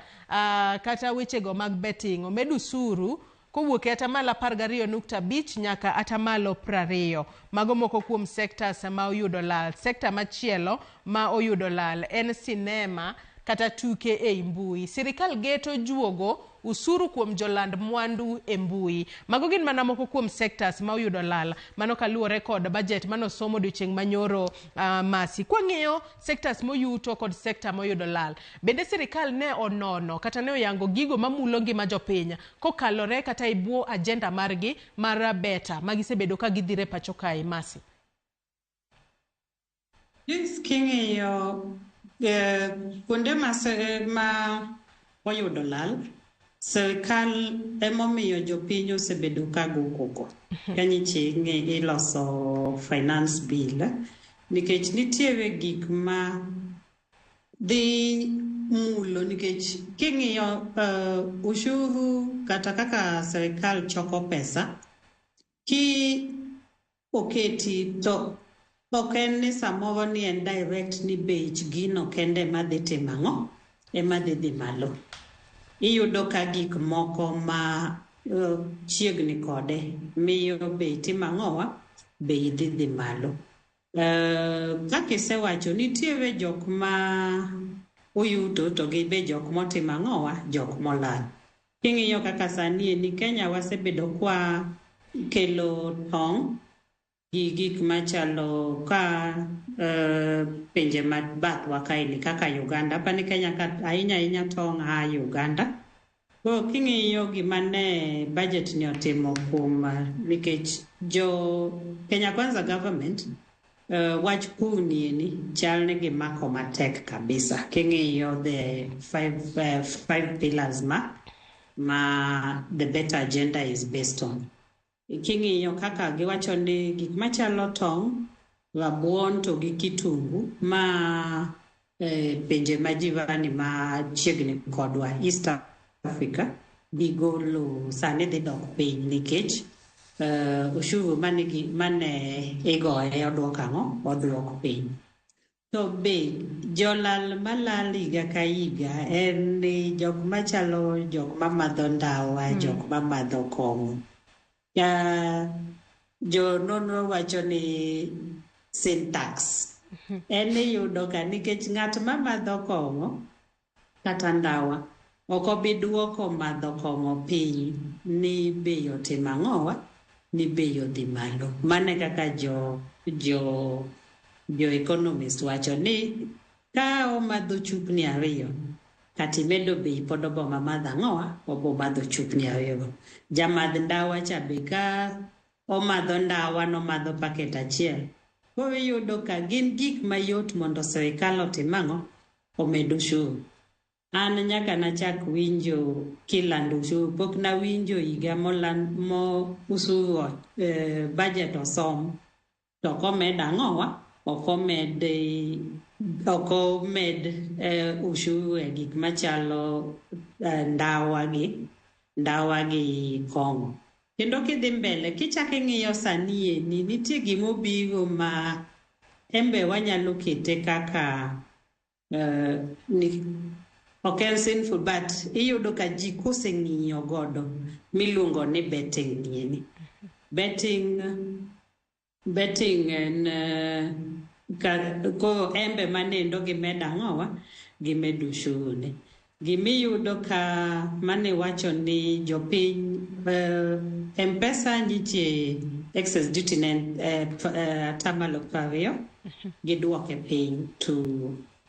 kata wechego mag betting omed usuru kowuok e atamalo 12.5 nyaka atamalo 20. Mago moko kuom sectors ma oyudo lal. Sekta machielo ma oyudo lal en sinema kata tuke ei mbui. Sirikal geto juogo usuru kuom joland mwandu e mbui. Mago gin mana moko kuom sectors ma oyudo lal. Mano kaluwore kod budget manosom odiochieng' manyoro Masi. Kwang'iyo sectors moyuto kod sector moyudo lal. Bende sirikal ne onono kata ne oyango gigo mamulo ngima jopiny kokalore kata e bwo agenda margi mar beta magisebedo ka gidhire pacho kae Masi. Yes, king'iyo kuonde ma oyudo lal, sirikal emomiyo jopiny osebedo ka go koko. Kanyiche iloso finance bill, nikech nitiere gik ma dhi mulo nikech king'iyo ushuru kata kaka sirikal choko pesa, ki oketi to ok en ni samoro ni en direct ni bech gino kende ema dhi timo ang'o, ema dhi dhi malo. Iyudo ka gik moko ma chiegni kode miyo bei timo ang'owa, bei dhi dhi malo. Kaka isewacho, nitiere jok ma oyuto to gi be jok motimo ang'owa, jok molal. King'iyo kaka sani ni Kenya wasebedo kwa kelo tong' gi gik machalo ka pinje ma bathwa kaeni kaka Uganda. Apani Kenya ka ahinya ahinya tong' a Uganda. Koro king'iyo gima ne budget ni otimo kuom nikech jo Kenya Kwanza government wach pur ni eni chal ni gimako matek kabisa. King'iyo the five pillars ma the better agenda is based on. King'iyo kaka giwacho ni gik machalo tong', rabuon to gi kitungu ma pinje ma jirani ma chiegni kodwa East Africa gigolo sani dhi dok piny nikech ushuru mane igoye oduok ang'o, oduok piny. To be jolal malal higa ka higa en ni jok machalo jok mamadho ndawa, jok mamadho kong'o. Jo nonro wacho ni sin tax. En iyudo ka nikech ng'at mamadho kong'o kata ndawa ok obi duoko madho kong'o piny ni bei otimo ang'owa, ni bei odhi malo. Mano e kaka jo economist wacho ni ka omadho chupni 2 kata imedo bei pod obo mamadho ang'owa, obo madho chupni 2 go. Jamadh ndawa cha be ka omadho ndawa nomadho paket 1. Koro iyudo ka gin gik mayot mondo sirikal otim ang'o, omed ushuru. An nyaka nachak winjo kilando ushuru, pok nawinjo higa mo ushuru budget osom to ok omed ang'owa, ok omed ushuru e gik machalo ndawa gi kong'o. Kendo kidhi mbele, kichako ing'iyo sani eni, nitie gimobiro ma embe wanyalo kete kaka ok en sinful, but iyudo ka ji koseng'iyo godo miluongo ni betting ni eni. Betting en koro embe manendo gimed ang'owa, gimed ushuru ne. Gimiyudo ka mane wacho ni jopiny M-Pesa nitie excess duty ne atamalo 20 giduoke piny to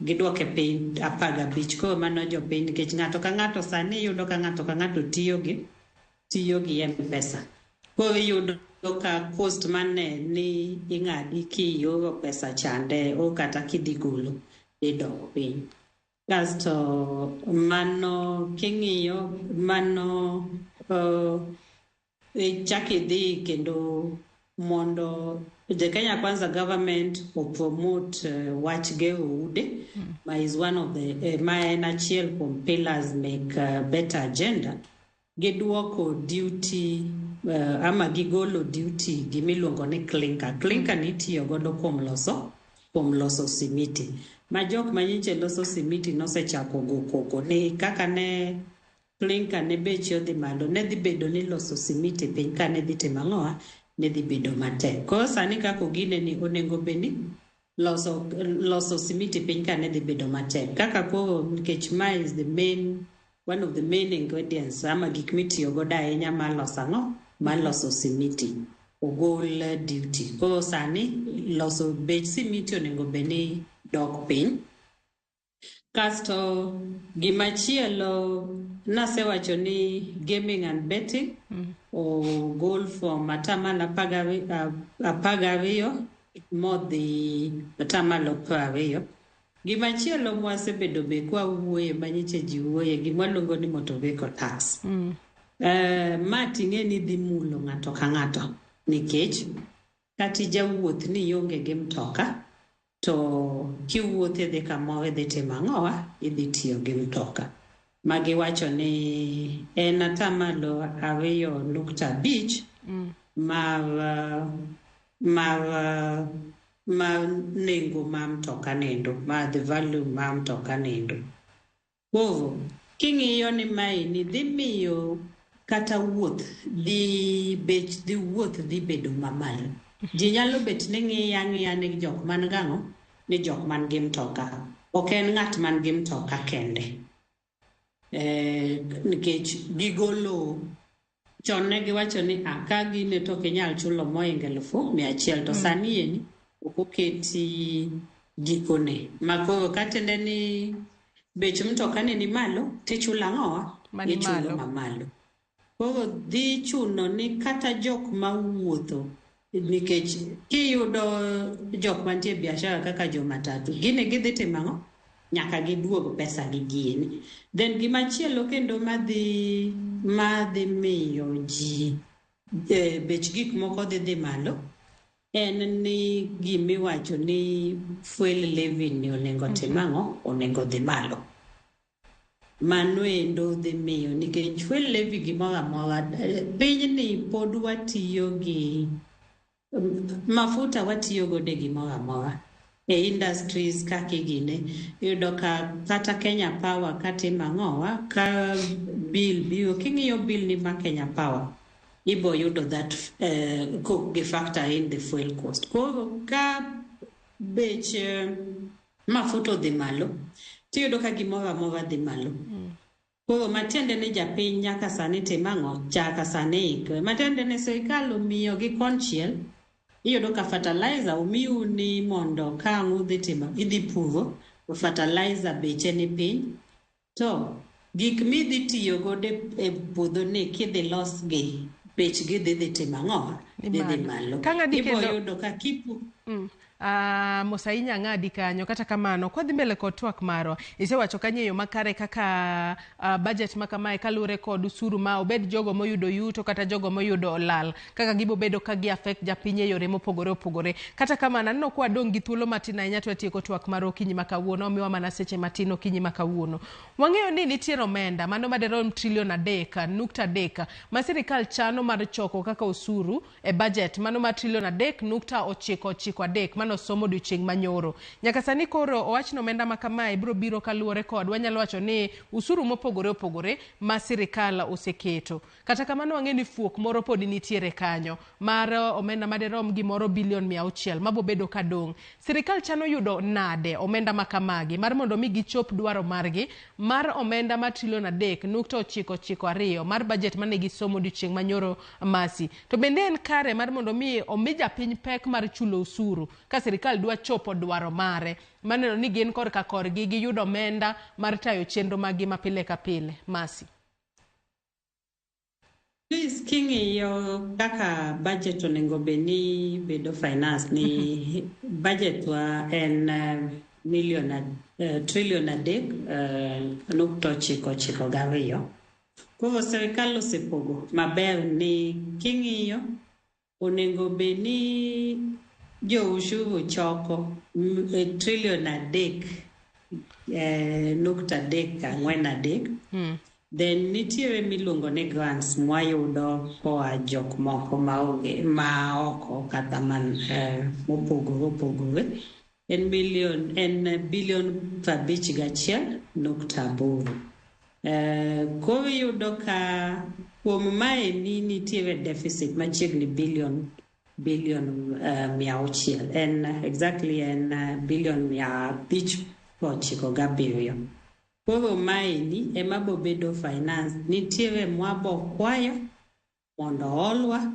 giduoke piny 15. Koro mano jopiny nikech ng'ato ka ng'ato sani iyudo ka ng'ato ka ng'ato tiyo gi M-Pesa. Koro iyudo ka cost mane ni ing'adi kioro pesa chande o kata kidhi golo idok piny. Kasto mano king'iyo mano ichak idhi kendo mondo the Kenya Kwanza government opromote wach gero ude ma is one of the ma en achiel kuom pillars mek better agenda. Giduoko duty ama gigolo duty gimiluongo ni clinker. Clinker ni itiyo godo kuom loso simiti. Ma jok manyiche loso simiti nosechako go koko ni kaka ne clinker ne beche odhi malo, ne dhi bedo ni loso simiti piny ka ne dhi timo ang'owa, ne dhi bedo matek. Koro sani kaka ogine ni onego bed ni loso simiti piny ka ne dhi bedo matek. Kaka koro nikech ma is the main one of the main ingredients ama gik mitiyo godo ahinya mar loso ang'o? Mar loso simiti. Ogol duty. Koro sani loso bech simiti onego bed ni dok piny. Kasto gimachielo nasewacho ni gaming and betting ogol from atamalo 12 modhi 20%. Gimachielo mwasebedo be kwawuoye manyiche ji wuoye gimwaluongo ni motor vehicle tax. Ma ting'e ni dhi mulo ng'ato ka ng'ato nikech kata ijawuoth ni ionge gi mtoka to kiwuotho idhi kamoro idhi timo ang'owa, idhi tiyo gi mtoka. Magiwacho ni en 2.5% mar nengo mar mtoka nendo, mar the value mar mtoka nendo. Koro king'iyo ni maeni dhi miyo kata wuoth dhi bech dhi wuoth dhi bedo mamalo. Ji nyalo bet ni ng'iyo ang'iya ni jok man gang'o, ni jok man gi mtoka. Ok en ng'at man gi mtoka kende. Nikech gigolo chon ne giwacho ni a ka gine to ok inyal chulo mohingo 100,000 to sani eni ok oketi gikone. Ma koro katiende ni bech mtoka ne ni malo tichulo ang'owa? Mani Ichulo malo. Mamalo. Koro dhi chuno ni kata jok mawuotho nikech kiyudo jok mantie e biashara kaka jo matatu gini gidhi timo ang'o? Nyaka giduog pesa gi gieni. Then gimachielo kendo madhi miyo ji bech gik moko dhi malo en ni gimiwacho ni fuel levy ni onego tim ang'o? Onego dhi malo. Mano endo dhi miyo nikech fuel levy gimoro amora pinyni pod watiyo gi mafuta, watiyo godo e gimoro amora e industries kaka igine. Iyudo ka kata Kenya Power katimo ang'owa, ka bill biro, king'iyo bill ni ma Kenya Power ibo yudo that gi factor in the fuel cost. Koro ka bech mafuta odhi malo tiyudo ka gimoro amora dhi malo. Koro matiende ni japiny nyaka sani tim ang'o? Chaka sani ikre. Matiende ni sirikal omiyogi konchiel, iyudo ka fertilizer omiu ni mondo ka ang' udhi timo idhi puro to fertilizer beche ni piny, to gik midhi tiyo godo e puodho ni kidhi losgi bechgi dhi timo ang'o? Ni Dhi dhi malo. malo. Ka ng'adi Ibo kendo yudo ka kipu Mos ahinya ng'adi kanyo. Kata kamano kwadhi mbele kod twak marwa, isewacho kanyo e yo makare kaka budget ma kamae kaluwore kod usuru ma obed jogo moyudo yuto kata jogo moyudo lal kaka gibobedo ka gi affect japiny e yore mopogore opogore. Kata kamano aneno ka wadong' gi thuolo matin ahinya to watieko twak mar okinyi ma kawuono, omiwa mana seche matin okinyi ma kawuono. Wang'eyo ni nitiere omenda mano maderom trilion 3.3 ma sirikal chano mar choko kaka osuru e budget mano mar trilion 3.993 manosom odiochieng' manyoro. Nyaka sani koro owach ni omenda ma kamae biro biro kaluwore kod wanyalo wacho ni usuru mopogore opogore ma sirikal oseketo. Kata kamano wang'e ni fuok moro pod nitiere kanyo mar omenda maderom gimoro bilion 600 mabobedo kadong'. Sirikal chano yudo nade omenda ma kamagi mar mondo mi gichop dwaro margi mar omenda mar trilion 3.992 mar budget mane gisomo odiochieng' manyoro masi. To bende en kare mar mondo mi omi japiny pek mar chulo osuru ka sirikal dwa chopo dwaro mare maneno ni gin korka korgi giyudo omenda mar tayo chenro maggi ma pile ka pile. Masi. Please, king'iyo kaka budget onego bed ni bedo finance ni budget wa en million trillion 3.992. Koro sirikal osepogo maber ni king'iyo onego bed ni jo ushuru choko trillion 3.343. Then nitiere miluongo ni grants mwayudo koa jok moko maonge ma oko kata man mopogore opogore en billion en billion 51.8. Koro iyudo ka kuom maeni nitiere deficit machiegni billion 600, en exactly en billion 597. Koro maeni ema bobedo finance. Nitiere mwabo kwayo mondo olwa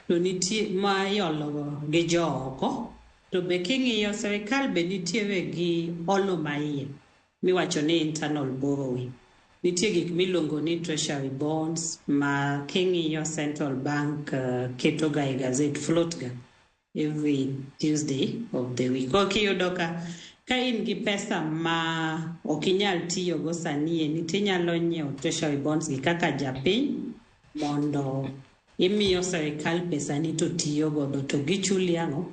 to nitie ma iolo gi jooko, to be king'iyo sirikal be nitiere gi olo maiye miwacho ni internal borrowing. Nitie gik miluongo ni treasury bonds ma king'iyo Central Bank keto ga e gazette, float ga every Tuesday of the week. Koro kiyudo ka in gi pesa ma ok inyal tiyogo sani eni, tinyalo nyiewo treasury bonds gi kaka japiny mondo imiyo sirikal pesani to tiyo godo to gichuli ang'o?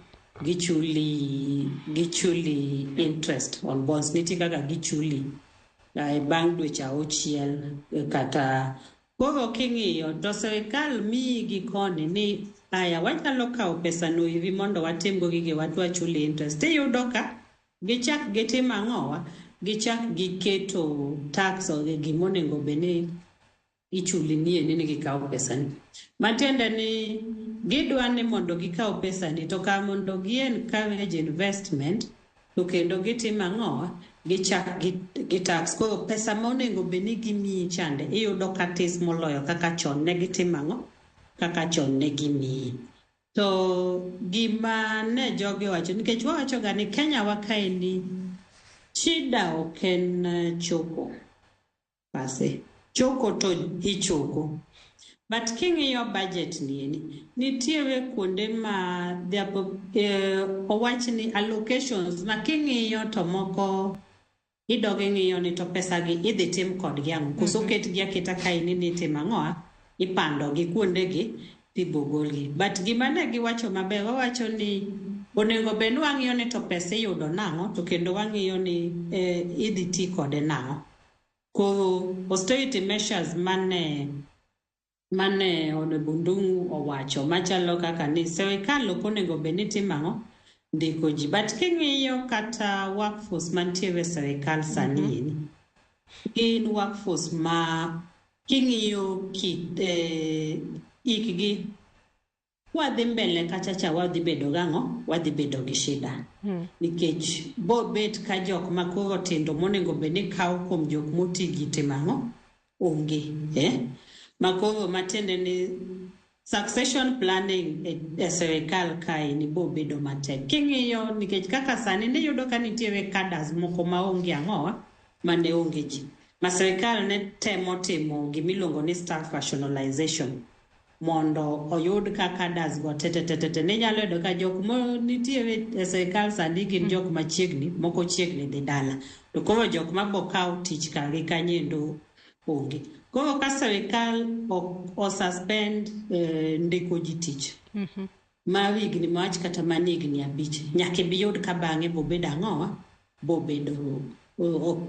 Gichuli interest on bonds. Nitie kaka gichuli bang' dweche 6 kata. Koro king'iyo to sirikal miyi gi koni ni aya wanyalo kawo pesa no iri mondo watimgo gigewa to wachuli interest. Tiyudo ka gichak gitimo ang'owa? Gichak giketo tax o gimonego bed ni ichuli nie ni gikawo pesani. Matiende ni gidwa ni mondo gikaw pesani to kar mondo gi encourage investment to kendo gitimo ang'owa? Gichak gi tax. Koro pesa ma onego bed ni gimiyi chande iyudo ka tis moloyo kaka chon ne gitimo ang'o? Kaka chon ne gimiyi. To gima ne jogi owacho, nikech wawacho ga ni Kenya wa kaendi shida ok en choko pase. Choko to ichoko. But king'iyo budget ni eni, nitiere kuonde ma owach ni allocations ma king'iyo to moko idog ing'iyo ni to pesa gi idhi tim kodgi ang'o? Koso ketgi aketa kaeni ni itimo ang'o? Ipando gi kuondegi tibogolgi. But gima ne giwacho maber, wawacho ni onego bed ni wang'iyo ni to pesa iyudo nang'o, to kendo wang'iyo ni idhi ti kode nang'o. Koro austerity measures mane Honorable Ndung'u owacho machalo kaka ni sirikal ok onego bed ni timo ang'o? Ndiko ji. But king'iyo kata workforce mantiere e sirikal sani eni, gin workforce ma king'iyo kit ikgi wadhi mbele kachacha wadhi bedo gang'o? Wadhi bedo gi shida. Nikech bo bet ka jok ma koro tindo monego bed ni kawo kuom jok moti gi timo ang'o? Onge. Makoro matiende ni succession planning e sirikal kae ni bo bedo matek. King'iyo nikech kaka sani niyudo ka nitiere cadres moko maonge ang'owa mane onge ji. Ma sirikal ne temo timo gimiluongo ni staff rationalization mondo oyud ka cadres go te. Ninyalo yudo ka jok mo nitiere e sirikal sani gin jok machiegni, moko chiegni dhi dala. To koro jok mabo kaw tich kargi kanyo onge. Koro ka sirikal o suspend ndiko ji tich mar higni mawach kata mana higni 5, nyaka ibiyud ka bang'e bobedo ang'owa? Bobedo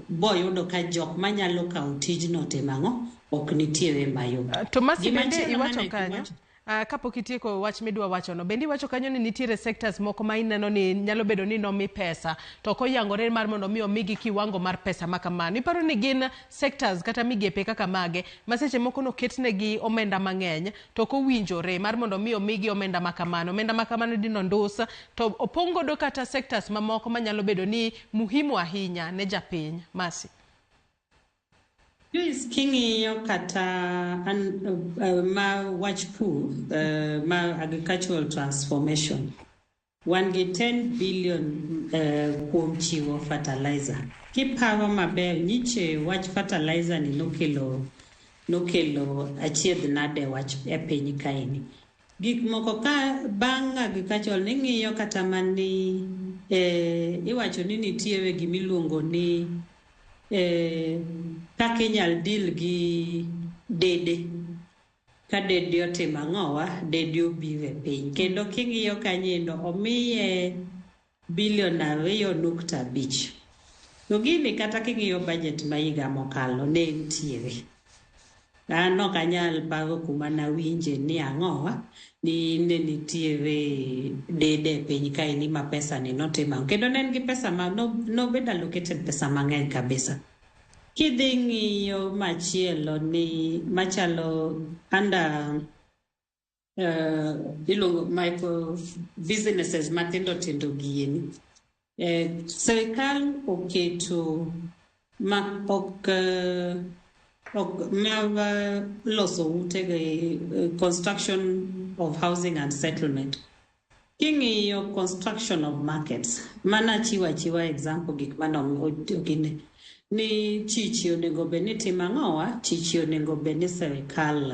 boyudo ka jok manyalo kawo tijno timo ang'o? Ok nitiere mayot. To Mercy bende iwacho kanyo, kapok itieko wach midwa wachono, bende iwacho kanyo ni nitiere sectors moko ma ineno ni nyalo bedo ni nomi pesa to ok oyangore mar mondo mi omigi kiwango mar pesa ma kamano. Iparo ni gin sectors kata migepe kaka mage ma seche moko noketnegi omenda mang'eny to ok owinjore mar mondo mi omigi omenda ma kamano. Omenda ma kamano dino ndus to opong' godo kata sectors mamoko manyalo bedo ni muhimu ahinya ne japiny. Mercy. Joyce, king'iyo kata ma wach pur, ma agricultural transformation, wan gi 10 billion kuom chiwo fertilizer. Kiparo maber, nyiche wach fertilizer ni nokelo achiedh nade wach e piny kaeni. Gik moko ka bang' agricultural ning'iyo kata mani iwacho ni nitiere gimiluongo ni kaka inyal deal gi dede ka dede otimo ang'owa, dede obiro e piny. Kendo king'iyo kanyo omiye bilion 2.5. To gini kata king'iyo budget ma higa mokalo ne nitiere. An ok anyal paro kuma nawinje ni ang'owa ni ne nitiere dede e piny kaeni ma pesa ni notimo ang'o. Kendo ne en gi pesa ma nobedo allocated pesa mang'eny kabisa. Kidhi ng'iyo machielo ni machalo under iluongo micro businesses matindo tindo gieni. Sirikal oketo ma ok mar loso ute gi construction of housing and settlement. King'iyo construction of markets, mana chiwo achiwa example gik mane ni chichi onego bed ni timo ang'owa, chichi onego bed ni sirikal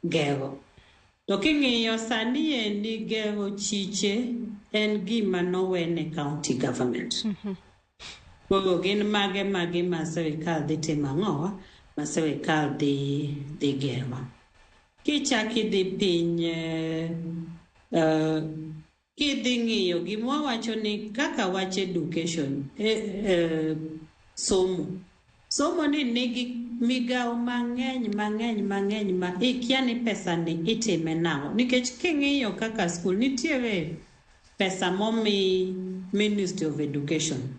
gero. To king'iyo sani endi gero chiche en gima nowene county government. Koro gin mage ma sirikal dhi timo ang'owa, ma sirikal dhi gero. Kichak idhi piny kidhi ng'iyo gima wawacho ni kaka wach education somo. Somo ni nigi migawo mang'eny ma ikia ni pesa ni itime nang'o. Nikech king'iyo kaka school nitiere pesa momi Ministry of Education.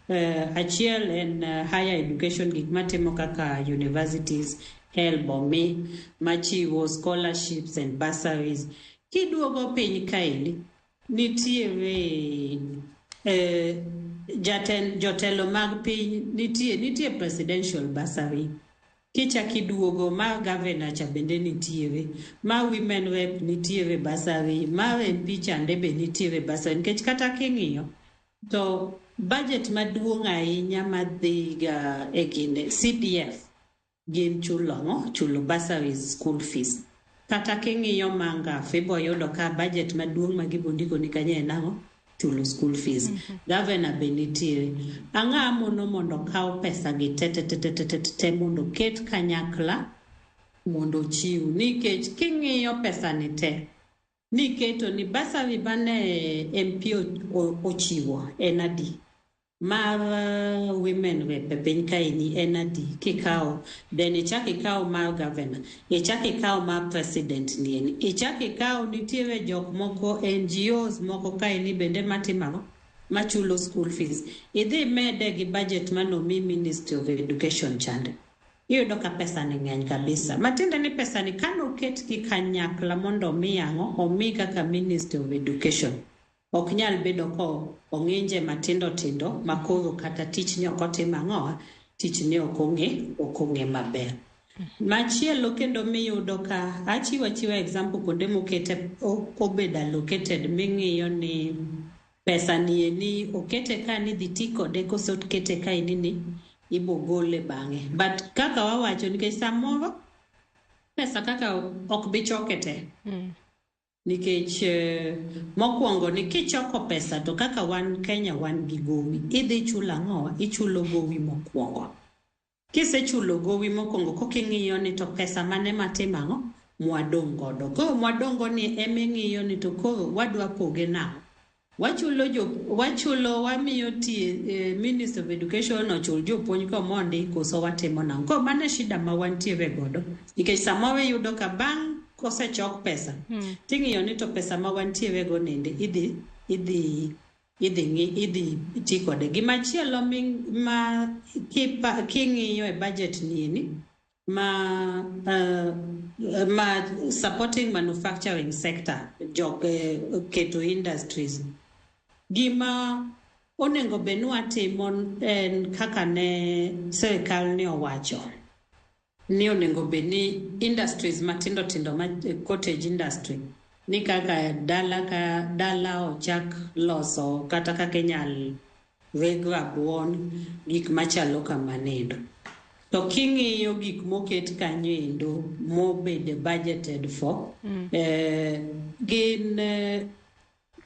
Achiel en higher education gik matimo kaka universities, HELB omi machiwo scholarships and bursaries. Kiduogo piny kaendi nitiere jotelo mag piny nitie presidential bursary. Kichak iduogo mar governor cha bende nitiere, mar women rep nitiere bursary, mar MP chande be nitiere bursary. Nikech kata king'iyo to budget maduong' ahinya madhi ga e gine CDF gin chulo chulo bursaries, school fees. Kata king'iyo manga ibo yudo ka budget maduong' ma gibondiko ni kanyo en ang'o, chulo school fees. Governor be nitiere. Ang'a mono mondo kaw pesa gi te mondo ket kanyakla mondo chiw, nikech king'iyo pesa ni te niketo ni bursary mane MP ochiwo en adi, mar women rep e piny kaeni en adi kikawo, then ichak ikawo mar governor, ichak ikawo mar president ni ichak ikawo nitiere jok moko NGOs moko kaeni bende matimo ang'o, machulo school fees. Idhi mede gi budget manomi Ministry of Education chande, iyudo ka pesa ni ng'eny kabisa. Matiende ni pesa ni kanoket gi kanyakla mondo omi ang'o, omi kaka Ministry of Education ok nyal bedo ko ong'inje matindo tindo makoro kata tich ni ok otim ang'o, tich ni ok ong'e maber. Machielo kendo miyudo ka achiwo achiwa example kuonde mokete obedo allocated ming'iyo ni pesa ni eni okete ka ni dhi ti kode koso okete ka ni ibo gole bang'e. But kaka wawacho nikech samoro pesa kaka ok bi choke te. Nikech mokwongo ni kichoko pesa to kaka wan Kenya wan gi gowi, idhi chulo ang'o, ichulo gowi mokwongo. Kisechulo gowi mokwongo koking'iyo ni to pesa mane matimo ang'o mwadong' godo. Koro mwadong' go ni eming'iyo ni to koro wadwa poge nang'o. Wachulo wamiyo Ministry of Education ochul jopuonj komondi koso watimo nang'o. Koro mano e shida ma wantiere godo. Nikech samoro iyudo ka bang' kosechok pesa ting'iyo ni to pesa ma wantiere go nende idhi ti kode. Gimachielo ma king'iyo e budget ni ma supporting manufacturing sector, jok keto industries. Gima onego bed ni watimo en kaka ne sirikal ne owacho ni onego bed ni industries matindo tindo ma cottage industry ni kaka dala ka dala ochak loso kata kaka inyal reg rabuon gik machalo kamanendo. To king'iyo gik moket kanyo endo mobedo budgeted for gin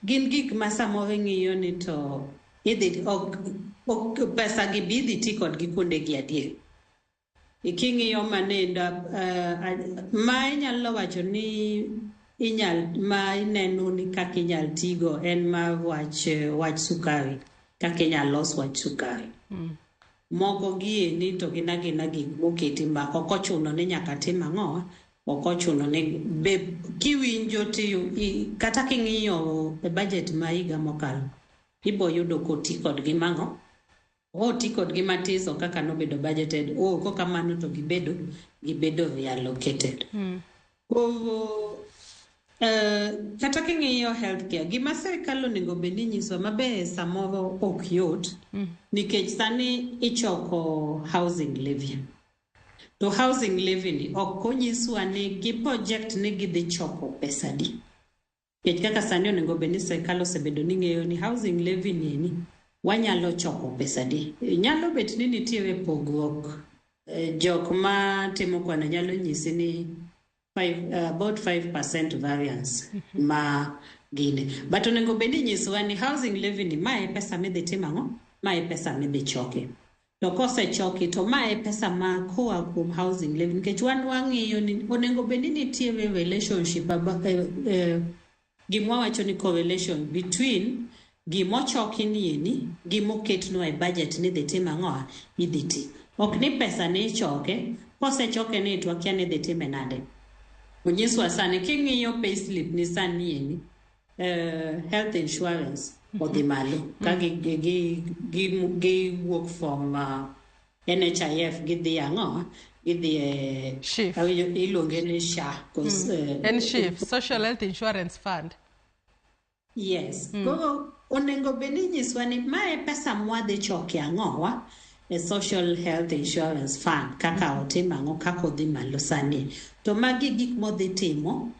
Gin gik ma samoro ing'iyo ni to idhi ok, ok pesa gi bi idhi ti kodgi kuonde gi adier. King'iyo manendo ma inyalo wacho ni inyal ma ineno ni kaka inyal tigo en mar wach wach sukari kaka inyal los wach sukari. Moko gieni to gin agina gik moketi ma ok ochuno ni nyaka tim ang'o, ok ochuno ni be kiwinjo ti kata king'iyo e budget ma higa mokalo ibo yudo koti kodgi mang'o oti kodgi matiso kaka nobedo budgeted o kokamano to gibedo reallocated. Koro kata king'iyo healthcare gima sirikal onego bed ni nyiso maber samoro ok yot nikech sani ichoko housing levy. To housing levy ni ok onyiswa ni gi project ni gidhi choko pesa di. Nikech kaka sani onego bed ni sirikal osebedo ni ng'eyo ni housing levy ni eni wanyalo choko pesa di. Nyalo bet ni nitiere pogruok. Jok ma timo kwano nyalo nyisi ni about 5% variance ma gine. But onego bed ni nyisowa ni housing levy ni mae pesa midhi timo ang'o? Mae pesa midhi choki. To kosechoki to mae pesa ma koa kuom housing levy nikech wan wang'iyo ni onego bed ni nitiere relationship gima wawacho ni correlation between gimochoki ni eni gimoketnwa e budget ni dhi tim ang'o idhi ti. Ok ni pesa ni ichoke, kosechoke ni to wakia ni idhi time nade. Onyiswa sani king'iyo payslip ni sani eni health insurance odhi malo ka gi wuok from NHIF gidhi ang'o gidhi e iluonge ni SHA. En SHIF, Social Health Insurance Fund. Yes. Koro onego bed ni nyiswa ni mae pesa mwadhi choke ang'owa e Social Health Insurance Fund kaka otim ang'o kaka odhi malo sani. To magi gik modhi timo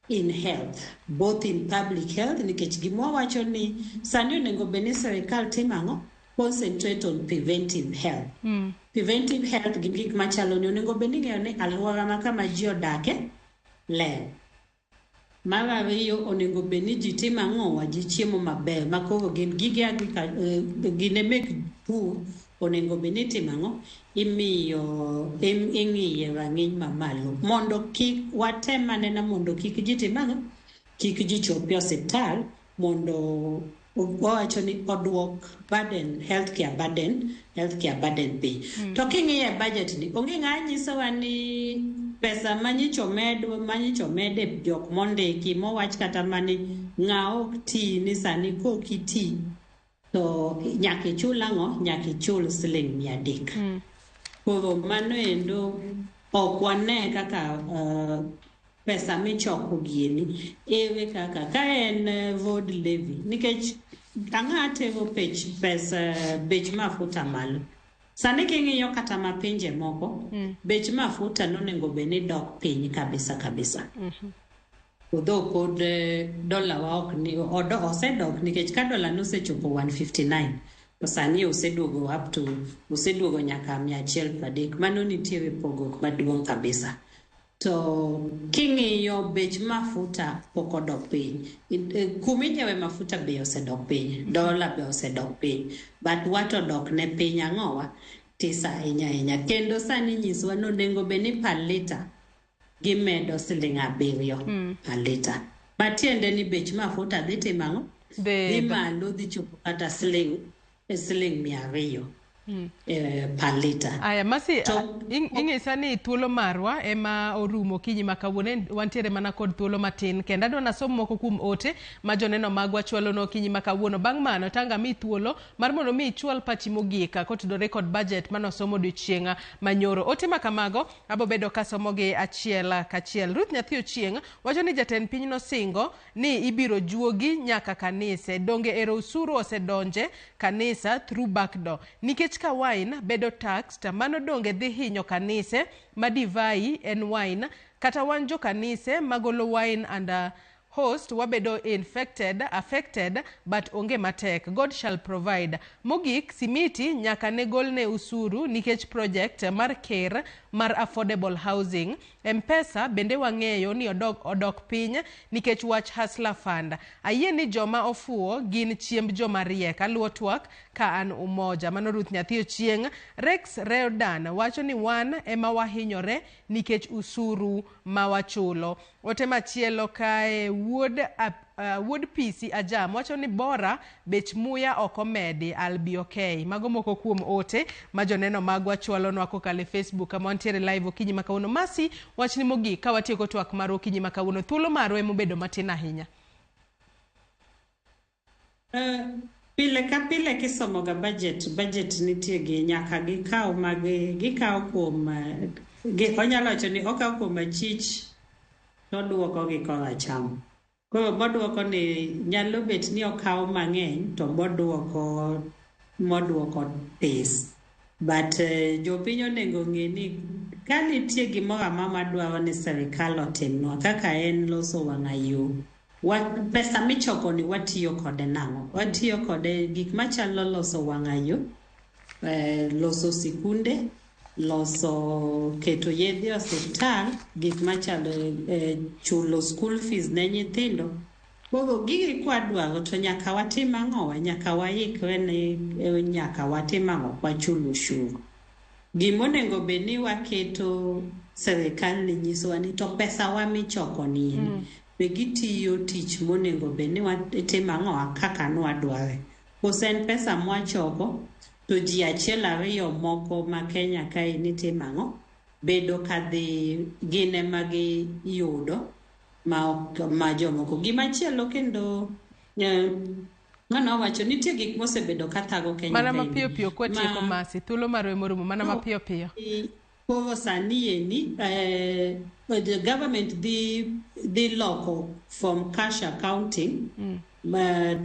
in health, both in public health nikech gima wawacho ni sani onego bed ni sirikal timo ang'o concentrate on preventive health. Preventive health gin gik machalo ni onego bed ni ing'eyo ni alwora ma kama ji odake ler. Mar ariyo onego bed ni ji timo ang'o ji chiemo maber ma koro gin gige gine mek pur onego bed ni itimo ang'o imiyo ing'iye rang'iny mamalo mondo kik watem anena mondo kik ji tim ang'o kik ji chopi osiptal mondo owacho ni oduok burden healthcare burden piny. To king'iyo e budget ni onge ng'a nyisowa ni pesa manyicho med jok mondiki mowach kata mani ng'a ok ti ni sani kok iti to nyaka ichul ang'o nyaka ichul siling 300. Koro mano endo ok wane kaka pesa michoko gieni ere kaka ka en road levy nikech ang'a tero pesa bech mafuta malo. Sani king'iyo kata ma pinje moko bech mafuta nonego bed ni dok piny kabisa kabisa. Although pod dola wa ok ni osedok nikech ka dola nosechopo 159 to sani oseduogo up to oseduogo nyaka 130. Mano nitiere pogruok maduong' kabisa. To king'iyo bech mafuta pok odok piny. Kuminyiewe mafuta be osedok piny, dola be osedok piny, but wat odok ne piny ang'owa tisa ahinya ahinya. Kendo sani nyiswa ni onego bed ni per liter gimedo siling 7 per liter. Matiende ni bech mafuta dhi timo ang'o? Dhi malo dhi chopo kata siling 200. Per liter. Aya, Masi, ing'isa ni thuolo marwa ema orumo kinyi ma kawuono wantiere mana kod thuolo matin kendo adwa nasom moko kuom ote ma joneno magwa chwalo kinyi ma kawuono. Bang' mano tanga mi thuolo mar mondo mi ichwal pachi mogik kotudore kod budget manosomo odiochieng' manyoro. Ote ma kamago abo bedo kasomogi achiel kachiel. Ruth Nyathi Ochieng' wacho ni jatend piny nosingo ni ibiro juogi nyaka kanise. Donge ero usuru osedonje kanisa through back door. Nikech ka wine bedo taxed, mano donge dhi hinyo kanise ma divai en wine. Kata wan jo kanise magolo wine and host wabedo infected, affected, but onge matek. God shall provide. Mogik, simiti nyaka ne golne usuru nikech project mar ker mar affordable housing. M-Pesa bende wang'eyo ni odok piny nikech wach Hustler Fund. Ayie ni joma ofuwo gin chiemb joma riek. Aluwo twak ka an Umoja. Mano Ruth Nyathi Ochieng'. Rex Reodan wacho ni wan ema wahinyore nikech usuru ma wachulo. Ote machielo kae wuod PC Ajam wacho ni bora bech muya ok omedi, I'll be okay. Mago moko kuom ote ma joneno magwa chwalonwa kokalo e Facebook kama wantiere live okinyi ma kawuono. Masi, wachni mogik ka watieko twak marwa okinyi ma kawuono. Thuolo marwa emobedo matin ahinya. Pile ka pile kisomoga budget nitie gi nyaka gikaw mag gikaw kuom onyalo wacho ni okaw kuom achich toduoko gi koracham. Koro moduoko ni nyalo bet ni okaw mang'eny to moduoko tis. But jopiny onego ng'e ni ka nitie gimoro amora madwaro ni sirikal otimnwa kaka en loso wang'a yo, pesa michoko ni watiyo kode nang'o? Watiyo kode gik machalo loso wang'a yo, loso sikunde, loso keto yedhe e osiptal, gik machalo chulo school fees ne nyithindo. Koro gigi kwadwaro to nyaka watim ang'owa? Nyaka waikre ni nyaka watim ang'o? Wachul ushuru. Gimonego bed ni waketo sirikal ni nyisowa ni to pesa wa michoko ni be gitiyo tich monego bed ni watimo ang'owa kaka nwadware. Koso en pesa mwachoko to ji achiel ariyo moko ma Kenya kae ni timo ang'o? Bedo kadhi gin ema giyudo ma ok ma jomoko. Gimachielo kendo ng'ano wacho nitie gik mosebedo kathago Kenya Mana kaendi. mapiyo piyo kwatieko Masi, thuolo marwa emorumo, mana mapiyo piyo. Koro sani eni the government dhi loko from cash accounting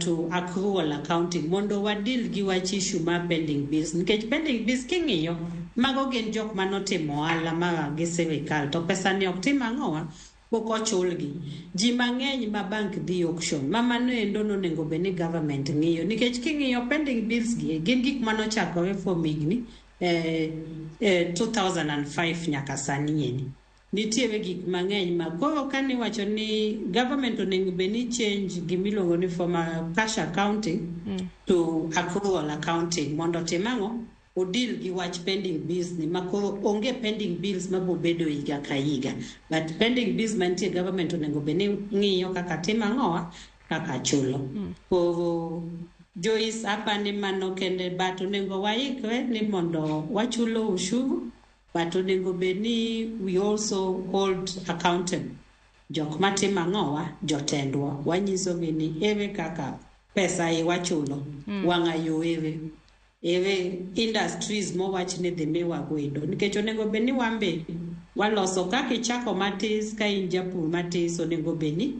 to accrual accounting mondo wadil gi wach issue mar pending bills, nikech pending bills king'iyo mago gin jok manotimo ohala mara gi sirikal to pesa ni ok tim ang'owa pok ochulgi. Ji mang'eny ma bank dhi auction ma mano endo nonego bed ni government ng'iyo, nikech king'iyo pending bills gi gin gik manochakore from higni 2005 nyaka sani eni. Nitiere gik mang'eny ma koro kaniwacho ni government onego bed ni change gimiluongo ni from cash accounting to accrual accounting mondo otim ang'o? Odil gi wach pending bills ni ma koro onge pending bills mabobedo higa ka higa, but pending bills mantie government onego bed ni ng'iyo kaka timo ang'owa kaka chulo. Koro Joyce apani mano kende, but onego waikre ni mondo wachulo ushuru, but onego bed ni we also hold accountable jok matimo ang'owa, jotendwa, wanyisogi ni ere kaka pesa e wachulo wang'a yo ere industries mowach ni dhi miwa goendo, nikech onego bed ni wan be waloso kaka ichako matis. Ka in japur matis, onego bed ni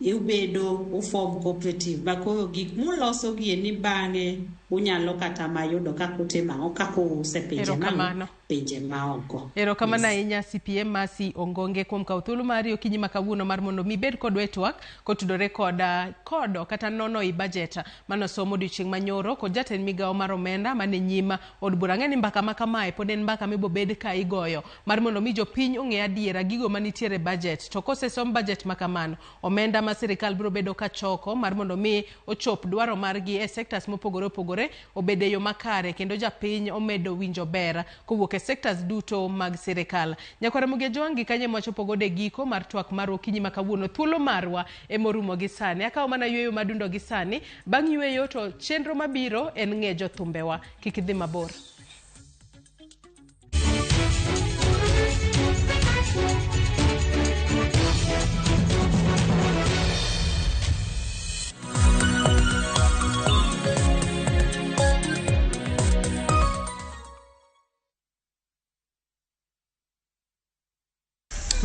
ubedo uform cooperative ma koro gik muloso gi ni bang'e unyalo kata mayudo kaka utimo ang'o, kaka uuse pinje Erokamano. pinje maoko. Erokamano Yes. ahinya CPA Mercy Ongonge kuom kawo thuolo mari okinyi ma kawuono mar mondo mi ibed kodwa e twak kotudore kod kodo kata nono i budget manosom odiochieng' manyoro kod jatend migawo mar omenda mane nyim od bura. Ang'e ni mbaka ma kamae pod en mbaka mibobed ka igoyo mar mondo mi jopiny ong'e adiera gigo manitiere e budget. To kosesom budget ma kamano, omenda ma sirikal biro bedo ka choko mar mondo mi ochop dwaro margi e sectors mopogore opogore obed e yo makare kendo japiny omedo winjo ber kowuok e sectors duto mag sirikal. Nyakwara Mugia Joangi kanyo ema wachopo godo e giko mar twak mar okinyi ma kawuono. Thuolo marwa emorumo gi sani. Akawo mana yweyo madundo gi sani. Bang' yweyo to chenro mabiro en ng'e jothumbewa. Kik idhi mabor.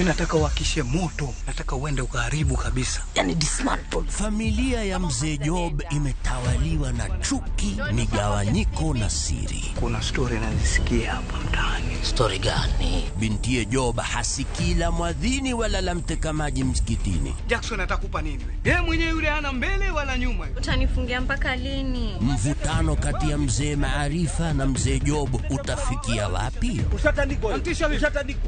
Mi nataka uhakishe moto, nataka uende ukaharibu kabisa, yani dismantle. Familia ya mzee Job imetawaliwa na chuki, migawanyiko na siri. Kuna stori nazisikia hapa mtaani. Stori gani? Bintiye Job hasikii la mwadhini wala la mteka maji msikitini. Jackson atakupa nini we? Yeye mwenyewe yule hana mbele wala nyuma. Utanifungia mpaka lini? Mvutano kati ya mzee Maarifa na mzee Job utafikia wapi?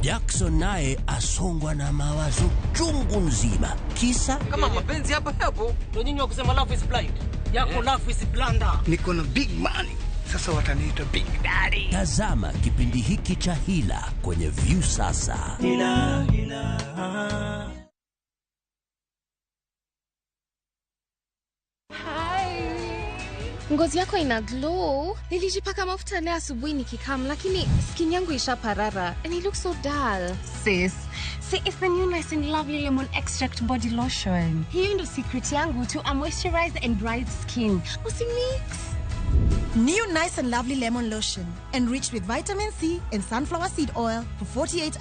Jackson naye asongwa na mawazo chungu nzima, kisa Kama mapenzi hapa hapo, ndio nyinyi wa kusema love is blind. Yako love is blunder. Niko na big money. Sasa wataniita big daddy. Tazama kipindi hiki cha Hila kwenye Viusasa. Hila, hila. Ngozi yako ina glow. Nilijipaka mafuta leo asubuhi nikikam, lakini skin yangu ishaparara and it looks so dull. Sis, see, it's the new Nice and Lovely Lemon Extract Body Lotion. Hiyo ndo secret yangu to a moisturized and bright skin. Usimix. New Nice and Lovely Lemon Lotion, enriched with vitamin C and sunflower seed oil for 48